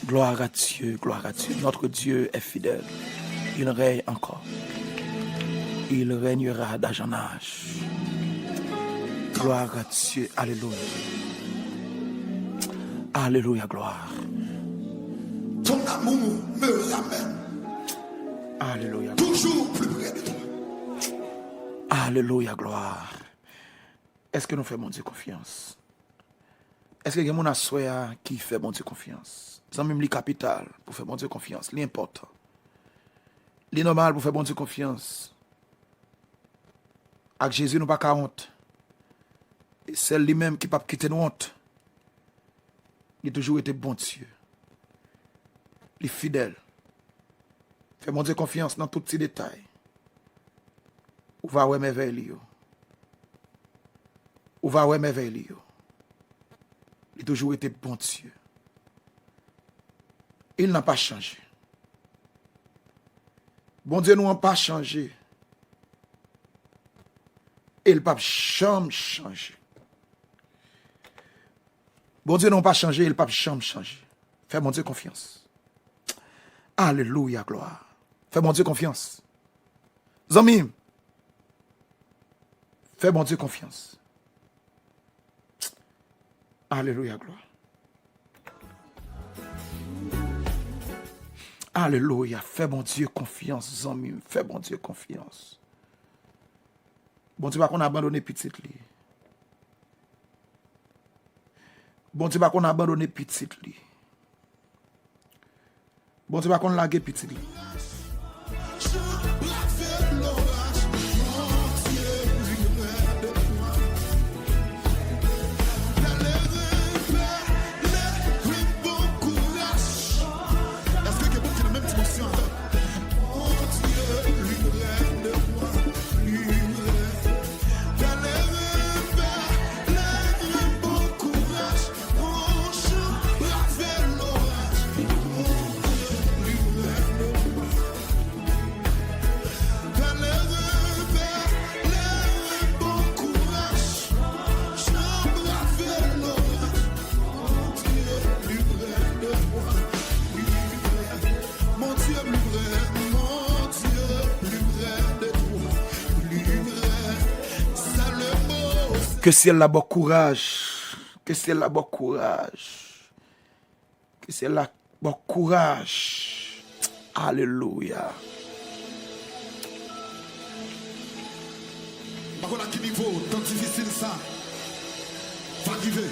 Gloire à Dieu, gloire à Dieu. Notre Dieu est fidèle. Il règne encore. Il régnera d'âge en âge. Gloire à Dieu. Alléluia. Alléluia, gloire. Ton amour me ramène Alléluia. Toujours plus près de toi. Alléluia, gloire. Èske nou fè Bondye konfyans? Èske gen moun aswè a ki fè Bondye konfyans? Zanmi m, li kapital pou fè Bondye konfyans. Li enpòtan. Li nòmal pou fè Bondye konfyans. Ak Jezi, nou pa ka wont. E sèl li menm ki p ap kite n wont. Li toujou rete Bondye. Li fidèl. Fè Bondye konfyans nan tout ti detay. Ou va wè mèvèy li yo. Ou va wè mèvèy li yo. Li toujou rete Bondye. Il n'a pas changé. Bondye nou an pa chanje. E l p ap janm chanje. Bondye nou an pa chanje, e l p ap janm chanje. Fè Bondye konfyans. Alelouya, glwa. Fè Bondye konfyans. Zanmi m, fè Bondye konfyans. Alelouya, glwa. Alelouya. Fè Bondye konfyans, zanmi m. Fè Bondye konfyans. Bondye pa konn abandone pitit li. Bondye pa konn abandone pitit li. Bondye pa konn lage pitit li. Ke syèl la ba w kouraj. Ke syèl la ba w kouraj. Ke syèl la ba w kouraj. Alelouya. M pa konn a ki nivo tan difisil sa va rive.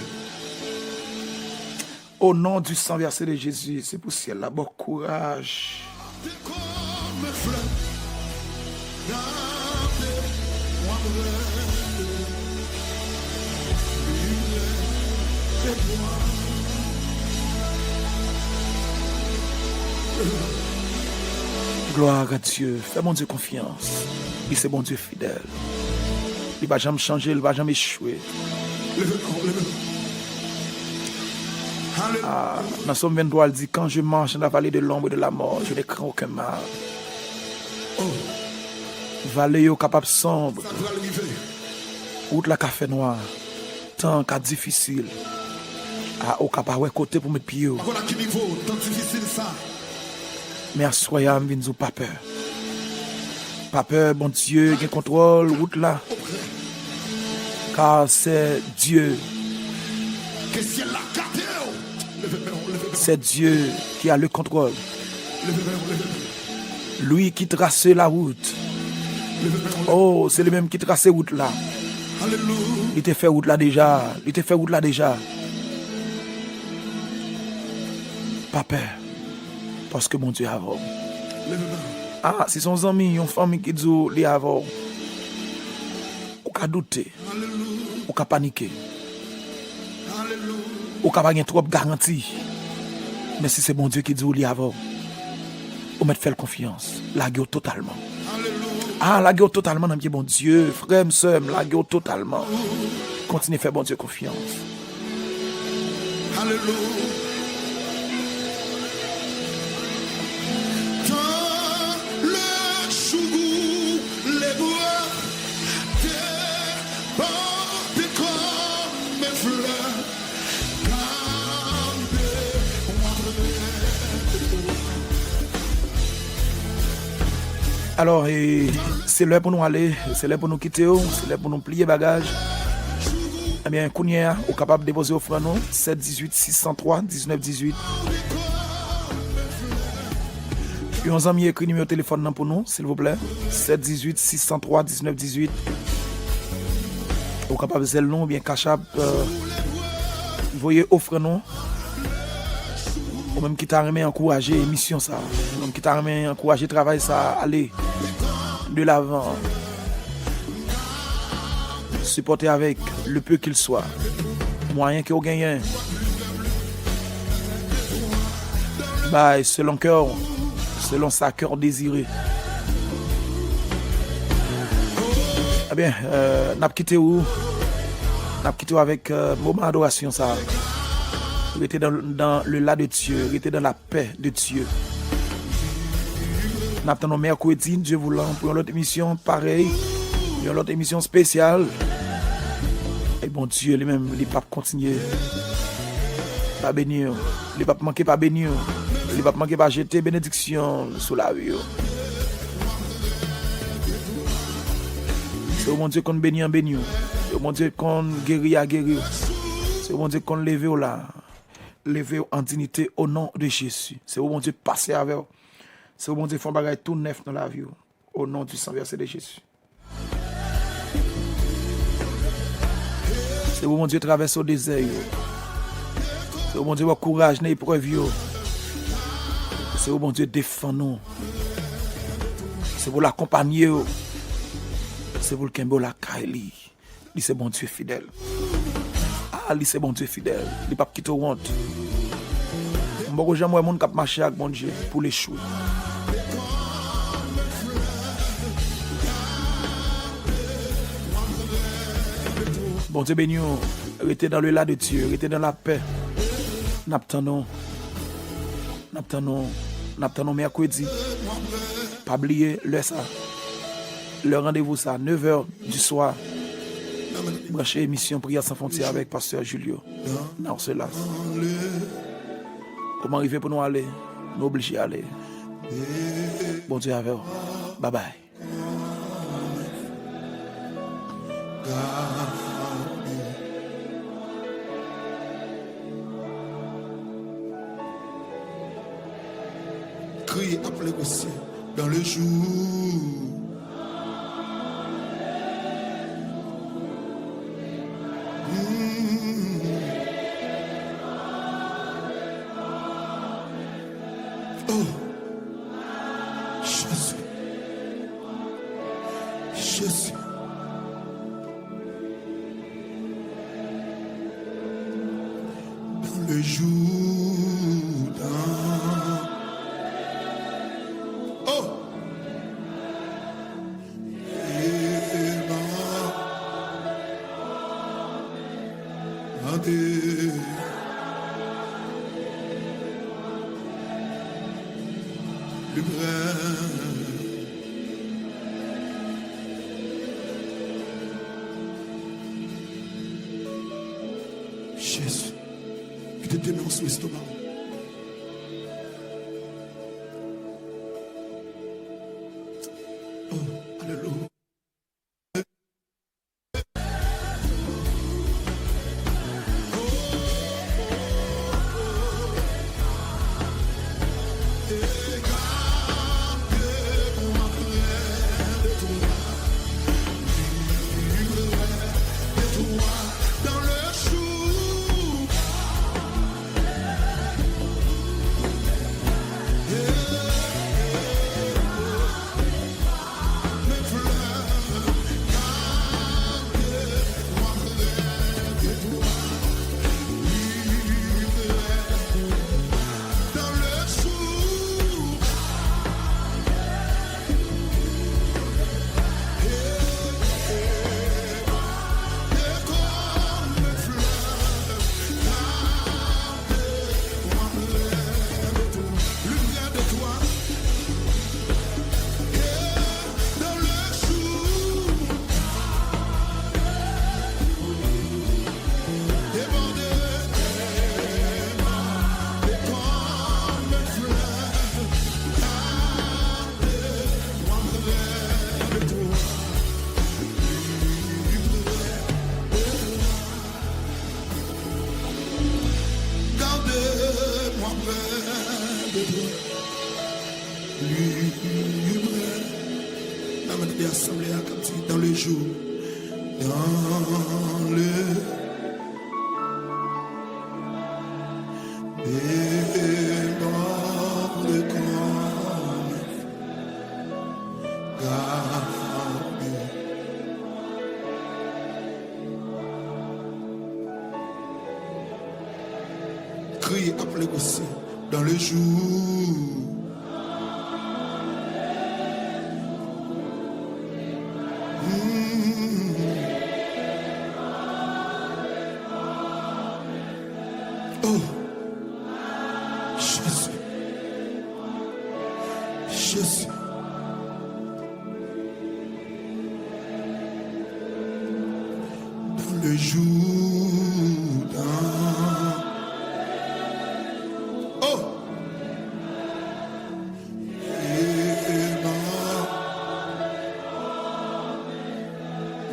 Au nom du sang versé de Jésus, se pou syèl la ba w kouraj. Gloire à Dieu. Fè Bondye konfyans. Li se Bondye fidèl. Li pa janm chanje, li pa janm echwe. Leve non, leve non. Ah, nan Sòm venntwa, l di, Quand je marche dans la vallée de l'ombre de la mort, je ne crains aucun mal. Vale yo kapab sonb, wout la ka fè nwa, tan an ka difisil. Ah, ou ka pa wè kote pou met pye w. Men aswè a, m vin di w pa pè. Pa pè, Bondye gen kontwòl wout la. Car c'est Dieu. C'est Dieu qui a le contrôle. Lui qui trace la route. Oh, se li menm ki trase wout la. Li te fè wout la deja. Li te fè wout la deja. Pa pè. Paske Bondye avè w. Ah, si se yon zanmi, yon fanmi ki di w li avè w, ou ka doute. Ou ka panike. Ou ka pa gen twòp garanti. Men si se Bondye ki di w li avè w, ou mèt fè l konfyans. Lage w totalman. Ah, lage w totalman nan pye Bondye. Frè m, sè m, lage w totalman. Kontinye fè Bondye konfyans. Alelouya. Dans le jour où les bois débordent comme un fleuve, Alò, e, se lè pou nou ale, se lè pou nou kite w, se lè pou nou pliye bagaj. Ebyen, kounye a, ou kapab depoze ofrann ou, sèt dizuit sis san twa diznèf dizuit. Yon zanmi ekri nimewo telefòn nan pou nou, silvouplè. Sèt dizuit sis san twa diznèf dizuit. Ou kapab Zelle nou oubyen Cash App, euh, voye ofrann nou. Ou menm ki ta renmen ankouraje emisyon sa, ou menm ki ta renmen ankouraje travay sa, ale de l'avant. Sipòte avèk le peu qu'il soit. Mwayen ke w genyen. Bay selon kè w, selon sa kè w dezire. Ebyen, euh, n ap kite w, n ap kite w avèk, euh, moman adorasyon sa. Rete dans, dans le la de Dieu, rete dans la paix de Dieu. N ap tann nou mèkredi, Dye voulan, pou yon lòt emisyon parèy, yon lòt emisyon espesyal. E Bondye li menm, li p ap kontinye pa beni w. Li p ap manke pa beni w. Li p ap manke pa jete benediksyon sou lavi w. Se yon Bondye konn beni an beni w. Se yon Bondye konn geri a geri w. Se yon Bondye konn leve w la. Leve w an dinite o non de Jezi. Se yon Bondye pase avè w. Se yon Bondye fè yon bagay tou nèf nan lavi w. O non du sang versé de Jezi. Se pou Bondye travèse w dezè yo. Se pou Bondye ba w kouraj nan eprèv yo. Se pou Bondye defann ou. Se pou l akonpanye w. Se pou l kenbe w lakay li. Li se Bondye fidèl. Ah, li se Bondye fidèl. Li p ap kite w wont. M poko janm wè moun k ap mache ak Bondye pou l echwe. Bondye beni w. Rete dans le la de Dieu. Rete dans la paix. N ap tann ou. N ap tann ou. N ap tann ou mèkredi. Pa bliye lè sa. Lè randevou sa, nèf è du soir. Branche emisyon Priyè San Fwontyè avèk Pastè Julio Narcelas. Kòman rive pou nou ale? Nou oblije ale. Bondye avè w. Babay. Kriye, aple gwo sye dans le jour. Mm. Oh, Jésus. Jésus. Dans le jour, dans... Oh! Amen. Li prè. Jezi. Kite de men w sou estoma w. Oh, alelouya. Gade mwen prè de twa. Li prè. N ap mande asanble a k ap di dans le jour. Dans le débordement de confiance. Gade. Kriye ap negosye dans le jour. Mm. Oh, Jezi. Jezi. Dans le jour, dans... Oh! Et dans...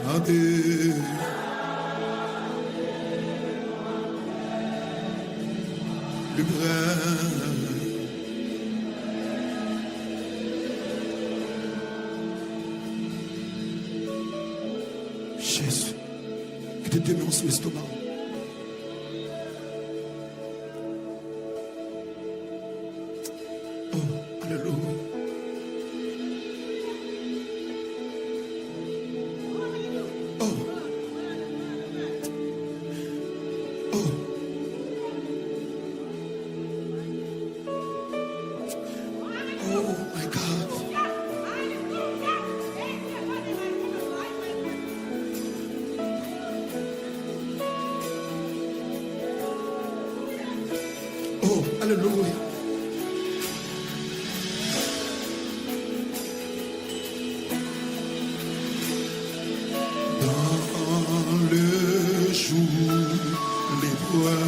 Dans tes... Le grand... Jezi. Kite de men w sou estoma w. Oh, alelouya. Oh. Oh. Oh my God. Oh, alelouya. Dans le jour, les voix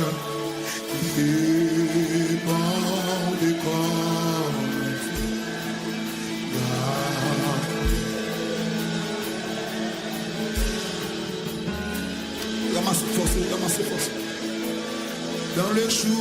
débordent comme... Ranmase fòs ou, ranmase fòs ou. Dans le jour.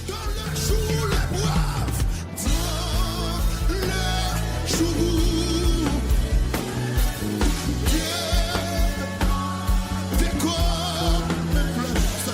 Dans le jour, les braves, dans le jour, Dieu décor mes pleurs.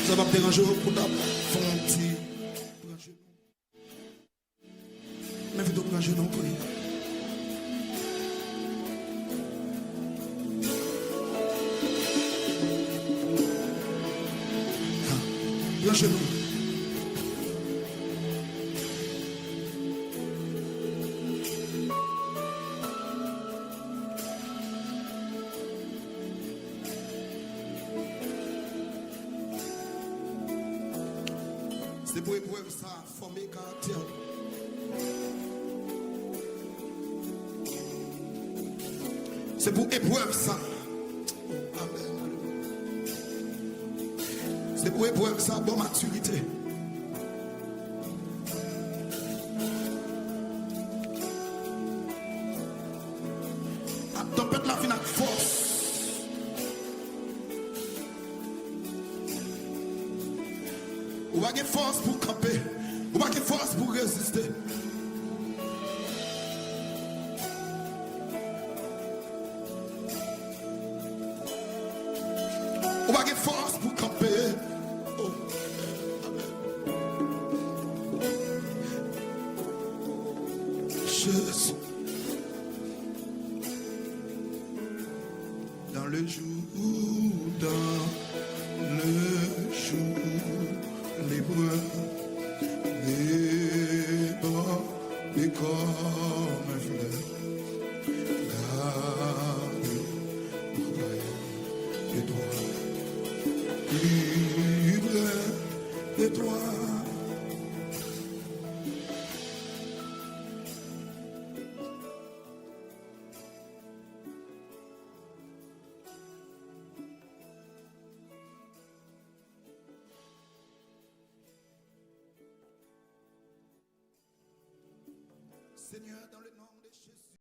Sa p ap deranje w pou n ap fè yon ti pran jenou. M envite w pran jenou w priye. Pran jenou. Se pou eprèv sa a fòme karaktè w. Se pou eprèv sa. Amèn. Se pou eprèv sa ba w matirite. Ak tanpèt la vin ak fòs. Ou pa gen fòs pou kanpe. Ou pa gen fòs pou reziste. Ou pa gen fòs pou kanpe. Oh. Jezi. Dans le jour, dans le jour, les bras débordés comme un fleuve. Gardez, plus près de toi, plus près de toi. Senyè,